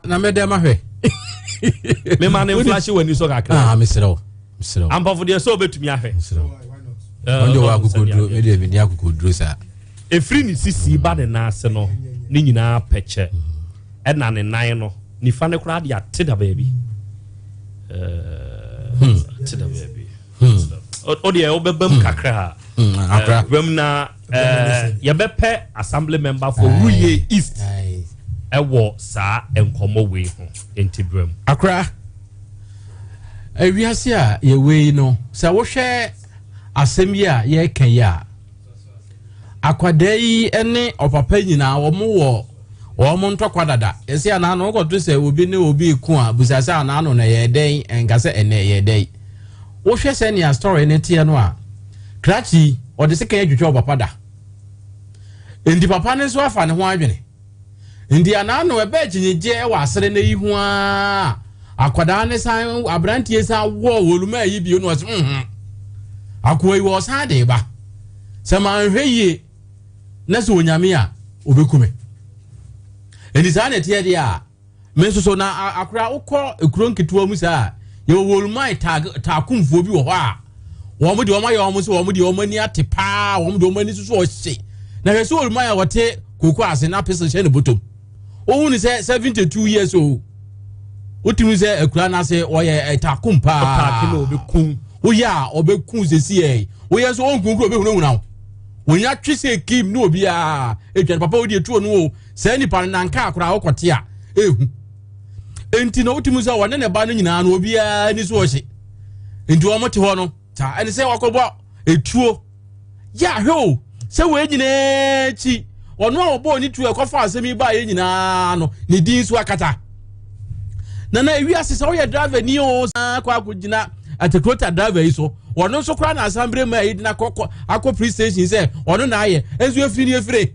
na mɛdɛ mahwɛ mema ne mflashe w'ani so kakra ah, mesrɛ wo mesrɛ wo ampɔfo deɛ sɛ wobɛtumi ahwɛ mesrɛ wo ɔno deɛ wɔ akokoduro me deɛ menni akokoduro saa ɛfiri ne sisi ba ne nan ase no ne nyinaa pɛkyɛ ɛna ne nan no nifa no koraa de ate da baabi ate da baabi o deɛ wobɛba mu kakra a wam na yɛbɛpɛ assembly member for Wuye East ɛwɔ saa nkɔmmɔ wei ho nti berɛ mu akora ewiase a yɛwɔ yi no sɛ wohwɛ asɛm yi a yɛreka yi a Akwadaa yi ne ɔpapa nyinaa wɔn wɔ wɔn ntɔkwa dada. Yɛsi anaano wokɔto sɛ obi ne obi ko a busa sɛ anaano na ɛyɛ dɛn nka sɛ ɛnɛ ɛyɛ dɛn. Wohwɛ sɛnea story no teɛ no a, krakye ɔde sekan atwitwa ɔpapa da. Nti papa no nso afa ne ho adwene. Nti anaano ɛbɛ akyinnyegyeɛ wɔ asere no yi ho ara akwadaa ne san aberanteɛ san wɔ wɔluma yi bio na ɔsɛ mhm akoa yi wɔ ɔsan de ba sɛ manhwɛ yie na sɛ onyame a ɔbɛku me nti saa na ɛteɛ deɛ a Me nso so na akora wokɔ ekuro nketewa mu saa yɛwɔ wɔlumai taakumfoɔ bi wɔ hɔ a wɔn deɛ wɔn ayɛ wɔn sɛ wɔn deɛ wɔn ani ate paa wɔn deɛ wɔn ani soso ɔhye na hwɛ sɛ wɔlumai a wɔte koko ase na pistol hyɛ ne bɔtɔm ohun ne sɛ 72 years o wotumi sɛ akura n'ase wɔyɛ taakum paa woyɛ a ɔbɛkum sɛsi yɛ woyɛ nso ɔnkunkun ɔbɛhunahuna wo wonya twe sɛ kim ne obiara atwa papa wodi etuo no o saa nipa no nanka koraa wokɔte a ehu nti na wotumi sɛ wɔne ne ba no nyinaa no obiara ni so ɔhye nti wɔn te hɔ no saa ɛne sɛ wakɔbɔ etuo yɛ ahwɛ o sɛ wɔn nyinaa akyi ɔno a ɔbɔɔ ne tuo ɛkɔfa asɛm yi baayɛ nyinaa no ne din so akata na na ewiase sɛ woyɛ driver ni o saa kɔ akɔgyina atakurota driver yi so ɔno nso koraa na asan bere mu a yɛdi na akɔ akɔ police station sɛ ɔno na ayɛ nso efiri ni efire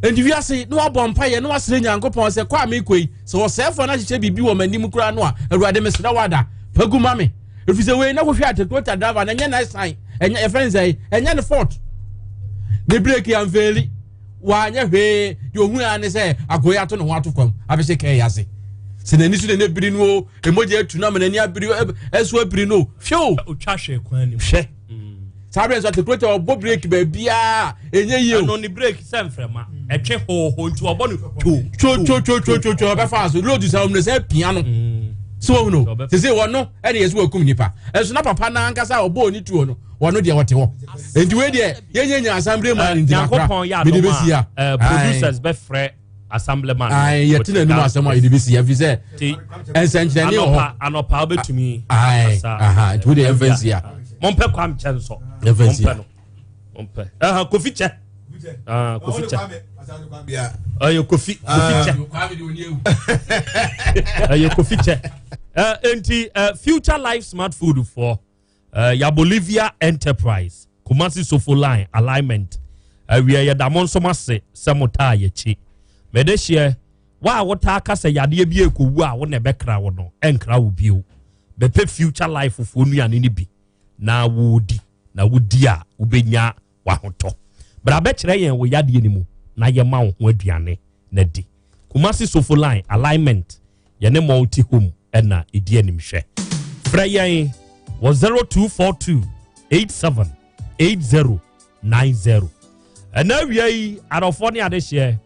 nti wiase na wabɔ mpaeɛ na wasrɛ nyankopɔn sɛ kɔ a mekɔ yi sɛ ɔsɛefoɔ no ahyehyɛ biribi wɔ m'anim koraa no a awurade mesrɛ wo ada pagu ma me ɛfiri sɛ wei na wohwɛ atakurota driver no ɛnyɛ na ɛsan ɛnyɛ yɛfrɛ no sɛ ɛnyɛ ne fault ne breki amfeeli wanyɛ hwee deɛ ohun ara ne sɛ agoe ato ne ho ato fam abɛhyɛ kɛn yi ase sɛ n'ani so na n'ani abiri no o emogya atu no ama n'ani abiri ɛso abiri no hwɛ o otwa hwɛ kwan nim hwɛ saa bɛn so atekurota ɔbɔ breki baabiara ɛnyɛ yie o ɛno ne breki sɛ mframa ɛtwe hooho nti ɔbɔ no two two two two two two ɔbɛfa so load sa ɔmo sɛ pia no so wɔn no sese wɔn no ɛna yɛ so wɔkum nipa ɛso na papa n'ankasa ɔbɔ oni tuo no wɔn deɛ wɔte hɔ nti wei deɛ yɛnyɛ nya assembly man nti kakra mede bɛsi ya producers bɛfrɛ assembly man yɛte n'anim asɛm a yɛde bɛsi ya fi sɛ nsɛnkyerɛnne wɔ hɔ anɔpa wobɛtumi nti wode yɛmfa nsi ya mompɛ kwam kyɛ nsɔ yɛmfa nsi ya mompɛ no mompɛ kofi kyɛ kofi kyɛ ɛyɛ kofi kofi kyɛ ɛyɛ kofi kyɛ nti future life smart food foɔ Eh, ya Bolivia Enterprise, Kumasi Sofo Line Alignment. Awia yɛda mo nso ase sɛ mo taa yɛkyi. Mede hyeɛ, wo a wotaa ka sɛ yadeɛ bi ɛkɔwu a wo na ɛbɛkra wo no, ɛnkra wo bio. Bɛpɛ Future Life foɔ nnuane no bi na wodi, na wodi a wobɛnya w'ahotɔ. Bra bɛkyerɛ yɛn wo yadeɛ no mu na yɛma wo ho aduane na di. Kumasi Sofo Line Alignment, yɛne Multi Home na ɛdi animhwɛ. Frɛ yɛn wɔ 0242 87 80 90. Ɛna awia yi adɔfoɔ ne adehyeɛ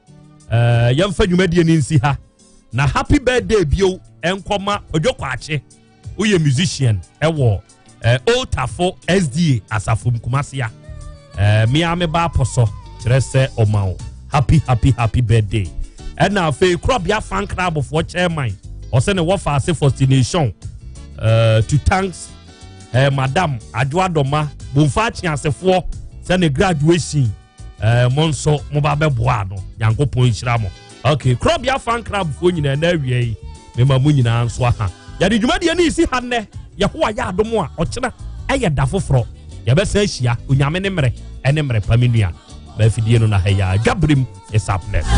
eh, yɛmfa dwumadie no nsi ha na happy birthday bio nkɔma Kwadwo Kwakye woyɛ musician ɛwɔ eh, Old Tafo SDA asafo mu Kumasi a eh, mea me ba apɔsɔ kyerɛ sɛ ɔma wo happy happy happy birthday ɛna afei korɔbea fan club foɔ chairman ɔsɛ ne wɔfa ase for nation uh, to thanks eh, madam adwoadɔma bomfa akyeasefoɔ sɛ ne graduation Eh, mo nso mo ba bɛboa no nyankopɔn nhyira mo ok korɔbea fan club foɔ nyinaa na awia yi mema mo nyinaa nso aha yɛde dwumadie no isi ha nnɛ yɛhowa yɛ adom a ɔkyena ɛyɛ da foforɔ yɛbɛsan ahyia onyame ne mmerɛ ɛne mmerɛ pa me nua maafidie no na ha yɛ adwaberem is up next.